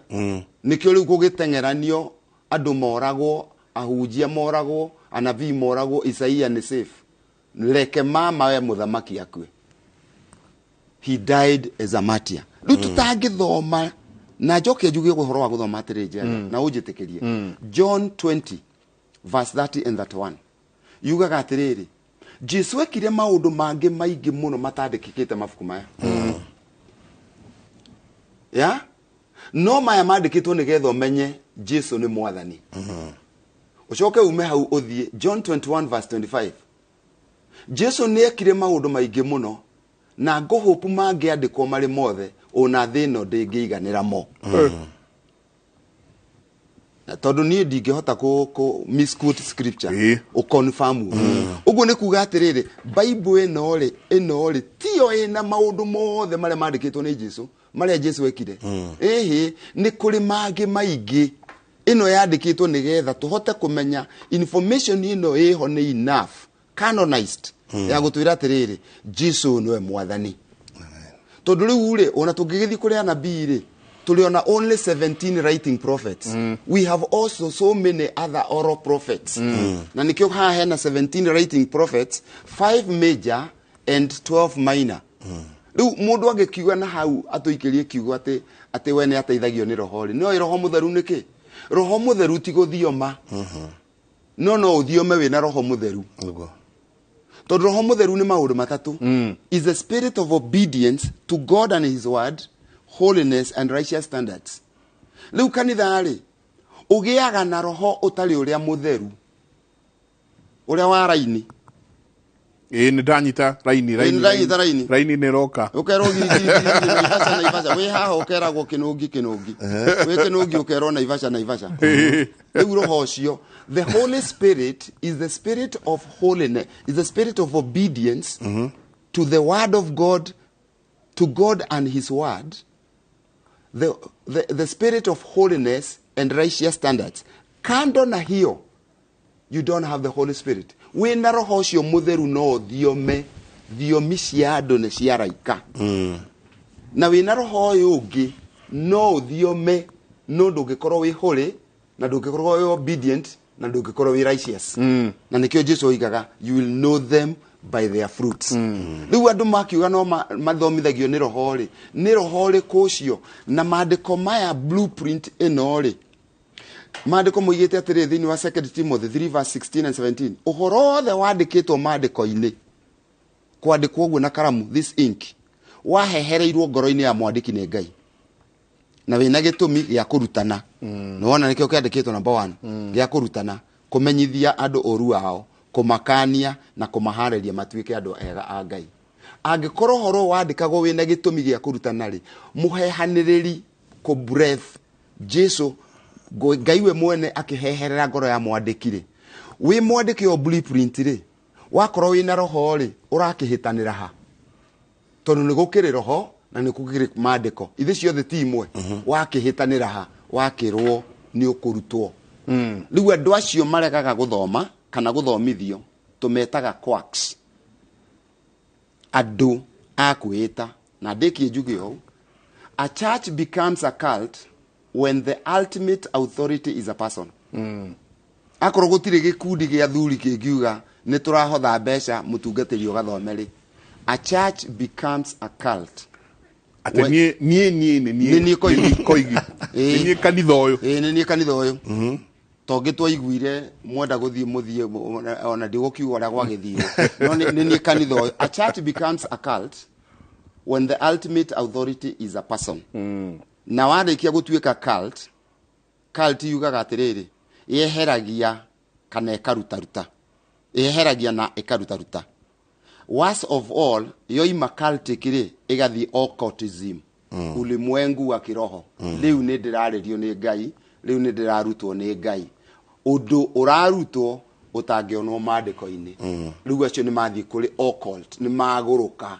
Nĩkĩo rĩu kũgĩteng'eranio andũ moragwo, ahunjia moragwo, anabii moragwo, Isaia nĩ safe. Reke mamawe mũthamaki akue. He died as a martyr. Rĩu tũtangĩthoma Na njoke njuge ũhoro wa gũthoma atĩrĩ njega na ũnjĩtĩkĩrie. John 20 verse 30 and 31 yugaga atĩrĩrĩ, Jesu ekire maũndũ mangĩ maingĩ mũno matandĩkĩkĩte mabuku maya. Ya no maya mandĩkĩtwo nĩgetha ũmenye Jesu nĩ mwathani. Ũcoke ume hau ũthiĩ John 21 verse 25. Jesu nĩ ekire maũndũ maingĩ mũno na ngũhũpu mangĩandĩkwo marĩ mothe ona thĩ ĩno ndĩngĩiganĩra mo. Na tondũ niĩ ndingĩhota kũ misquote scripture ũconfirm ũguo nĩ kuga atĩrĩrĩ, Bible ĩno rĩ tiyo ĩna maũndũ mothe marĩa mandĩkĩtwo nĩ Jesu, marĩa Jesu ekire. Ĩhĩ, nĩ kũrĩ mangĩ maingĩ. Ĩno yandĩkĩtwo nĩgetha tũhote kũmenya information ĩno ĩho nĩ enough canonized ya gũtwĩra atĩrĩrĩ, Jesu nĩwe mwathani. Tondũ rĩu rĩ, ona tũngĩgĩthiĩ kũrĩ anabii rĩ, tũrĩ ona only 17 writing prophets. We have also so many other oral prophets. Na nĩkĩo haha hena 17 writing prophets, 5 major and 12 minor. Rĩu mũndũ angĩkiuga na hau atũikĩrie kiugo atĩ we nĩ ateithagio nĩ roho rĩ, no roho mũtheru nĩ kĩ? Roho mũtheru ti gũthioma. No ũthiome wĩna roho mũtheru. Tondũ roho mũtheru nĩ maũndũ matatũ. Is the spirit of obedience to God and his word, holiness and righteous standards. Rĩu kanitha rĩ, ũgĩaga na roho ũtarĩ ũrĩa mũtheru, ũrĩa wa raini. Ĩĩ, nĩ ndanyita raini. Raini, ndanyita raini. Raini nĩ roka. Ũkerwo giri giri giri giri, Naivasha Naivasha, wĩ haha ũkeragwo kĩnũngi kĩnũngi, wĩ kĩnũngi ũkerwo Naivasha Naivasha. Rĩu roho ũcio, the Holy Spirit is the spirit of holiness, is the spirit of obedience to the word of God, to God and his word, the spirit of holiness and righteous standards. Kando na hiyo, you don't have the Holy Spirit. Wĩna roho ũcio mũtheru no ũthiome thiomi cia andũ nĩ cia raika. Na wĩna roho ũyũ ũngĩ no ũthiome, no ndũngĩkorwo wĩ holy na ndũngĩkorwo wĩ obedient na ndũngĩkorwo wĩ righteous. Na nĩkĩo Jesu oigaga, you will know them by their fruits. Rĩu andũ makiuga no mathomithagio nĩ roho rĩ, nĩ roho ũrĩkũ ũcio? Na maandĩko maya, blueprint ĩno rĩ, maandĩko moigĩte atĩrĩ thĩinĩ wa 2 Timothy 3 verse 16 and 17, ũhoro wothe wandĩkĩtwo maandĩko-inĩ, kwandĩkwo ũguo na karamu, this ink, wahehereirwo ngoro-inĩ ya mwandĩki nĩ Ngai na wĩna gĩtũmi gĩa kũrutana. Nĩwona nĩkĩo kĩandĩkĩtwo number 1, gĩa kũrutana, kũmenyithia andũ ũru wao, kũmakania na kũmaharĩria matuĩke andũ ega a Ngai. Angĩkorwo ũhoro wandĩkagwo wĩna gĩtũmi gĩa kũrutana rĩ, mũhehanĩrĩri kũ breath Jesu Ngai we mwene akĩheherera ngoro ya mwandĩki rĩ, wĩ mwandĩki o blueprint rĩ, wakorwo wĩna roho rĩ, ũrakĩhĩtanĩra ha? Tondũ nĩ gũkĩrĩ roho na nĩ gũkĩrĩ maandĩko, ithe ciothe ti imwe. Wakĩhĩtanĩra ha? Wakĩrwo nĩ ũkũrutwo. Rĩu andũ acio maregaga gũthoma kana gũthomithio tũmetaga quacks, andũ a kwĩĩta. Na ndĩkie njuge ũũ, a church becomes a cult when the ultimate authority is a person. Akorwo gũtirĩ gĩkundi gĩa thuri kĩngiuga nĩ tũrahotha mbeca mũtungatĩri ũgathome rĩ, a church becomes a cult. Atĩ niĩ niĩ niĩ nĩ niĩ Nĩ niĩ Koigi. Nĩ niĩ Koigi. Nĩ niĩ kanitha ũyũ. Ĩĩ, nĩ niĩ kanitha ũyũ. Tongĩ twaiguire mwenda gũthiĩ mũthiĩ, ona ndigũkiuga ũrĩa gwagĩthire, no nĩ niĩ kanitha ũyũ. A church becomes a cult when the ultimate authority is a person. Na warĩkia gũtuĩka cult, cult yugaga atĩrĩrĩ, yeheragia kana ĩkarutaruta, yeheragia na ĩkarutaruta. Worst of all, yoima cultic rĩ, ĩgathiĩ occultism, ulimwengu wa kiroho. Rĩu nĩ ndĩrarĩrio nĩ Ngai, rĩu nĩ ndĩrarutwo nĩ Ngai, ũndũ ũrarutwo ũtangĩonwo maandĩko-inĩ. Rĩu acio nĩ mathiĩ kũrĩ occult, nĩ magũrũka.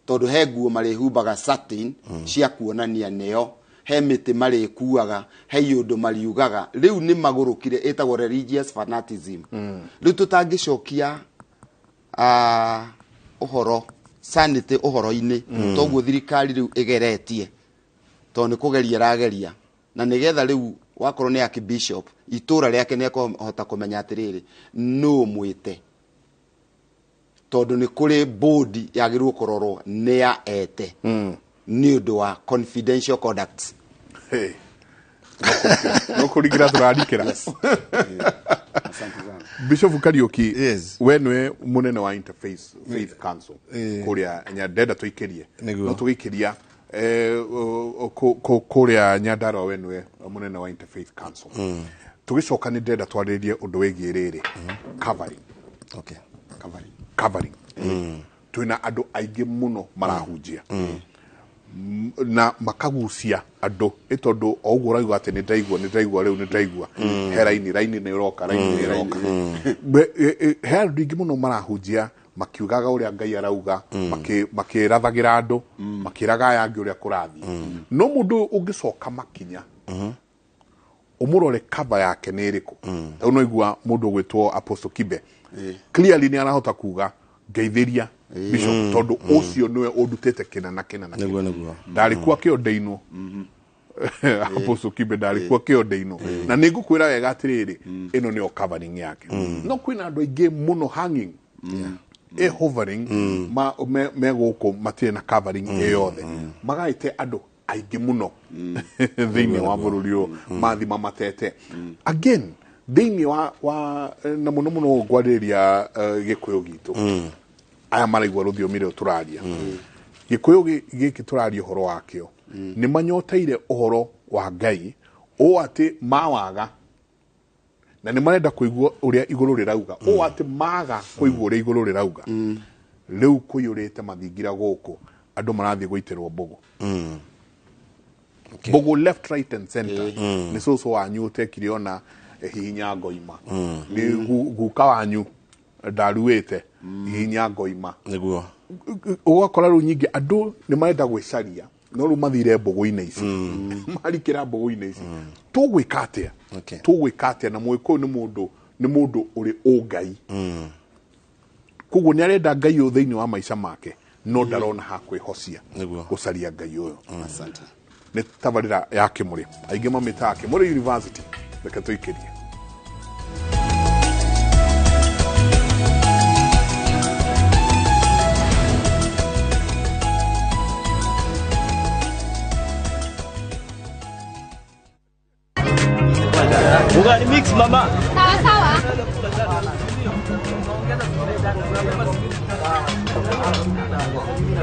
Tondũ he nguo marĩhumbaga satin cia kuonania nĩo, he mĩtĩ marĩkuaga, he iũndũ mariugaga, rĩu nĩ magũrũkire, ĩtagwo religious fanatism. Rĩu tũtangĩcokia ũhoro sanity ũhoro-inĩ, toguo thirikari rĩu ĩgeretie, tondũ nĩ kũgeria ĩrageria, na nĩgetha rĩu wakorwo nĩ archbishop itũra rĩake nĩ ekũhota kũmenya atĩrĩrĩ, nũ mwĩte, tondũ nĩ kũrĩ board yagĩrĩirwo kũrorwo nĩ ya ete. Nĩ ũndũ wa confidential conduct. Hey. No kũringĩra tũrarikĩra. Bishop Kariuki, yes. We nĩwe mũnene wa Interfaith Faith Council kũrĩa ndenda tũikĩrie. Nĩguo. No tũgĩikĩria kũrĩa Nyandarua, we nĩwe mũnene wa Interfaith Council. Tũgĩcoka nĩ ndĩrenda twarĩrĩrie ũndũ wĩgiĩ rĩrĩ covering. Okay. Covering. Covering. Twĩna andũ aingĩ mũno marahunjia na makagucia andũ ĩ tondũ o ũguo ũrauga atĩ nĩ ndaigua nĩ ndaigua rĩu nĩ ndaigua he raini raini nĩ ĩroka raini nĩ ĩroka. He andũ aingĩ mũno marahunjia makiugaga ũrĩa Ngai arauga, makĩrathagĩra andũ, makĩraga aya angĩ ũrĩa kũrathiĩ, no mũndũ ũyũ ũngĩcoka makinya ũmũrore cover yake nĩ ĩrĩkũ. Rĩu no igua mũndũ ũgwĩtwo Apostle Kibe clearly nĩ arahota kuga ngeithĩria bishop tondũ ũcio nĩwe ũndutĩte kĩna na kĩna na Nĩguo kĩna. Nĩguo. Ndarĩ kuo akĩondainwo Apostle Kibe, ndarĩ kuo akĩondainwo, na nĩ ngũkwĩra wega atĩrĩrĩ, ĩno nĩyo covering yake. No kwĩna andũ aingĩ mũno hanging ĩ hovering me gũkũ matirĩ na covering ĩ yothe, magaĩte andũ aingĩ mũno thĩinĩ wa bũrũri ũyũ mathima matete again thĩinĩ wa na mũno mũno ngwarĩrĩria gĩkũyũ gitũ, aya maraigua rũthiomi rũrũ tũraria gĩkũyũ gĩkĩ tũraria ũhoro wakĩo, nĩ manyoteire ũhoro wa Ngai ũũ atĩ mawaga na nĩ marenda kũigua ũrĩa igũrũ rĩrauga, ũũ atĩ maga kũigua ũrĩa igũrũ rĩrauga, rĩu kũiyũrĩte mathingira gũkũ, andũ marathiĩ gũitĩrwo mbũgũ mbũgũ left, right and center. Nĩ cũcũ wanyu ũtekire ona hihinya ngoima, nĩ guka wanyu ndaruĩte hihinya ngoima. Nĩguo. Ũgakora rĩu nyingĩ andũ nĩ marenda gwĩcaria, no rĩu mathire mbũgũ-inĩ ici, marikĩra mbũgũ-inĩ ici. Tũgwĩka atĩa? Okay. Tũgwĩka atĩa? Na mũgĩkũyũ nĩ mũndũ ũrĩ ũngai, koguo nĩ arenda Ngai ũyũ thĩinĩ wa maica make, no ndarona ha kwĩhocia Nĩguo. gũcaria Ngai ũyũ. Asante. Nĩ tabarĩra ya Kĩmũrĩ, aingĩ mamĩtaga Kĩmũrĩ University. Reke tũikĩrie. Ugali mix mama. Sawa sawa.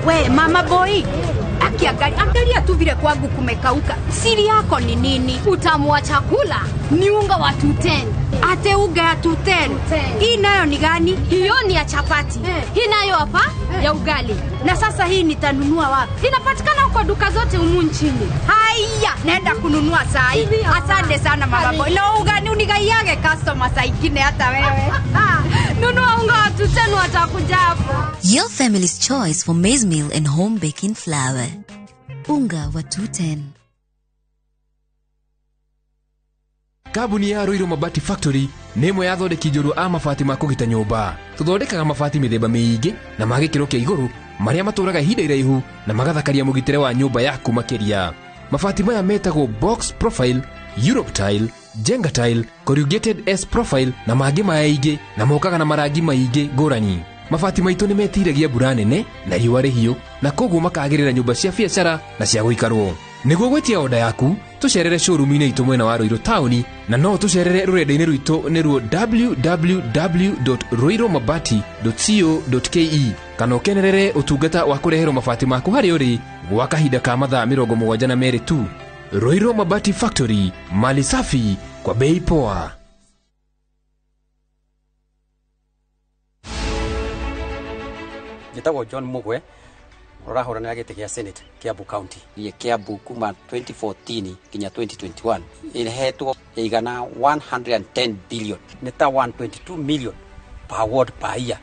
We mama boy, akiangalia angalia tu vile kwangu kumekauka. Siri yako ni nini? Utamu wa chakula ni unga wa 210. Ate unga ya 210? Hii nayo ni gani? Hiyo ni ya chapati. Hii nayo hapa ya ugali. Na sasa hii nitanunua wapi? Inapatikana huko duka zote humu nchini. Haya, naenda kununua saa hii. Asante sana mama boy. Na ugani unigaiage customer saa ingine hata wewe. Nunua unga wa 210, watakuja hapo. Your family's choice for maize meal and home baking flour. Unga wa 210. Kambuni ya Ruiru Mabati Factory nĩ ĩmwe ya athondeki njorua a mabati ma kũgita nyũmba. Tũthondekaga mabati mĩthemba mĩingĩ na ma gĩkĩro kĩa igũrũ marĩa matũraga ihinda iraihu na magathakaria mũgitĩre wa nyũmba yaku makĩria. Mabati maya metagwo box profile, Europe tile, Jenga tile, corrugated S profile na mangĩ maingĩ, na mokaga na marangi maingĩ ngũrani. Mabati maitũ nĩ metiragia mbura nene na riũa rĩhiũ, na koguo makagĩrĩra nyũmba cia biacara na cia gũikarwo. Nĩguo gwĩtia oda yaku, tũcerere showroom-inĩ itũ mwena wa Ruiru taũni, na no tũcerere rũrenda-inĩ rwitũ nĩruo www.ruirumabati.co.ke, kana ũkenerere ũtungata wa kũreherwo mabati maku harĩa ũrĩ gwa kahinda ka mathaa 72 tu. Ruiru Mabati Factory, mali safi kwa bei poa. Njĩtagwo John Mugwe, ũrahũranĩra gĩtĩ gĩa Senate Kiambu County. Gĩ Kiambu kuma 2014 nginya 2021 ĩhetwo ĩigana 110 billion, nĩ ta 122 million per ward per year.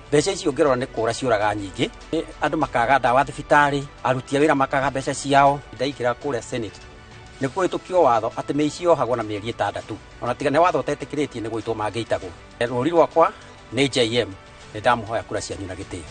Mbeca icio ũngĩrora nĩ kũra ciũraga nyingĩ. Nĩ andũ makaga ndawa thibitarĩ, aruti a wĩra makaga mbeca ciao. Ndaingĩra kũrĩa Senate nĩ kũhĩtũkio watho atĩ mĩici yohagwo na mĩeri 6, ona tiga nĩ watho ũtetĩkĩrĩtie nĩ gũitwo mangĩitagwo. Rũri rwakwa nĩ JM, nĩ ndamũhoya kura cianyu na gĩtĩo.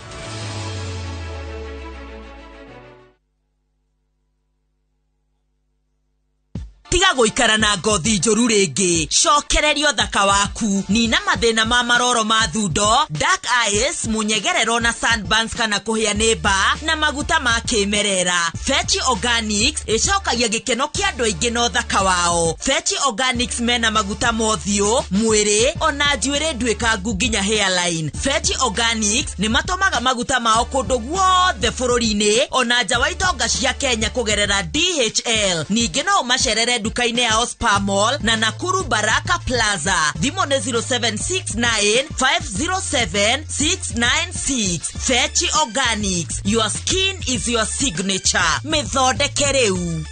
Tiga gũikara na ngothi njũru rĩngĩ, cokereria ũthaka waku. Nina mathĩna ma maroro ma thundo, dark eyes, mũnyegerero na sunburns kana kũhĩa nĩ mbaa na maguta ma kĩmerera. Fechi Organics ĩcokagia gĩkeno kĩa andũ aingĩ na ũthaka wao. Fechi Organics mena maguta ma ũthiũ, mwĩrĩ ona njuĩrĩ nduĩkangu nginya hairline. Fechi Organics nĩ matũmaga maguta mao kũndũ guothe bũrũri-inĩ ona nja wa itonga cia Kenya kũgerera DHL. Ningĩ no ũmacerere nduka-inĩ yao Spa Mall na Nakuru Baraka Plaza. Thimũ nĩ 0769 507 696. Fechi Organics, your skin is your signature. Mĩthondeke rĩu.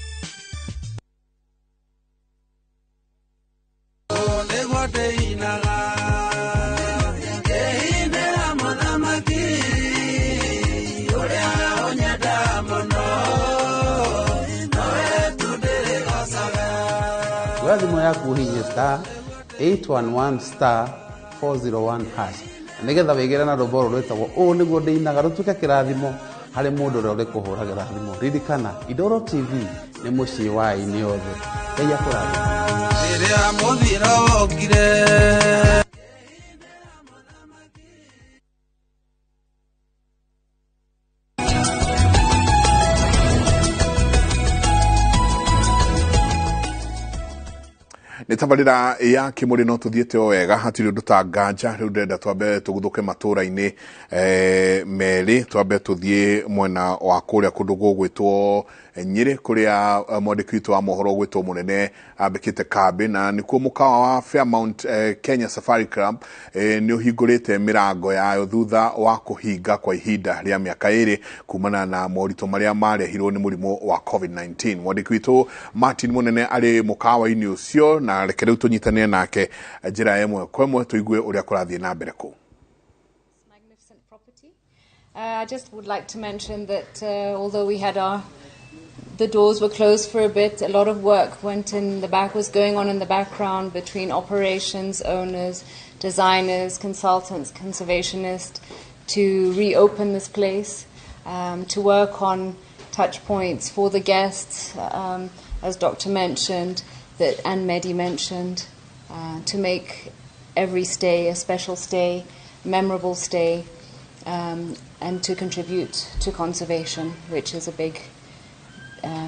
Oya thimũ yaku ũhihinye star 811 star 401 hash na nĩgetha wĩgĩre na rwĩmbo rũrũ rwĩtagwo ũũ nĩguo ndĩinaga rũtuĩke kĩrathimo harĩ mũndũ ũrĩa ũrĩkũhũragĩra thimũ. Ririkana, Indoro TV nĩ mũciĩ wa aini othe. Ngai akũrathime. Rĩrĩa mũthiro wokire. Nĩ tabarĩra ya Kĩmũrĩ no tũthiĩte o wega, hatirĩ ũndũ ta nganja. Rĩu ndĩrenda twambe tũguthũke matũra-inĩ merĩ, twambe tũthiĩ mwena wa kũrĩa kũndũ gũgwĩtwo Nyĩrĩ, kũrĩa mwandĩki witũ wa mohoro ũgwĩtwo Mũnene ambĩkĩte kambĩ, na nĩkuo mũkawa wa Fairmount Kenya Safari Club nĩ ũhingũrĩte mĩrango yayo thutha wa kũhinga kwa ihinda rĩa mĩaka 2 kumana na moritũ marĩa marehirwo nĩ mũrimũ wa COVID-19. Mwandĩki witũ Martin Mũnene arĩ mũkawa-inĩ ũcio, na reke rĩu tũnyitanĩre nake njĩra ĩmwe kwa ĩmwe tũigue ũrĩa kũrathiĩ na mbere kũu. I just would like to mention that although we had the doors were closed for a bit, a lot of work went in the back, was going on in the background between operations, owners, designers, consultants, conservationists, to reopen this place, to work on touch points for the guests, as Doctor mentioned, that and Mehdi mentioned, to make every stay a special stay, memorable stay, and to contribute to conservation, which is a big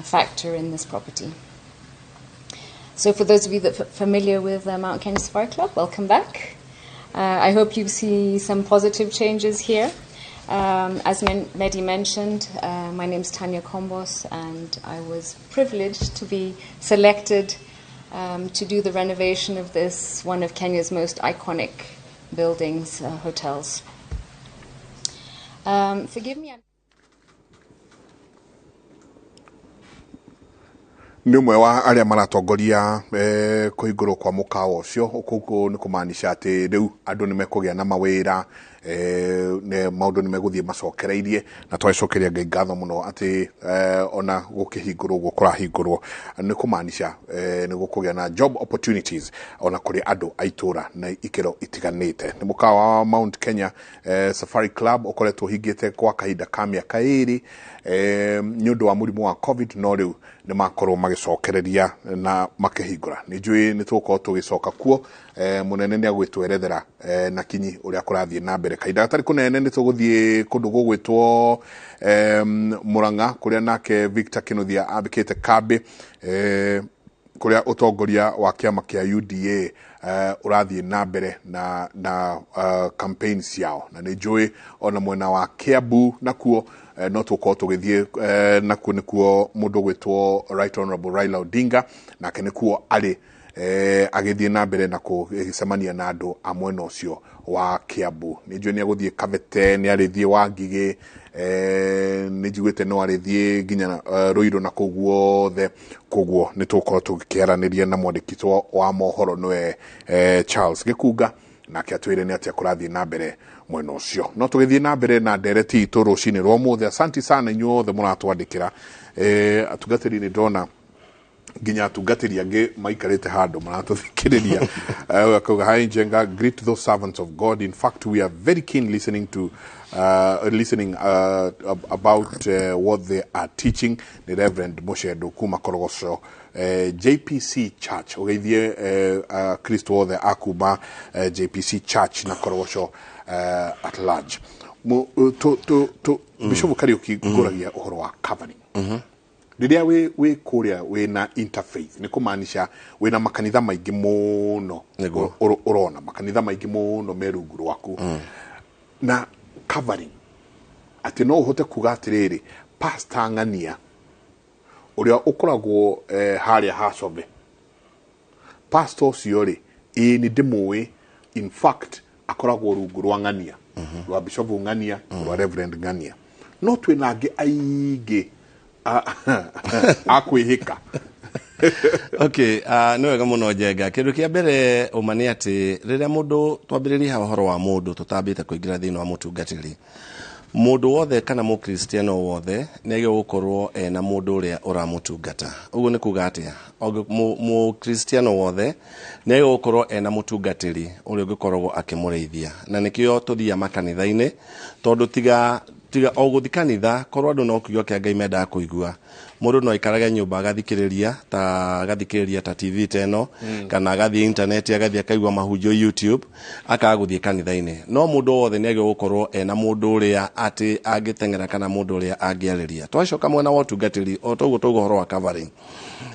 factor in this property. So for those of you that are familiar with Mount Kenya Safari Club, welcome back. I hope you see some positive changes here. As Mehdi mentioned, my name is Tanya Kombos, and I was privileged to be selected to do the renovation of this, one of Kenya's most iconic buildings, hotels. Forgive me. Nĩ ũmwe wa arĩa maratongoria kũhingũrwo kwa mũkawa ũcio. Koguo nĩ kũmaanisha atĩ rĩu andũ nĩ mekũgĩa na mawĩra, maũndũ nĩ megũthiĩ macokereirie, na twagĩcokeria Ngai ngatho mũno atĩ ona gũkĩhingũrwo ũguo kũrahingũrwo nĩ kũmaanisha nĩ gũkũgĩa na job opportunities ona kũrĩ andũ a itũra na ikĩro itiganĩte. Nĩ mũkawa wa Mount Kenya Safari Club ũkoretwo ũhingĩte kwa kahinda ka mĩaka 2 nĩ ũndũ wa mũrimũ wa COVID, no rĩu nĩ makorwo magĩcokereria na makĩhingũra. Nĩ njũĩ nĩ tũgũkorwo tũgĩcoka kuo, mũnene nĩ agwĩtwerethera na kinyi ũrĩa kũrathiĩ na mbere. Kahinda gatarĩ kũnene nĩ tũgũthiĩ kũndũ gũgwĩtwo Murang'a, kũrĩa nake Victor Kinuthia ambĩkĩte kambĩ, kũrĩa ũtongoria wa kĩama kĩa UDA ũrathiĩ na mbere na campaign ciao, na nĩ njũĩ ona mwena wa Kiambu nakuo no tũkorwo tũgĩthiĩ nakuo nĩkuo mũndũ ũgwĩtwo Right Honorable Raila Odinga nake nĩkuo arĩ agĩthiĩ na mbere na kũgĩcemania na andũ a mwena ũcio wa Kiambu. Nĩ njũĩ nĩ agũthiĩ Kabete, nĩ arĩthiĩ Wangigĩ, nĩ njiguĩte no arĩthiĩ nginya Ruiru na kũu guothe. Koguo nĩ tũgũkorwo tũkĩaranĩria na mwandĩki wa mohoro nĩwe Charles Gĩkunga, nake atwĩre nĩ atĩa kũrathiĩ na mbere mwena ũcio. No tũgĩthiĩ na mbere na ndereti itũ rũcinĩ rwa ũmũthĩ. Asanti sana inyuothe mũratwandĩkĩra. Atungatĩri nĩ ndona Nginya atungatĩri angĩ maikarĩte handũ maratũthikĩrĩria. Akauga, "Hi Njenga, greet those servants of God. In fact, we are very keen listening to listening about what they are teaching." Nĩ Reverend Mucendo kuma Korogoco, JPC Church. Ũgeithie Kristo othe akuma JPC Church na Korogoco at large. To Bishop Kariuki, ngũragia ũhoro wa covering rĩrĩa wĩ kũrĩa wĩna interfaith, nĩ kũmaanisha wĩna makanitha maingĩ mũno. Ũrona makanitha maingĩ mũno me rungu rwaku na covering atĩ no ũhote kuga atĩrĩrĩ, Pastor Ng'ania ũrĩa ũkoragwo harĩa Hacobe, pastor ũcio rĩ, ĩĩ nĩ ndĩmũĩ, in fact akoragwo rungu rwa Ng'ania, rwa Bishop Ng'ania, rwa Reverend Ng'ania, no twĩna angĩ aingĩ a kwĩhĩka. Okay, nĩ wega mũno, Njenga. Kĩndũ kĩa mbere ũma nĩ atĩ rĩrĩa mũndũ twambĩrĩrie haha ũhoro wa mũndũ, tũtambĩte kũingĩra thĩinĩ wa mũtungatĩri, mũndũ wothe kana mũkristiano wothe nĩ agĩrĩirwo gũkorwo ena mũndũ ũrĩa ũramũtungata. Ũguo nĩ kuga atĩa? Mũkristiano wothe nĩ agĩrĩirwo gũkorwo ena mũtungatĩri ũrĩa ũngĩkoragwo akĩmũrĩithia, na nĩkĩo tũthiaga makanitha-inĩ, tondũ tiga o gũthi kanitha, korwo andũ no kiugo kĩa Ngai mendaga kũigua, mũndũ no aikarage nyũmba agathikĩrĩria ta TV ta ĩno, kana agathiĩ intaneti, agathiĩ akaigua mahunjio YouTube, akaga gũthiĩ kanitha-inĩ. No mũndũ wothe nĩ agĩrĩirwo gũkorwo ena mũndũ ũrĩa atĩ angĩteng'era kana mũndũ ũrĩa angĩarĩria. Twacoka mwena wa ũtungatĩri, o toguo tauga ũhoro wa covering,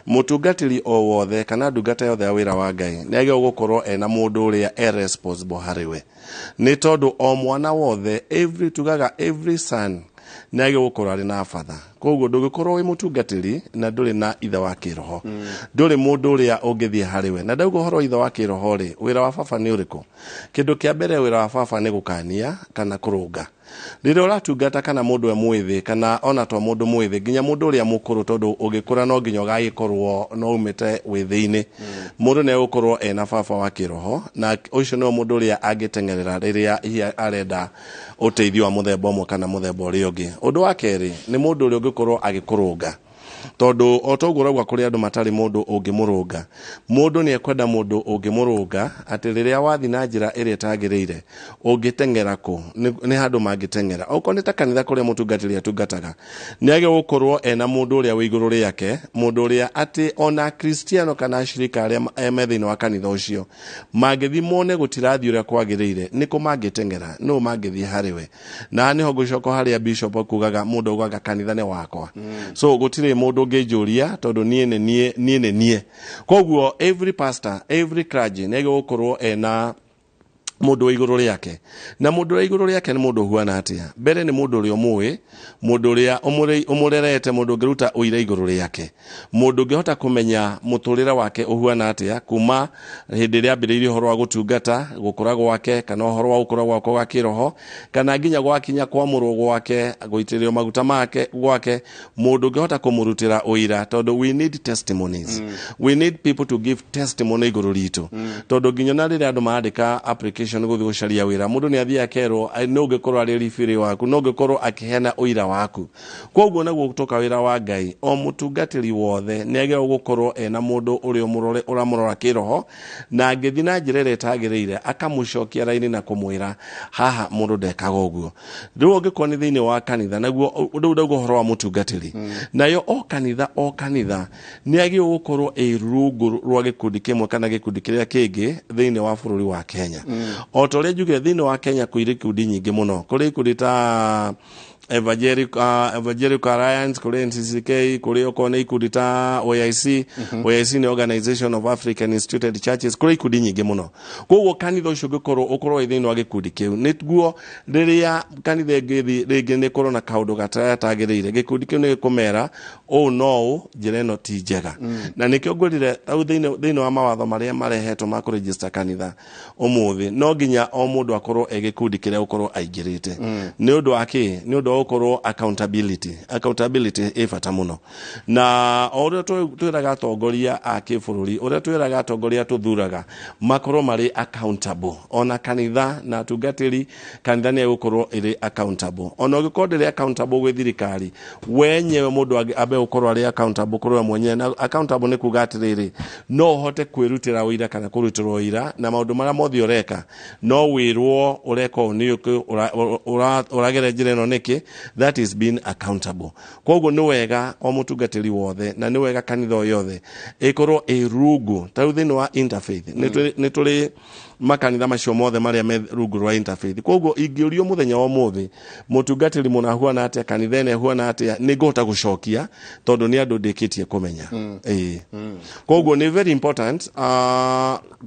mũtungatĩri o wothe kana ndungata yothe ya wĩra wa Ngai nĩ agĩrĩirwo gũkorwo ena mũndũ ũrĩa e responsible harĩ we, nĩ tondũ o mwana wothe, every, tugaga every son nĩ agĩrĩirwo gũkorwo arĩ na batha. Koguo ndũngĩkorwo wĩ mũtungatĩri na ndũrĩ na ithe wa kĩroho, ndũrĩ mũndũ ũrĩa ũngĩthiĩ harĩ we. Na ndauga ũhoro wa ithe wa kĩroho rĩ, wĩra wa baba nĩ ũrĩkũ? Kĩndũ kĩa mbere, wĩra wa baba nĩ gũkania kana kũrũnga. Rĩrĩa ũratungata kana mũndũ e mwĩthĩ, kana ona to mũndũ mwĩthĩ, nginya mũndũ ũrĩa mũkũrũ, tondũ ũgĩkũra no nginya ũgagĩkorwo no umĩte wĩthĩ-inĩ, mũndũ nĩ egũkorwo ena baba wa kĩroho, na ũcio nĩwe mũndũ ũrĩa angĩteng'erera rĩrĩa hihi arenda ũteithio wa mũthemba ũmwe kana mũthemba ũrĩa ũngĩ. Ũndũ wa kerĩ nĩ mũndũ ũrĩa ũngĩkorwo agĩkũrũnga, tondũ o toguo ũrauga kũrĩ andũ matarĩ mũndũ ũngĩmũrũnga, mũndũ nĩ ekwenda mũndũ ũngĩmũrũnga, atĩ rĩrĩa wathiĩ na njĩra ĩrĩa ĩtagĩrĩire, ũngĩteng'era kũ? Nĩ handũ mangĩteng'era. Okorwo nĩ ta kanitha kũrĩa mũtungatĩri atungataga, nĩ agĩrĩirwo gũkorwo ena mũndũ ũrĩa wĩ igũrũ rĩake, mũndũ ũrĩa atĩ ona Kristiano kana ashirika arĩa me thĩinĩ wa kanitha ũcio mangĩthiĩ mone gũtirathiĩ ũrĩa kwagĩrĩire, nĩkũ mangĩteng'era? Nũ mangĩthiĩ harĩ we? Na nĩho ngũcoka harĩa bishop akugaga, mũndũ augaga kanitha nĩ wakwa, so gũtirĩ mũndũ ũngĩnjũria tondũ niĩ nĩ niĩ, niĩ nĩ niĩ. Koguo every pastor, every clergy nĩ agĩrĩirwo gũkorwo ena mũndũ wa igũrũ rĩake. Na mũndũ ũrĩa igũrũ rĩake nĩ mũndũ ũhuana atĩa? Mbere nĩ mũndũ ũrĩa ũmũĩ, mũndũ ũrĩa ũmũrerete, mũndũ ũngĩruta ũira igũrũ rĩake, mũndũ ũngĩhota kũmenya mũtũrĩre wake ũhuana atĩa kuma hĩndĩ ĩrĩa ambĩrĩirie ũhoro wa gũtungata, gũkũra gwake, kana ũhoro wa gũkũra gwakwa gwa kĩroho, kana nginya gwakinya kwamũrwo gwake, gũitĩrĩrio maguta make gwake, mũndũ ũngĩhota kũmũrutĩra ũira, tondũ we need testimonies. We need people to give testimony igũrũ ritũ, tondũ nginya na rĩrĩa andũ marandĩka application gũthiĩ gũcaria wĩra, mũndũ nĩ athiĩ akerwo, "Ai, no ũngĩkorwo arĩ referee waku, no ũngĩkorwo akĩheana ũira waku." Koguo naguo gũtoka wĩra wa Ngai, o mũtungatĩri wothe nĩ agĩrĩirwo gũkorwo ena mũndũ ũrĩa ũramũrora kĩroho, na angĩthiĩ na njĩra ĩrĩa ĩtagĩrĩire, akamũcokia raini na kũmwĩra haha mũndũ ndekaga ũguo. Rĩu ũngĩkorwo nĩ thĩinĩ wa kanitha, naguo rĩu ndauga ũhoro wa mũtungatĩri, nayo o kanitha, o kanitha nĩ agĩrĩirwo gũkorwo ĩ rungu rwa gĩkundi kĩmwe kana gĩkundi kĩrĩa kĩngĩ thĩinĩ wa bũrũri wa Kenya. O ta ũrĩa njugire, thĩinĩ wa Kenya kũirĩ ikundi nyingĩ mũno. Kũrĩ ikundi ta Evangelical Alliance, kũrĩ NCCK, kũrĩ okorwo nĩ ikundi ta OIC. OIC nĩ Organization of African Instituted Churches. Kũrĩ ikundi nyingĩ mũno. Koguo kanitha ũcio ũngĩkorwo ũkorwo wĩ thĩinĩ wa gĩkundi kĩu, nĩguo rĩrĩa kanitha ĩngĩ rĩngĩ nĩ ĩkorwo na kaũndũ gatatagĩrĩire, gĩkundi kĩu nĩ gĩkũmera ũũ no ũũ, njĩra ĩno ti njega. Na nĩkĩo ngwĩrire hau thĩinĩ wa mawatho marĩa marehetwo ma kũregister kanitha ũmũthĩ, no nginya o mũndũ akorwo e gĩkundi kĩrĩa gũkorwo aingĩrĩte. Nĩ ũndũ wa kĩ? Nĩ ũndũ wa gũkorwo accountability. Accountability ĩ bata mũno, na o ũrĩa twĩraga atongoria a kĩbũrũri, ũrĩa twĩraga atongoria tũthuraga makorwo marĩ accountable, ona kanitha na atungatĩri, kanitha nĩ egũkorwo ĩrĩ accountable. Ona ũngĩkorwo ndĩrĩ accountable gwĩ thirikari, wenyewe mũndũ ambe gũkorwo arĩ accountable kũrĩ we mwenyewe. Na accountable nĩ kuga atĩrĩrĩ, no ũhote kwĩrutĩra ũira kana kũrutĩrwo ũira na maũndũ marĩa mothe ũreka, no wĩrwo ũreka ũũ nĩ ũkĩ, ũragera njĩra ĩno nĩkĩ. That is being accountable. Koguo nĩ wega o mũtungatĩri wothe na nĩ wega kanitha o yothe ĩkorwo ĩ rungu, ta rĩu thĩinĩ wa interfaith nĩ tũrĩ makanitha macio mothe marĩa me rungu rwa interfaith. Koguo ingĩũrio mũthenya wa ũmũthĩ mũtungatĩri mũna ahuana atĩa, kanitha ĩno ĩhuana atĩa, nĩ ngũhota gũcokia tondũ nĩ andũ ndĩkĩtie kũmenya. Ĩĩ, koguo nĩ very important,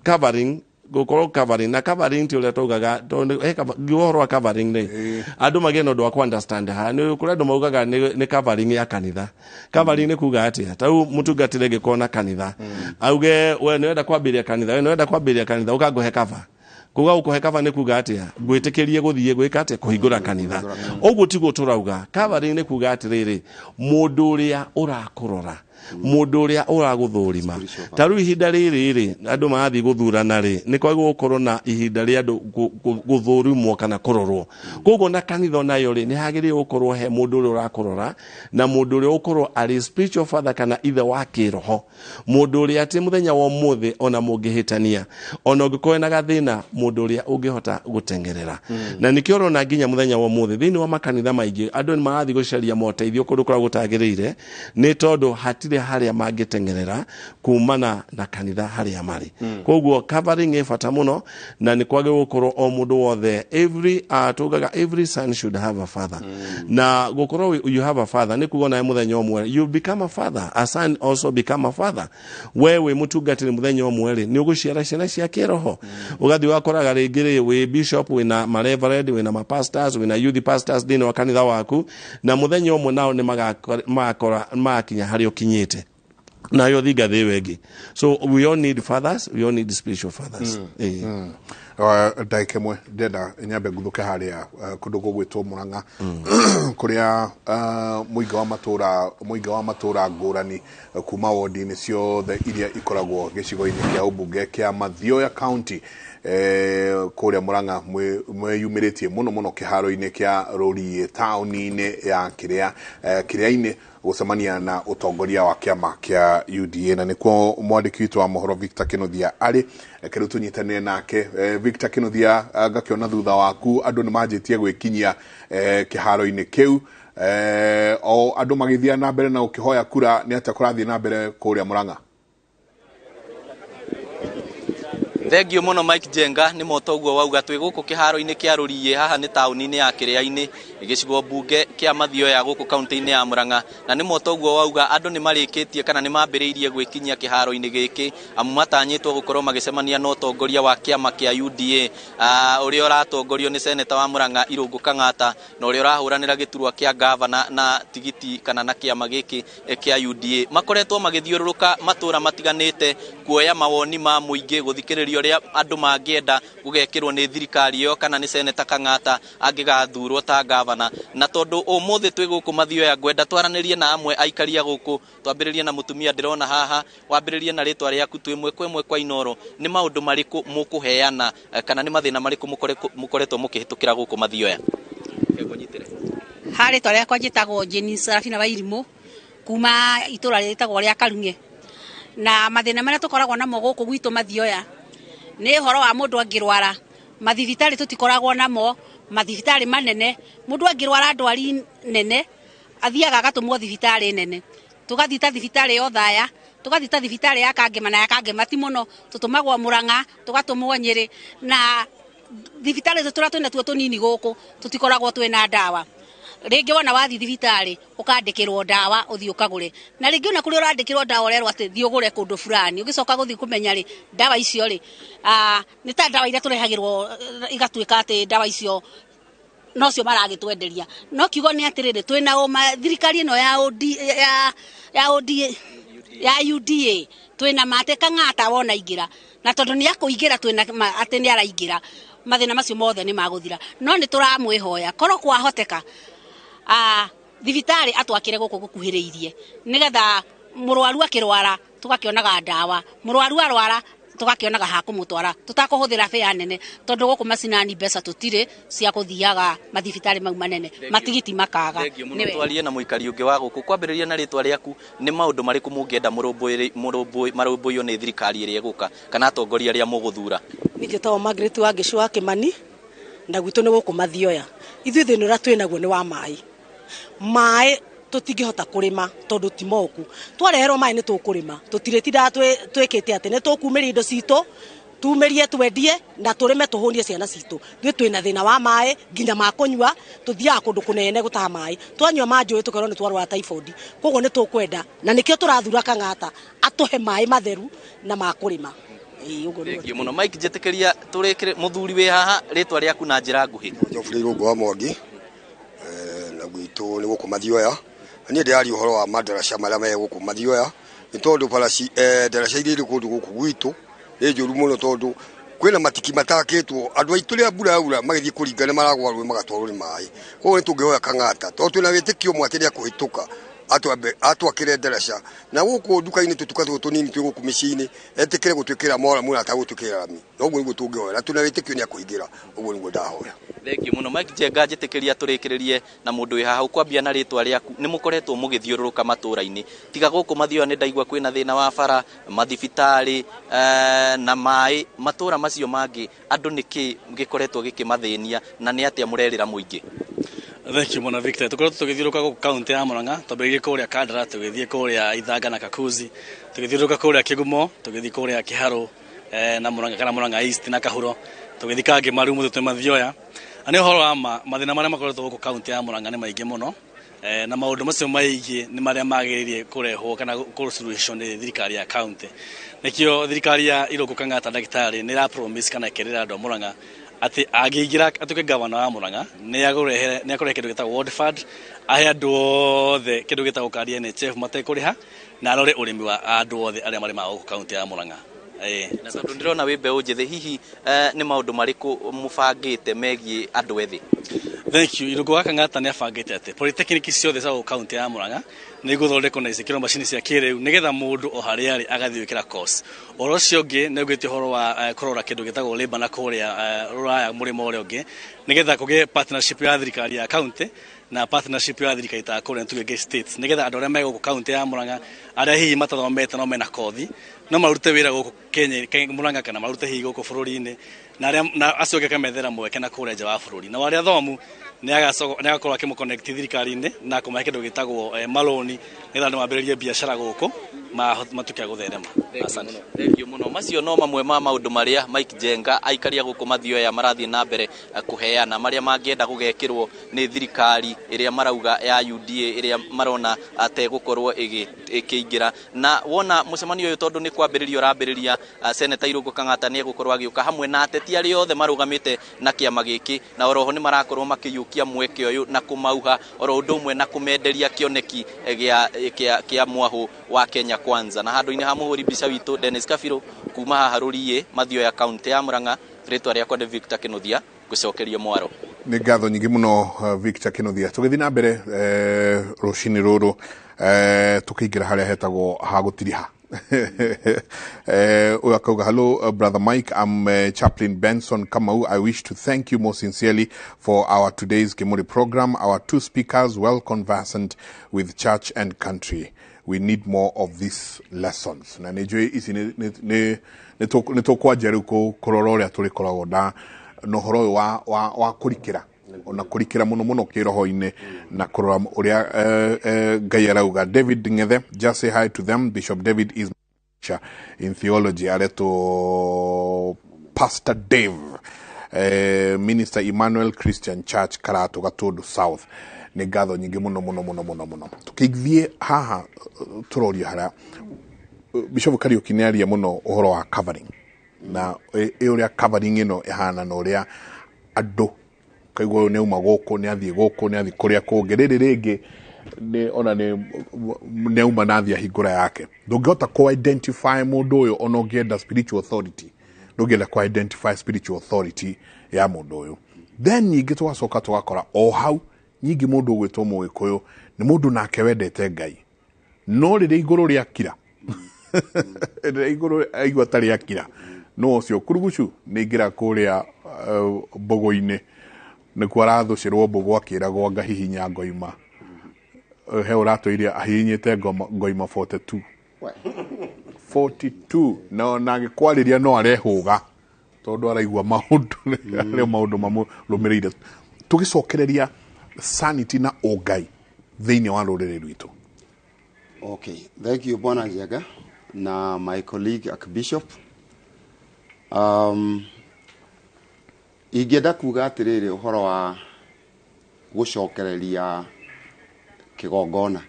covering, gũkorwo covering. Na covering ti ũrĩa taugaga, tondũ ngiuga ũhoro wa covering rĩ, andũ magĩe na ũndũ wa ku-understand. Haha nĩ kũrĩ andũ maugaga nĩ covering ya kanitha. Covering nĩ kuga atĩa? Ta rĩu mũtungatĩri angĩkorwo na kanitha, auge we nĩ wenda kwambĩrĩria kanitha, we nĩ wenda kwambĩrĩria kanitha, ũkangũhe cover. Kuga gũkũhe cover nĩ kuga atĩa? Ngwĩtĩkĩrie gũthiĩ gwĩka atĩa? Kũhingũra kanitha. Ũguo tiguo tũrauga. Covering nĩ kuga atĩrĩrĩ, mũndũ ũrĩa ũrakũrora, mũndũ ũrĩa ũragũthũrima. Ta rĩu ihinda rĩrĩ rĩ, andũ marathiĩ gũthurana rĩ, nĩ kwagĩrĩirwo gũkorwo na ihinda rĩa andũ gũthũrimwo kana kũrorwo. Koguo na kanitha onayo rĩ, nĩ hagĩrĩirwo gũkorwo he mũndũ ũrĩa ũrakũrora, na mũndũ ũrĩa ũkorwo arĩ spiritual father kana ithe wa kĩroho, mũndũ ũrĩa atĩ mũthenya wa ũmũthĩ ona mũngĩhĩtania, ona ũngĩkorwo na gathĩna, mũndũ ũrĩa ũngĩhota gũteng'erera. Na nĩkĩo ũrona nginya mũthenya wa ũmũthĩ thĩinĩ wa makanitha maingĩ andũ nĩ marathiĩ gũcaria moteithio kũndũ kũrĩa gũtagĩrĩire, nĩ tondũ hatirĩ harĩa mangĩteng'erera kumana na kanitha harĩa marĩ. Koguo covering ĩ bata mũno, na nĩ kwagĩrĩirwo gũkorwo o mũndũ wothe, every tugaga every son should have a father. Na gũkorwo you have a father nĩ kuga onawe mũthenya ũmwe you become a father, a son also become a father. We wĩ mũtungatĩri, mũthenya ũmwe rĩ, nĩ ũgũciara ciana cia kĩroho. Ũgathiĩ ũgakoraga rĩngĩ rĩ, wĩ bishop, wĩna ma reverend, wĩna ma pastors, wĩna youth pastors thĩinĩ wa kanitha waku, na mũthenya ũmwe nao nĩ magakora magakinya harĩa ũkinyĩte, nayo thinga thĩ ĩyo ĩngĩ. So we all need fathers, we all need spiritual fathers. Ĩĩ. Ndagĩka ĩmwe, ndĩrenda nyambe nguthũke harĩa kũndũ gũgwĩtwo Mũrang'a, kũrĩa mũingĩ wa matũra ngũrani kuma wodi-inĩ ciothe iria ikoragwo gĩcigo-inĩ kĩa ũmbunge kĩa Mathioya County, kũrĩa Mũrang'a mwĩyumĩrĩtie mũno mũno kĩharo-inĩ kĩa Rũriĩ taũni-inĩ ya kĩrĩa kĩrĩa-inĩ gũcemania na ũtongoria wa kĩama kĩa UDA, na nĩkuo mwandĩki witũ wa mohoro Victor Kinuthia arĩ. Reke rĩu tũnyitanĩre nake. Victor Kinuthia, ngakĩona thutha waku andũ nĩ manjĩtie gwĩkinyia kĩharo-inĩ kĩu, o andũ magĩthiĩ na mbere na gũkĩhoya kura. Nĩ atĩa kũrathiĩ na mbere kũrĩa Mũrang'a? Thengio mũno, Mike Jenga. Nĩ moto ũguo wauga, twĩ gũkũ kĩharo-inĩ kĩa Rũriĩ, haha nĩ taũni-inĩ ya Kĩrĩa-inĩ, gĩcigo mbunge kĩa Mathioya, gũkũ kaunti-inĩ ya Murang'a. Na nĩ moto ũguo wauga, andũ nĩ marĩkĩtie kana nĩ mambĩrĩirie gwĩkinyia kĩharo-inĩ gĩkĩ, amu matanyĩtwo gũkorwo magĩcemania na ũtongoria wa kĩama kĩa UDA, ũrĩa ũratongorio nĩ seneta wa Murang'a Irũngũ Kang'ata, na ũrĩa ũrahũranĩra gĩturwa kĩa gavana na tigiti kana na kĩama gĩkĩ kĩa UDA. Makoretwo magĩthiũrũrũka matũra matiganĩte kuoya mawoni ma mũingĩ, gũthikĩrĩria ũrĩa andũ mangĩenda gũgekĩrwo nĩ thirikari ĩyo kana nĩ seneta Kang'ata angĩgathurwo ta gavana. Na tondũ ũmũthĩ twĩ gũkũ Mathioya, ngwenda twaranĩrie na amwe aikaria gũkũ. Twambĩrĩrie na mũtumia ndĩrona haha. Wambĩrĩrie na rĩtwa rĩaku, twĩ ĩmwe kwa ĩmwe kwa Inoro. Nĩ maũndũ marĩkũ mũkũheana kana nĩ mathĩna marĩkũ mũkoretwo mũkĩhĩtũkĩra gũkũ Mathioya? Ngũnyitĩre. Ha rĩtwa rĩakwa njĩtagwo Jane Sarafina Wairimũ, kuma itũra rĩtagwo rĩa Karung'e. Na mathĩna marĩa tũkoragwo namo gũkũ gwitũ Mathioya nĩ ũhoro wa mũndũ angĩrwara, mathibitarĩ tũtikoragwo namo, mathibitarĩ manene. Mũndũ angĩrwara ndwari nene athiaga agatũmwo thibitarĩ nene, tũgathiĩ ta thibitarĩ ya Othaya, tũgathiĩ ta thibitarĩ ya Kangema, na ya Kangema ti mũno, tũtũmagwo Murang'a, tũgatũmwo Nyĩrĩ. Na thibitarĩ tũrĩa twĩna tuo tũnini gũkũ tũtikoragwo twĩna ndawa. Rĩngĩ wona wathiĩ thibitarĩ ũkandĩkĩrwo ndawa ũthiĩ ũkagũre, na rĩngĩ ona kũrĩa ũrandĩkĩrwo ndawa ũrerwo atĩ thiĩ ũgũre kũndũ fulani. Ũgĩcoka gũthiĩ kũmenya rĩ, ndawa icio rĩ, nĩ ta ndawa iria tũrehagĩrwo, igatuĩka atĩ ndawa icio nocio maragĩtwenderia. No kiugo nĩ atĩrĩrĩ, twĩna ũma thirikari ĩno ya OD, ya OD, ya UDA, twĩna mate Kang'ata wona aingĩra, na tondũ nĩ akũingĩra, twĩna ma atĩ nĩ araingĩra, mathĩna macio mothe nĩ magũthira. No nĩ tũramwĩhoya korwo kwahoteka Thibitarĩ atwakĩre gũkũ gũkuhĩrĩirie nĩgetha mũrwaru akĩrwara tũgakĩonaga ndawa, mũrwaru arwara tũgakĩonaga ha kũmũtwara tũtakũhũthĩra bĩa nene tondũ gũkũ macinani mbeca tũtirĩ cia kũthiaga mathibitarĩ mau manene, matigiti makaga. Nĩ twarie na mũikari ũngĩ wa gũkũ, kwambĩrĩria na rĩtwa rĩaku, nĩ maũndũ marĩkũ mũngĩenda marũmbũiyo nĩ thirikari ĩrĩa ĩgũka kana atongoria arĩa mũgũthura? Niĩ njĩtagwo Margaret Wangeci wa Kĩmani na gwitũ nĩ gũkũ Mathioya. Ithuĩ thĩna ũrĩa twĩ naguo nĩ wa maĩ. Maĩ tũtingĩhota kũrĩma tondũ ti moku. Twareherwo maĩ nĩ tũkũrĩma, tũtirĩtindaga twĩkĩte atĩ nĩ tũkumĩria indo citũ, tumĩrie twendie na tũrĩme tũhũnie ciana citũ. Ithuĩ twĩna thĩna wa maĩ nginya ma kũnyua, tũthiaga kũndũ kũnene gũtaha maĩ, twanyua ma njũĩ tũkerwo nĩ twarwara typhoid. Koguo nĩ tũkwenda na nĩkĩo tũrathura Kang'ata atũhe maĩ matheru na ma kũrĩma. Thengiũ mũno Mike, njĩtĩkĩria tũrĩkĩre mũthuri wĩ haha, rĩtwa rĩaku na njĩra nguhĩ. Geoffrey Irũngũ wa Mwangi, na gwitũ nĩ gũkũ Mathioya. Niĩ ndĩraria ũhoro wa madaraca marĩa me gũkũ Mathioya, nĩ tondũ ndaraca iria irĩ kũndũ gũkũ gwitũ nĩ njũru mũno, tondũ kwĩna matiki matakĩtwo. Andũ aitũ rĩrĩa mbura yaura magĩthiĩ kũringa nĩ maragwa rũĩ magatwarwo nĩ maĩ. Koguo nĩ tũngĩhoya Kang'ata, tondũ twĩna wĩtĩkio ũmwe atĩ nĩekũhĩtũka atwakĩre ndaraca. Na gũkũ nduka-inĩ tũtuka tũtũ tũnini twĩ gũkũ mĩciĩ-inĩ, etĩkĩre gũtwĩkĩra moramu na atagũtwĩkĩra rami. Noguo nĩguo tũngĩhoya, na twĩna wĩtĩkio nĩekũingĩra. Ũguo nĩguo ndahoya. Thengiũ mũno Mike Njenga, njĩtĩkĩria tũrĩkĩrĩrie na mũndũ wĩ haha. Ũkwambia na rĩtwa rĩaku, nĩ mũkoretwo mũgĩthiũrũrũka matũũra-inĩ, tiga gũkũ Mathioya nĩ ndaigua kwĩna thĩna wa bara, mathibitarĩ na maĩ, matũũra macio mangĩ andũ nĩkĩ gĩkoretwo gĩkĩmathĩnia na nĩ atĩa mũrerĩra mũingĩ? Thank you mũno Victor. Tũkoretwo tũgĩthiũrũrũka gũkũ kaunti ya Murang'a, twambĩrĩirie kũrĩa Kandara, tũgĩthiĩ kũrĩa Ithanga na Kakuzi, tũgĩthiũrũrũka kũrĩa Kĩgumo, tũgĩthiĩ kũrĩa Kĩharũ na Murang'a kana Murang'a East na Kahuro, tũgĩthiĩ Kangema, rĩu mũthĩ twĩ Mathioya. Na nĩ ũhoro wa ma, mathĩna marĩa makoretwo gũkũ kaunti ya Murang'a nĩ maingĩ mũno, na maũndũ macio maingĩ nĩ marĩa magĩrĩire kũrehwo kana kũsuluhishwo nĩ thirikari ya kaunti. Nĩkĩo thirikari ya Irũngũ Kang'ata ndagĩtarĩ nĩ ĩra promise kana ĩkerĩra andũ a Murang'a atĩ angĩingĩra atuĩke gavana wa Murang'a nĩ akũrehe kĩndũ gĩtagwo ward fund, ahe andũ othe kĩndũ gĩtagwo kandi ya NHIF matekũrĩha, na arore ũrĩmi wa andũ othe arĩa marĩmaga gũkũ kaunti ya Murang'a. Na tondũ ndĩrona wĩ mbeũ njĩthĩ, hihi nĩ maũndũ marĩkũ mũbangĩte megiĩ andũ ethĩ? Thank you. Irũngũ wa Kang'ata nĩ abangĩte atĩ polytechnic ciothe cia gũkũ kaunti ya Murang'a nĩ igũthondekwo na icikĩrwo macini cia kĩrĩu nĩgetha mũndũ o harĩa arĩ agathiĩ gwĩkĩra course. Ũhoro ũcio ũngĩ nĩ ũgĩte ũhoro wa kũrora kĩndũ gĩtagwo labour na kũrĩa rũraya mũrĩmo ũrĩa ũngĩ, nĩgetha kũgĩe partnership ya thirikari ya kaunti na partnership ya thirikari ta kũrĩa tuge states, nĩgetha andũ arĩa me gũkũ kaunti ya Murang'a arĩa hihi matathomete no mena kothi no marute wĩra gũkũ Kenya Murang'a kana marute hihi gũkũ bũrũri-inĩ, na arĩa na acio angĩ akamethera mweke na kũrĩa nja wa bũrũri. Na arĩa athomu nĩ agakorwo akĩmũconnect thirikari-inĩ na kũmahe kĩndũ gĩtagwo maloni nĩgetha andũ mambĩrĩrie biacara gũkũ matuĩke a gũtherema. Asante. Thengiũ mũno. Macio no mamwe ma maũndũ marĩa Mike Njenga aikaria gũkũ Mathioya marathiĩ na mbere kũheana, marĩa mangĩenda gũgekĩrwo nĩ thirikari ĩrĩa marauga ya UDA ĩrĩa marona ategũkorwo ĩkĩingĩra. Na wona mũcemanio ũyũ tondũ nĩ kwambĩrĩria ũrambĩrĩria, Seneta Irũngũ Kang'ata nĩ egũkorwo agĩũka hamwe na ateti arĩa othe marũgamĩte na kĩama gĩkĩ, na oroho nĩ marakorwo makĩiyũkia mweke ũyũ na kũmauha oro ũndũ ũmwe na kũmenderia kĩoneki kĩa mwahũ wa Kenya Kwanza. Na handũ-inĩ ha mũhũri mbica witũ Dennis Kabirũ kuma haha Rũriĩ Mathioya kaunti ya Murang'a, rĩtwa rĩakwa nĩ Victor Kĩnuthia, ngũcokeria mwaro. Nĩ ngatho nyingĩ mũno Victor Kĩnuthia. Tũgĩthiĩ na mbere rũcinĩ rũrũ tũkĩingĩra harĩa hetagwo ha gũtiriha. Ũyũ akauga, hello brother Mike, I'm Chaplain Benson Kamau. I wish to thank you most sincerely for our today's Kimuri program. Our two speakers well conversant with church and country. We need more of these lessons. Na nĩ njũĩ ici nĩ tũkwanjia rĩu kũrora ũrĩa tũrĩkoragwo na ũhoro ũyũ wa kũrikĩra, ona kũrikĩra mũno mũno kĩroho-inĩ na kũrora ũrĩa Ngai arauga. David Ngethe, just say hi to them. Bishop David is in theology, aretwo Pastor Dave, Minister Emmanuel Christian Church, Karatu, Gatundu South. Nĩ ngatho nyingĩ mũno mũno mũno mũno mũno. Tũkĩthiĩ haha tũrorio harĩa Bishop Kariuki nĩ aria mũno ũhoro wa covering, na ũrĩa covering ĩno ĩhana na ũrĩa andũ kaigua ũyũ nĩ auma gũkũ, nĩ athiĩ gũkũ, nĩ athiĩ kũrĩa kũngĩ, rĩrĩ rĩngĩ nĩ ona nĩ auma na athiĩ ahingũra yake. Ndũngĩhota kũ identify mũndũ ũyũ ona ũngĩenda spiritual authority, ndũngĩenda kũ identify spiritual authority ya mũndũ ũyũ. Then ningĩ tũgacoka tũgakora o hau Nyingĩ mũndũ ũgwĩtwo Mũgĩkũyũ nĩ mũndũ nake wendete Ngai, no rĩrĩa igũrũ rĩakira, rĩrĩa igũrũ aigua ta rĩakira, no ũcio kurugucu nĩ ingĩra kũrĩa mbũgũ-inĩ, nĩkuo arathũcĩrwo mbũgũ akĩragwo anga hihinya ngoima. He ũratũire ahihinyĩte ngoima 42 42, na agĩkwarĩria no arehũga tondũ araigua maũndũ arĩa maũndũ mamũrũmĩrĩire. Tũgĩcokereria sanity na ũngai thĩinĩ wa rũrĩrĩ rwitũ. Okay, thank you Bwana Njenga na my colleague Archbishop. Ingĩenda kuga atĩrĩrĩ ũhoro wa gũcokereria kĩgongona.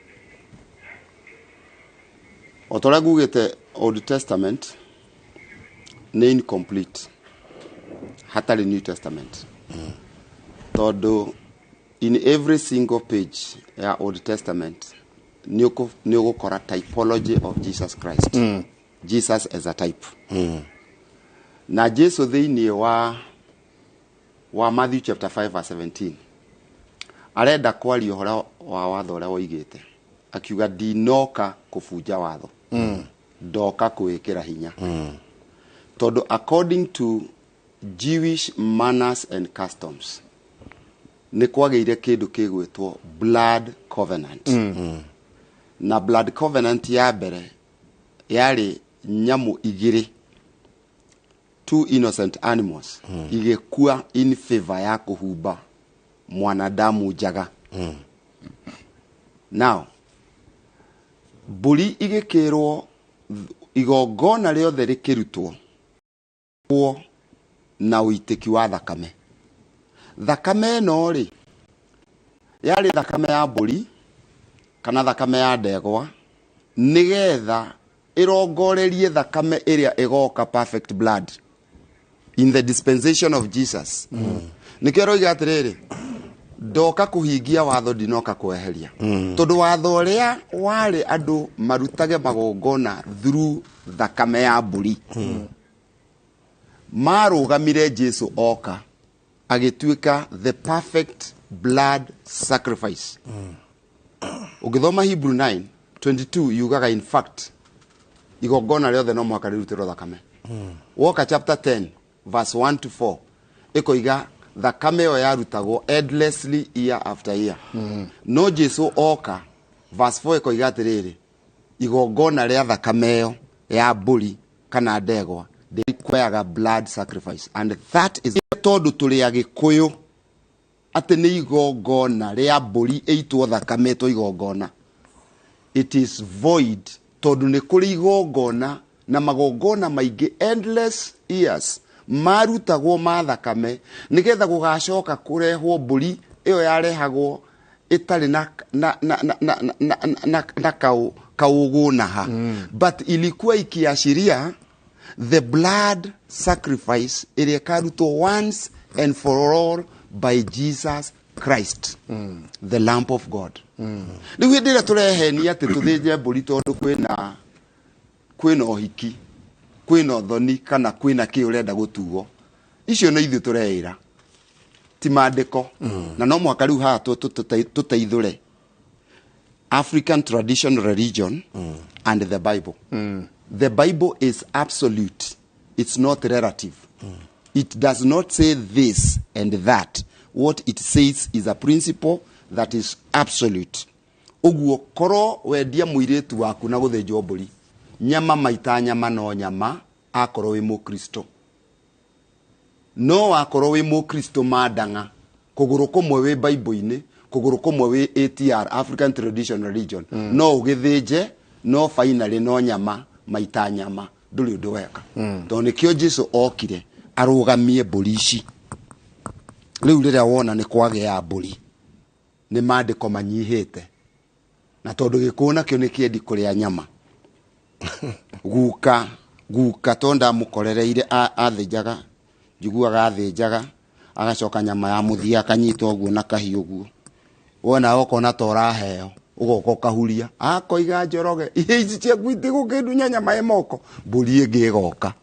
O ta ũrĩa ngugĩte, Old Testament nĩ incomplete hatarĩ New Testament. Tondũ in every single page ya Old Testament nĩ ũgũkora typology of Jesus Christ. Jesus as a type. Na Jesu thĩinĩ wa Matthew chapter 5 verse 17 arenda kwaria ũhoro wa watho ũrĩa woigĩte, akiuga ndinoka kũbunja watho, ndoka kwĩkĩra hinya. Tondũ according to Jewish manners and customs nĩ kwagĩire kĩndũ kĩgwĩtwo blood covenant. Na blood covenant ya mbere yarĩ nyamũ igĩrĩ, two innocent animals, igĩkua in favor ya kũhumba mwanadamu njaga. Now mbũri igĩkĩrwo igongona rĩothe rĩkĩrutwo na ũitĩki wa thakame. Thakame ĩno rĩ, yarĩ thakame ya mbũri kana thakame ya ndegwa, nĩgetha ĩrongorerie thakame ĩrĩa ĩgoka, perfect blood in the dispensation of Jesus. Nĩkĩo aroiga atĩrĩrĩ, ndoka kũhingia watho, ndinoka kweheria. Tondũ watho ũrĩa warĩ andũ marutage magongona through thakame ya mbũri marũgamire, Jesu oka agĩtuĩka the perfect blood sacrifice. Ũngĩthoma Hebrew 9 22 yugaga in fact igongona rĩothe no mũhaka rĩrutĩrwo thakame. Woka chapter 10 verse 1 to 4 ĩkoiga thakame ĩyo yarutagwo endlessly year after year. No Jesu oka, verse 4 ĩkoiga atĩrĩrĩ, igongona rĩa thakame ĩyo ya mbũri kana ndegwa require blood sacrifice, and that is tondũ tũrĩ Agĩkũyũ atĩ nĩ igongona rĩa mbũri ĩitwo thakame ĩtwo igongona, it is void, tondũ nĩ kũrĩ igongona na magongona maingĩ endless years marutagwo ma thakame, nĩgetha gũgacoka kũrehwo mbũri ĩyo yarehagwo ĩtarĩ na kaũgũnaha, but ilikuwa ikiashiria the blood sacrifice ĩrĩa ĩkarutwo once and for all by Jesus Christ, the Lamb of God. Rĩu hĩndĩ ĩrĩa tũrehenia atĩ tũthĩnje mbũri tondũ kwĩna ũhiki, kwĩna ũthoni, kana kwĩna kĩ ũrenda gũtuo, icio nĩ ithuĩ tũreĩra, ti maandĩko. Na no mũhaka rĩu haha tũteithũre African tradition religion and the Bible. The Bible is absolute, it's not relative. It does not say this and that. What it says is a principle that is absolute. Ũguo korwo wendia mũirĩtu waku na gũthĩnjwo mbũri, nyama maita nyama no nyama, akorwo wĩ Mũkristo. No wakorwo wĩ Mũkristo mandang'a, kũgũrũ kũmwe wĩ Bible-inĩ, kũgũrũ kũmwe wĩ ATR, African Traditional Religion, no ũgĩthĩnje, no finally no nyama maita nyama, ndũrĩ ũndũ weka. Tondũ nĩkĩo Jesu okire arũgamie mbũri ici. Rĩu rĩrĩa wona nĩ kwagĩa mbũri, nĩ maandĩko manyihĩte, na tondũ gĩkũyũ nakĩo nĩ kĩendi kũrĩa nyama, guka to ndamũkorereire athĩnjaga, njiguaga athĩnjaga agacoka nyama ya mũthia akanyita ũguo na kahiũ ũguo, wona ũkona ta ũraheo, ũgoka ũkahuria, akoiga Njoroge, ihe ici ciaku itigũkĩndunya nyama ĩ moko. Mbũri ĩngĩ ĩgoka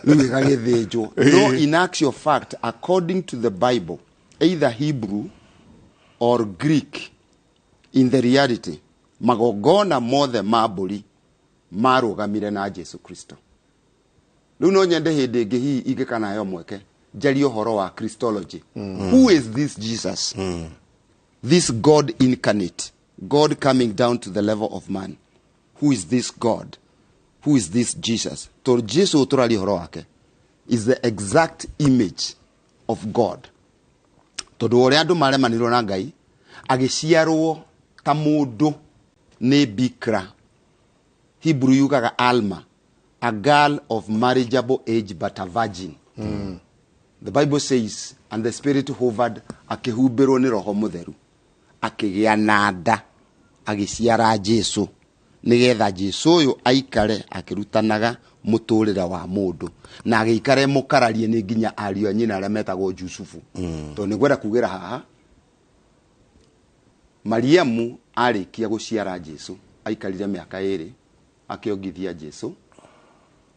rĩu ĩgagĩthĩnjwo. No in actual fact, according to the Bible, either Hebrew or Greek, in the reality magongona mothe ma mbũri marũgamire na Jesu Kristo. Rĩu no nyende hĩndĩ ĩngĩ hihi ingĩkanayo mweke njarie ũhoro wa Christology. Who is this Jesus? This God incarnate, God coming down to the level of man. Who is this God? Who is this Jesus? Tondũ Jesu tũraria ũhoro wake is the exact image of God. Tondũ ũrĩa andũ maremanirwo na Ngai, agĩciarwo ta mũndũ nĩ bikra. Hebrew yugaga Alma, a girl of marriageable age but a virgin. The Bible says, and the Spirit hovered, akĩhumbĩrwo nĩ Roho Mũtheru, akĩgĩa na nda, agĩciara Jesu, nĩgetha Jesu ũyũ aikare akĩrutanaga mũtũrĩre wa mũndũ, na agĩikare mũkararie nĩ nginya ariũ a nyina arĩa metagwo Jusufu. Tondũ nĩngwenda kugĩra haha, Mariamu arĩkia gũciara Jesu, aikarire mĩaka 2 akĩongithia Jesu,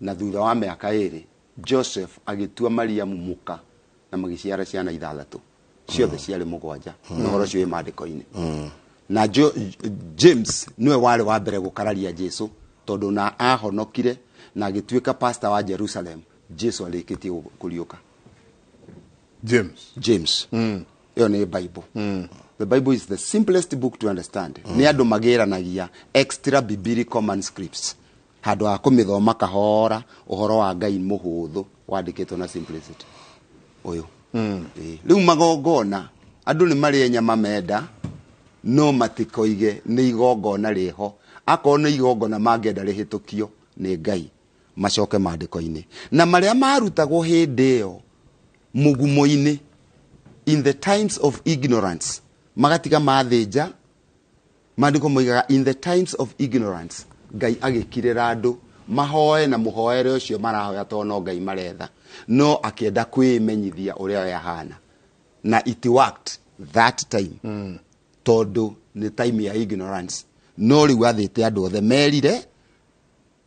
na thutha wa mĩaka 2 Joseph agĩtua Mariamu mũka na magĩciara ciana 6 ciothe ciarĩ 7, na ũhoro ũcio wĩ maandĩko-inĩ. Na James niwe warĩ wa mbere gũkararia Jesu, tondũ na ahonokire na agĩtuĩka pastor wa Jerusalem Jesu arĩkĩtie kũriũka. James. Ĩyo nĩ Bible. The Bible is the simplest book to understand. Nĩ andũ magĩranagia extra biblical manuscripts handũ ha kũmĩthoma kahora ũhoro wa Ngai mũhũthũ wandĩkĩtwo na simplicity. Ũyũ. Rĩu magongona andũ nĩ marĩe nyama menda, no matikoige nĩ igongona rĩho. Akorwo nĩ igongona mangĩenda rĩhĩtũkio nĩ Ngai, macoke maandĩko-inĩ. Na marĩa marutagwo hĩndĩ ĩyo mũgumo-inĩ, in the times of ignorance, magatiga mathĩnja. Maandĩko moigaga in the times of ignorance, Ngai agĩkirĩra andũ mahoe na mũhoere ũcio marahoya tondũ no Ngai maretha, no akĩenda kwĩmenyithia ũrĩa we ahana. Na it worked that time. Tondũ nĩ time ya ignorance, no rĩu athĩte andũ othe merire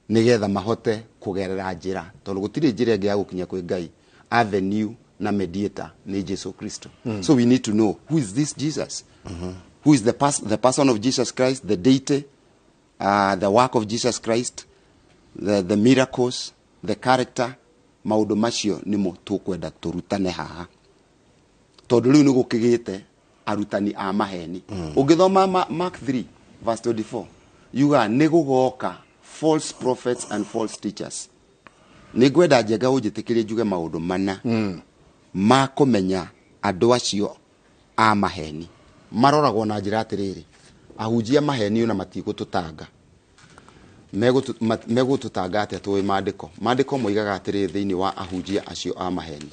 nĩgetha mahote kũgerera njĩra, tondũ gũtirĩ njĩra ĩngĩ ya gũkinya kwĩ Ngai. Avenue na mediator nĩ Jesu Kristo. So we need to know who is this Jesus? Who is the person of Jesus Christ, the deity, the work of Jesus Christ, the miracles, the character. Maũndũ macio nĩmo tũkwenda tũrutane haha, tondũ rĩu nĩ gũkĩgĩte arutani a maheni. Ũngĩthoma Mark 3 verse 24, yuga nĩ gũgoka false prophets and false teachers. Nĩ ngwenda Njenga ũnjĩtĩkĩrie njuge maũndũ mana ma kũmenya andũ acio a maheni. Maroragwo na njĩra atĩrĩrĩ, ahunjia maheni ona matigũtũtanga. Megũtũtanga atĩa tũĩ maandĩko? Maandĩko moigaga atĩrĩrĩ thĩinĩ wa ahunjia acio a maheni.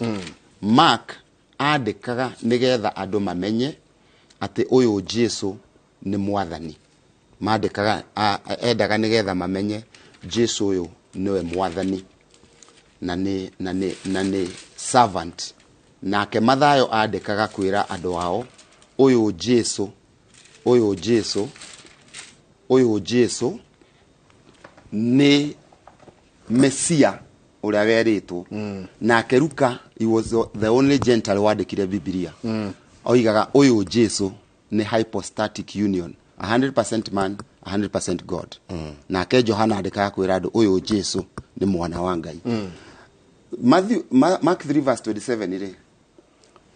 Mark andĩkaga nĩgetha andũ mamenye atĩ ũyũ Jesu nĩ mwathani. Mandĩkaga, endaga nĩgetha mamenye Jesu ũyũ nĩwe mwathani na nĩ servant. Nake Mathayo andĩkaga kwĩra andũ ao ũyũ Jesu, ũyũ Jesu, ũyũ Jesu nĩ Mesia ũrĩa werĩtwo. Nake Luka, he was the only Gentile wandĩkire Bibilia. Oigaga ũyũ Jesu nĩ hypostatic union, 100% man, 100% God. Nake Johana andĩkaga kwĩra andũ ũyũ Jesu nĩ mwana wa Ngai. Mark 3 verse 27 rĩ,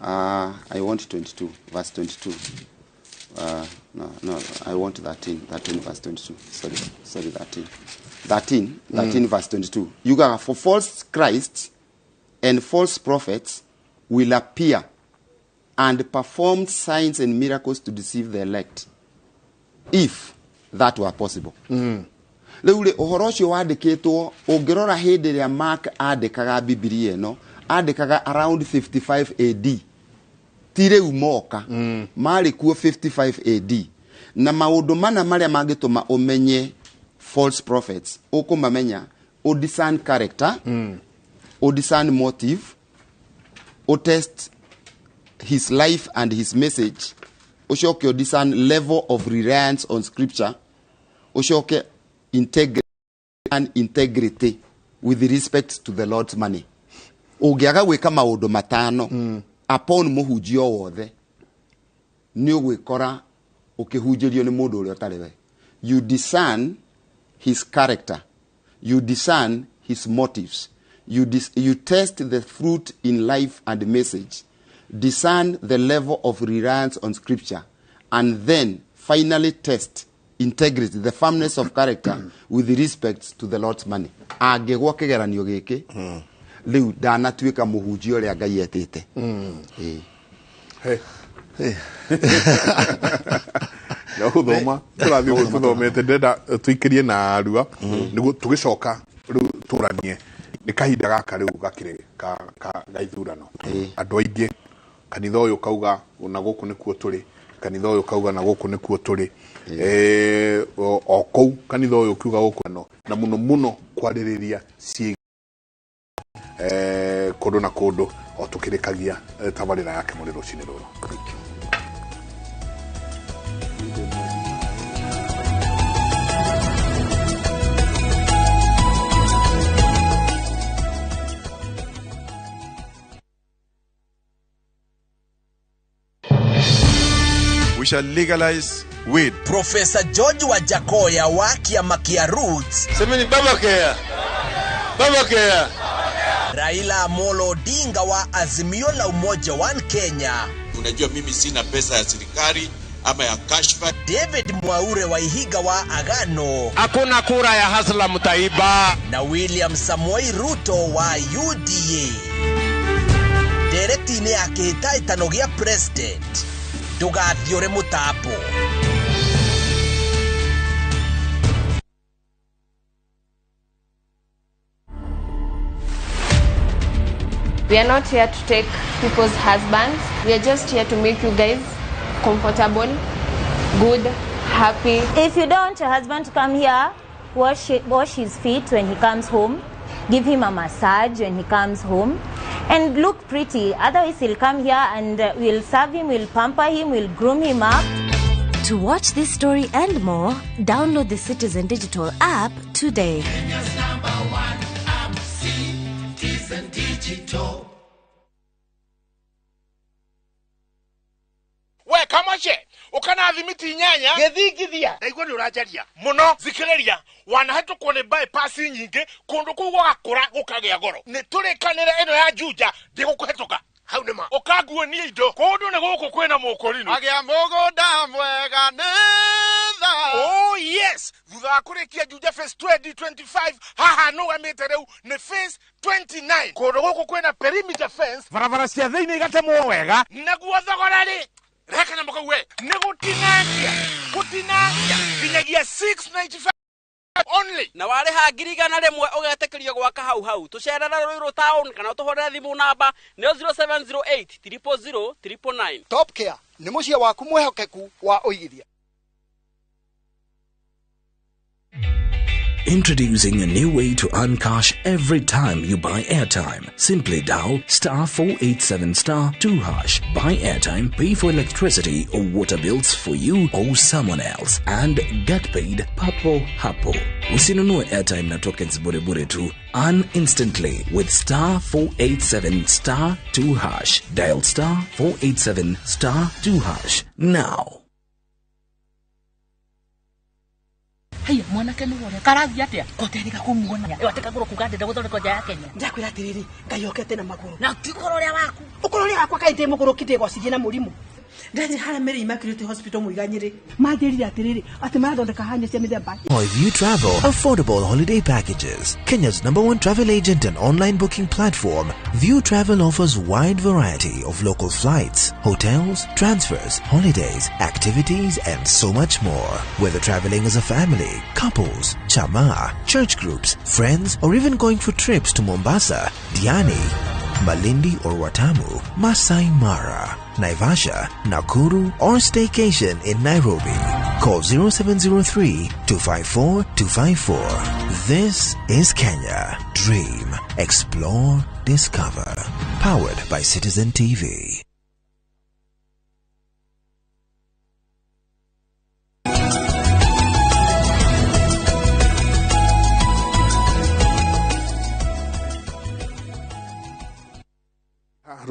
I want 22 verse 22. No, I want 13 verse 22. Sorry, 13. 13 verse 22. You got, for false Christs and false prophets will appear and perform signs and miracles to deceive the elect, if that were possible. Rĩu rĩ, ũhoro ũcio wandĩkĩtwo, ũngĩrora hĩndĩ ĩrĩa Mark andĩkaga Bibilia ĩno, andĩkaga around 55 AD. Ti rĩu moka, marĩ kuo 55 AD. Na maũndũ mana marĩa mangĩtũma ũmenye false prophets, ũkũmamenya, ũdiscern character, ũdiscern motive, ũtest his life and his message, ũcoke ũdiscern level of reliance on scripture, ũcoke integrity with respect to the Lord's money. Ũngĩaga gwĩka maũndũ matano upon mũhunjia o wothe, Nĩ ũgwĩkora ũkĩhunjĩrio nĩ mũndũ ũrĩa ũtarĩ we. You discern his character, you discern his motives, you test the fruit in life and message, discern the level of reliance on scripture, and then finally test integrity, the firmness of character with respect to the Lord's money. Angĩgwa kĩgeranio gĩkĩ rĩu ndanatuĩka mũhunjia ũrĩa Ngai etĩte. Gũthoma tũrathiĩ tũthomete, ndĩrenda tũikĩrie na arua nĩguo tũgĩcoka rĩu tũranie nĩ kahinda gaka rĩu gakĩrĩ ga ithurano. Andũ aingĩ kanitha ũyũ kauga na gũkũ nĩkuo tũrĩ, kanitha ũyũ kauga na gũkũ nĩkuo tũrĩ, o kũu kanitha ũyũ kiuga gũkũ no na mũno mũno kwarĩrĩria ciĩ kũndũ na kũndũ o tũkĩrĩkagia tabarĩra yake mũrĩ rũcinĩ rũrũ. We shall legalize weed. Professor George Wajakoya wa kiama kia Roots. Semeni baba kea. Baba kea. Raila Amolo Odinga wa Azimio la Umoja One Kenya. Unajua mimi sina pesa ya serikali ama ya kashfa. David Mwaure wa Ihiga wa Agano. Hakuna kura ya hasla mtaiba. Na William Samoei Ruto wa UDA. Ndereti-inĩ ya kĩhĩtahĩtano gĩa president. Ndũgathiũre mũtambo. We are not here to take people's husbands. We are just here to make you guys comfortable, good, happy. If you don't want your husband to come here, wash his feet when he comes home, give him a massage when he comes home, and look pretty. Otherwise, he'll come here and we'll serve him, we'll pamper him, we'll groom him up. To watch this story and more, download the Citizen Digital app today. Kenya's number one app, Citizen Digital. We kamache ukana thimiti inyanya githingithia ndaigua ni uranjaria muno thikiriria wanahetũkwo nĩ bypass nyingĩ kũndũ kũu gũgakũra gũkagĩa goro nĩ tũrĩkanĩre ĩno ya Juja ndĩgũkũhetũka hau nĩ ma ũkanguonia indo kũndũ nĩ gũkũ kwĩna mũkũrinũ agĩa mũgũnda mwega nĩ tha. Oh yes, thutha wa kũrĩkia Juja phase 2025 haha nũgamĩte rĩu nĩ phase 29 kũndũ gũkũ kwĩna perimeter fence, barabara cia thĩinĩ igatemwo wega naguo thogora rĩ reka na mukauwe nĩ gũtinangia gũtinangia nginyagia 695 only na warĩha 100,000 ũgetĩkĩrio gwaka hau hau. Tũcerere Ruiru town kana ũtũhũrĩre thimũ namba nĩyo 0708 000 999. Top Care nĩ mũciĩ waku mwĩhokeku wa ũigithia. Introducing a new way to earn cash every time you buy airtime. Simply dial *487*2#. Buy airtime, pay for electricity or water bills for you or someone else, and get paid papo hapo. Usinunue airtime na tokens bure bure tu. Earn instantly with *487*2#. Dial *487*2# now. Haya mwanake nĩ wore karathi atia koterika kumuona wateka gũrũ kuga ndenda gũthondekwo nja ya Kenya ndakwĩra atĩrĩrĩ Ngai okete na magũrũ na ti ũkoro ũrĩa waku ũkoro ũrĩa wakwa kaĩ ndĩ mũgũrũ kĩ ndĩgocirie na mũrimũ Ndathi harĩa Mary Immaculate Hospital Muiga Nyĩrĩ manjĩrire atĩrĩrĩ atĩ marathondeka hanya cia mĩthemba. If you travel, affordable holiday packages. Kenya's #1 travel agent and online booking platform, View Travel offers wide variety of local flights, hotels, transfers, holidays, activities, and so much more. Whether traveling as a family, couples, chama, church groups, friends, or even going for trips to Mombasa, Diani, Malindi or Watamu, Masai Mara, Naivasha, Nakuru, or staycation in Nairobi. Call 0703 254 254. This is Kenya. Dream, explore, discover. Powered by Citizen TV.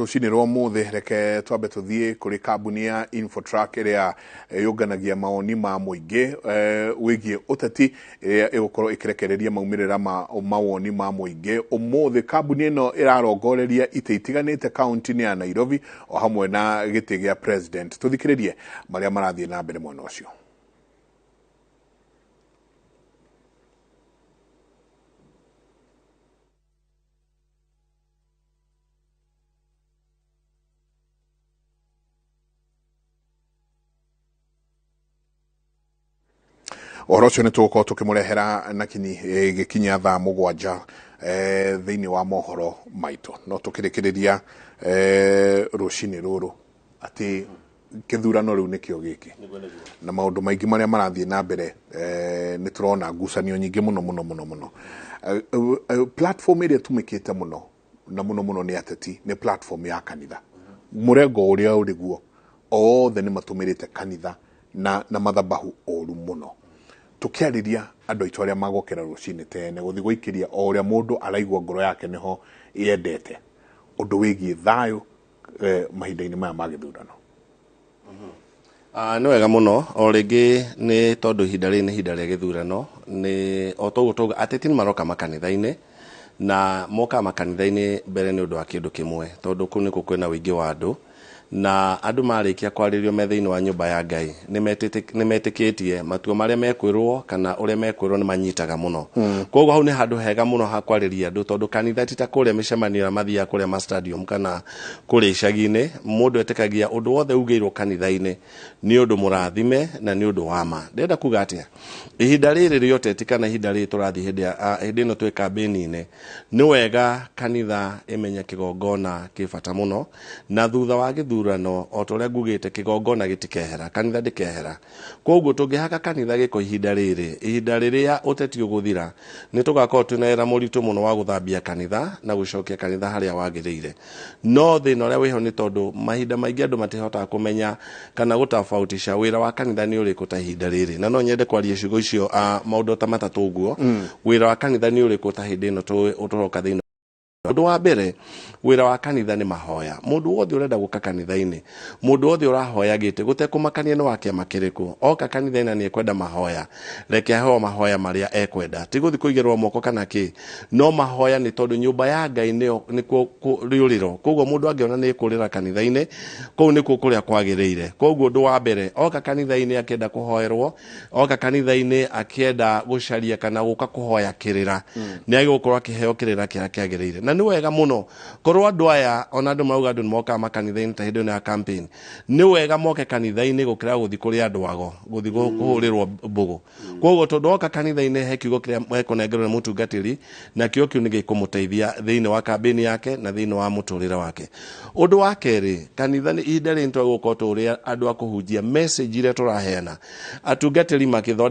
Rũcinĩ rwa ũmũthĩ, reke twambe tũthiĩ kũrĩ kambuni ya Infotrack ĩrĩa yũnganagia mawoni ma mũingĩ wĩgiĩ ũteti, ĩrĩa ĩgũkorwo ĩkĩrekereria maumĩrĩra ma mawoni ma mũingĩ ũmũthĩ. Kambuni ĩno ĩrarongoreria itĩ itiganĩte kaunti-inĩ ya Nairobi o hamwe na gĩtĩ gĩa president. Tũthikĩrĩrie marĩa marathiĩ na mbere mwena ũcio. Ũhoro ũcio nĩ tũgũkorwo tũkĩmũrehera na kinyi gĩkinya thaa 7 thĩinĩ wa mohoro maitũ. No tũkĩrĩkĩrĩria rũcinĩ rũrũ atĩ kĩthurano rĩu nĩkĩo gĩkĩ na maũndũ maingĩ marĩa marathiĩ na mbere, nĩ tũrona ngucanio nyingĩ mũno mũno mũno mũno. Platform ĩrĩa ĩtũmĩkĩte mũno na mũno mũno nĩ ateti nĩ platform ya kanitha. Mũrengo ũrĩa ũrĩ guo othe nĩ matũmĩrĩte kanitha na mathabahu ũru mũno. Tukiarĩria andũ aitũ arĩa magokĩra rũcinĩ tene gũthiĩ gũikĩria o ũrĩa mũndũ araigua ngoro yake nĩho yendete, ũndũ wĩgiĩ thayũ mahinda-inĩ maya ma gĩthurano. Nĩ wega mũno o rĩngĩ nĩ tondũ ihinda rĩrĩ nĩ ihinda rĩa gĩthurano, nĩ o toguo tauga ateti nĩ maroka makanitha-inĩ, na mokaga makanitha-inĩ mbere nĩ ũndũ wa kĩndũ kĩmwe, tondũ kũu nĩkuo kwĩna ũingĩ wa andũ, na andũ marĩkia kwarĩrio me thĩinĩ wa nyũmba ya Ngai nĩ metĩkĩtie matua marĩa mekwĩrwo kana ũrĩa mekwĩrwo nĩ manyitaga mũno. Koguo hau nĩ handũ hega mũno ha kwarĩria andũ, tondũ kanitha ti ta kũrĩa mĩcemanio ĩrĩa mathiaga kũrĩa ma stadium kana kũrĩa icagi-inĩ. Mũndũ etĩkagia ũndũ wothe ugĩirwo kanitha-inĩ nĩ ũndũ mũrathime na nĩ ũndũ wa ma. Ndĩrenda kuga atĩa, ihinda rĩrĩ rĩa ũteti kana ihinda rĩrĩ tũrathiĩ hĩndĩ ĩno twĩ kambĩni-inĩ, nĩ wega kanitha ĩmenye kĩgongona kĩ bata mũno, na thutha wa gĩthurano o ta ũrĩa ngugĩte kĩgongona gĩtikehera, kanitha ndĩkehera. Koguo tũngĩhaka kanitha gĩko ihinda rĩrĩ, ihinda rĩrĩa ũteti ũgũthira, nĩ tũgakorwo twĩna wĩra mũritũ mũno wa gũthambia kanitha na gũcokia kanitha harĩa wagĩrĩire. No thĩna ũrĩa wĩho nĩ tondũ mahinda maingĩ andũ matihotaga kũmenya kana gũtofautisha wĩra wa kanitha nĩ ũrĩkũ ta ihinda rĩrĩ. Na no nyende kwaria ciugo icio maũndũ ta matatũ ũguo. Wĩra wa kanitha nĩ ũrĩkũ ta hĩndĩ ĩno tũroka thĩinĩ. Ũndũ wa mbere, wĩra wa kanitha nĩ mahoya. Mũndũ wothe ũrenda gũka kanitha-inĩ, mũndũ wothe ũrahoya gĩtĩ, gũtekũmakania nĩ wa kĩama kĩrĩkũ, oka kanitha-inĩ na nĩ ekwenda mahoya, reke aheo mahoya marĩa ekwenda, ti gũthiĩ kũigĩrwo moko kana kĩ, no mahoya nĩ tondũ nyũmba ya Ngai nĩyo nĩkuo rĩũrĩro. Koguo mũndũ angĩona nĩ ekũrĩra kanitha-inĩ, kũu nĩkuo kũrĩa kwagĩrĩire. Koguo ũndũ wa mbere, oka kanitha-inĩ akĩenda kũhoerwo, oka kanitha-inĩ akĩenda gũcaria kana gũka kũhoya kĩrĩra, nĩ agĩgũkorwo akĩheo kĩrĩra kĩrĩa kĩagĩrĩire. Na nĩ wega mũno korwo andũ aya ona andũ marauga andũ nĩ mokaga makanitha-inĩ ta hĩndĩ ĩno ya campaign, nĩ wega moke kanitha-inĩ gũkĩra gũthiĩ kũrĩ andũ ago, gũthiĩ kũhũrĩrwo mbũgũ. Koguo tondũ oka kanitha-inĩ he kiugo kĩrĩa ekũnengerwo nĩ mũtungatĩri, na kiugo kĩu nĩ gĩkũmũteithia thĩinĩ wa campaign yake na thĩinĩ wa mũtũrĩre wake. Ũndũ wa kerĩ, kanitha nĩ ihinda rĩrĩ nĩ twagĩrĩirwo gũkorwo tũrĩ andũ a kũhunjia message iria tũraheana. Atungatĩri makĩthondeka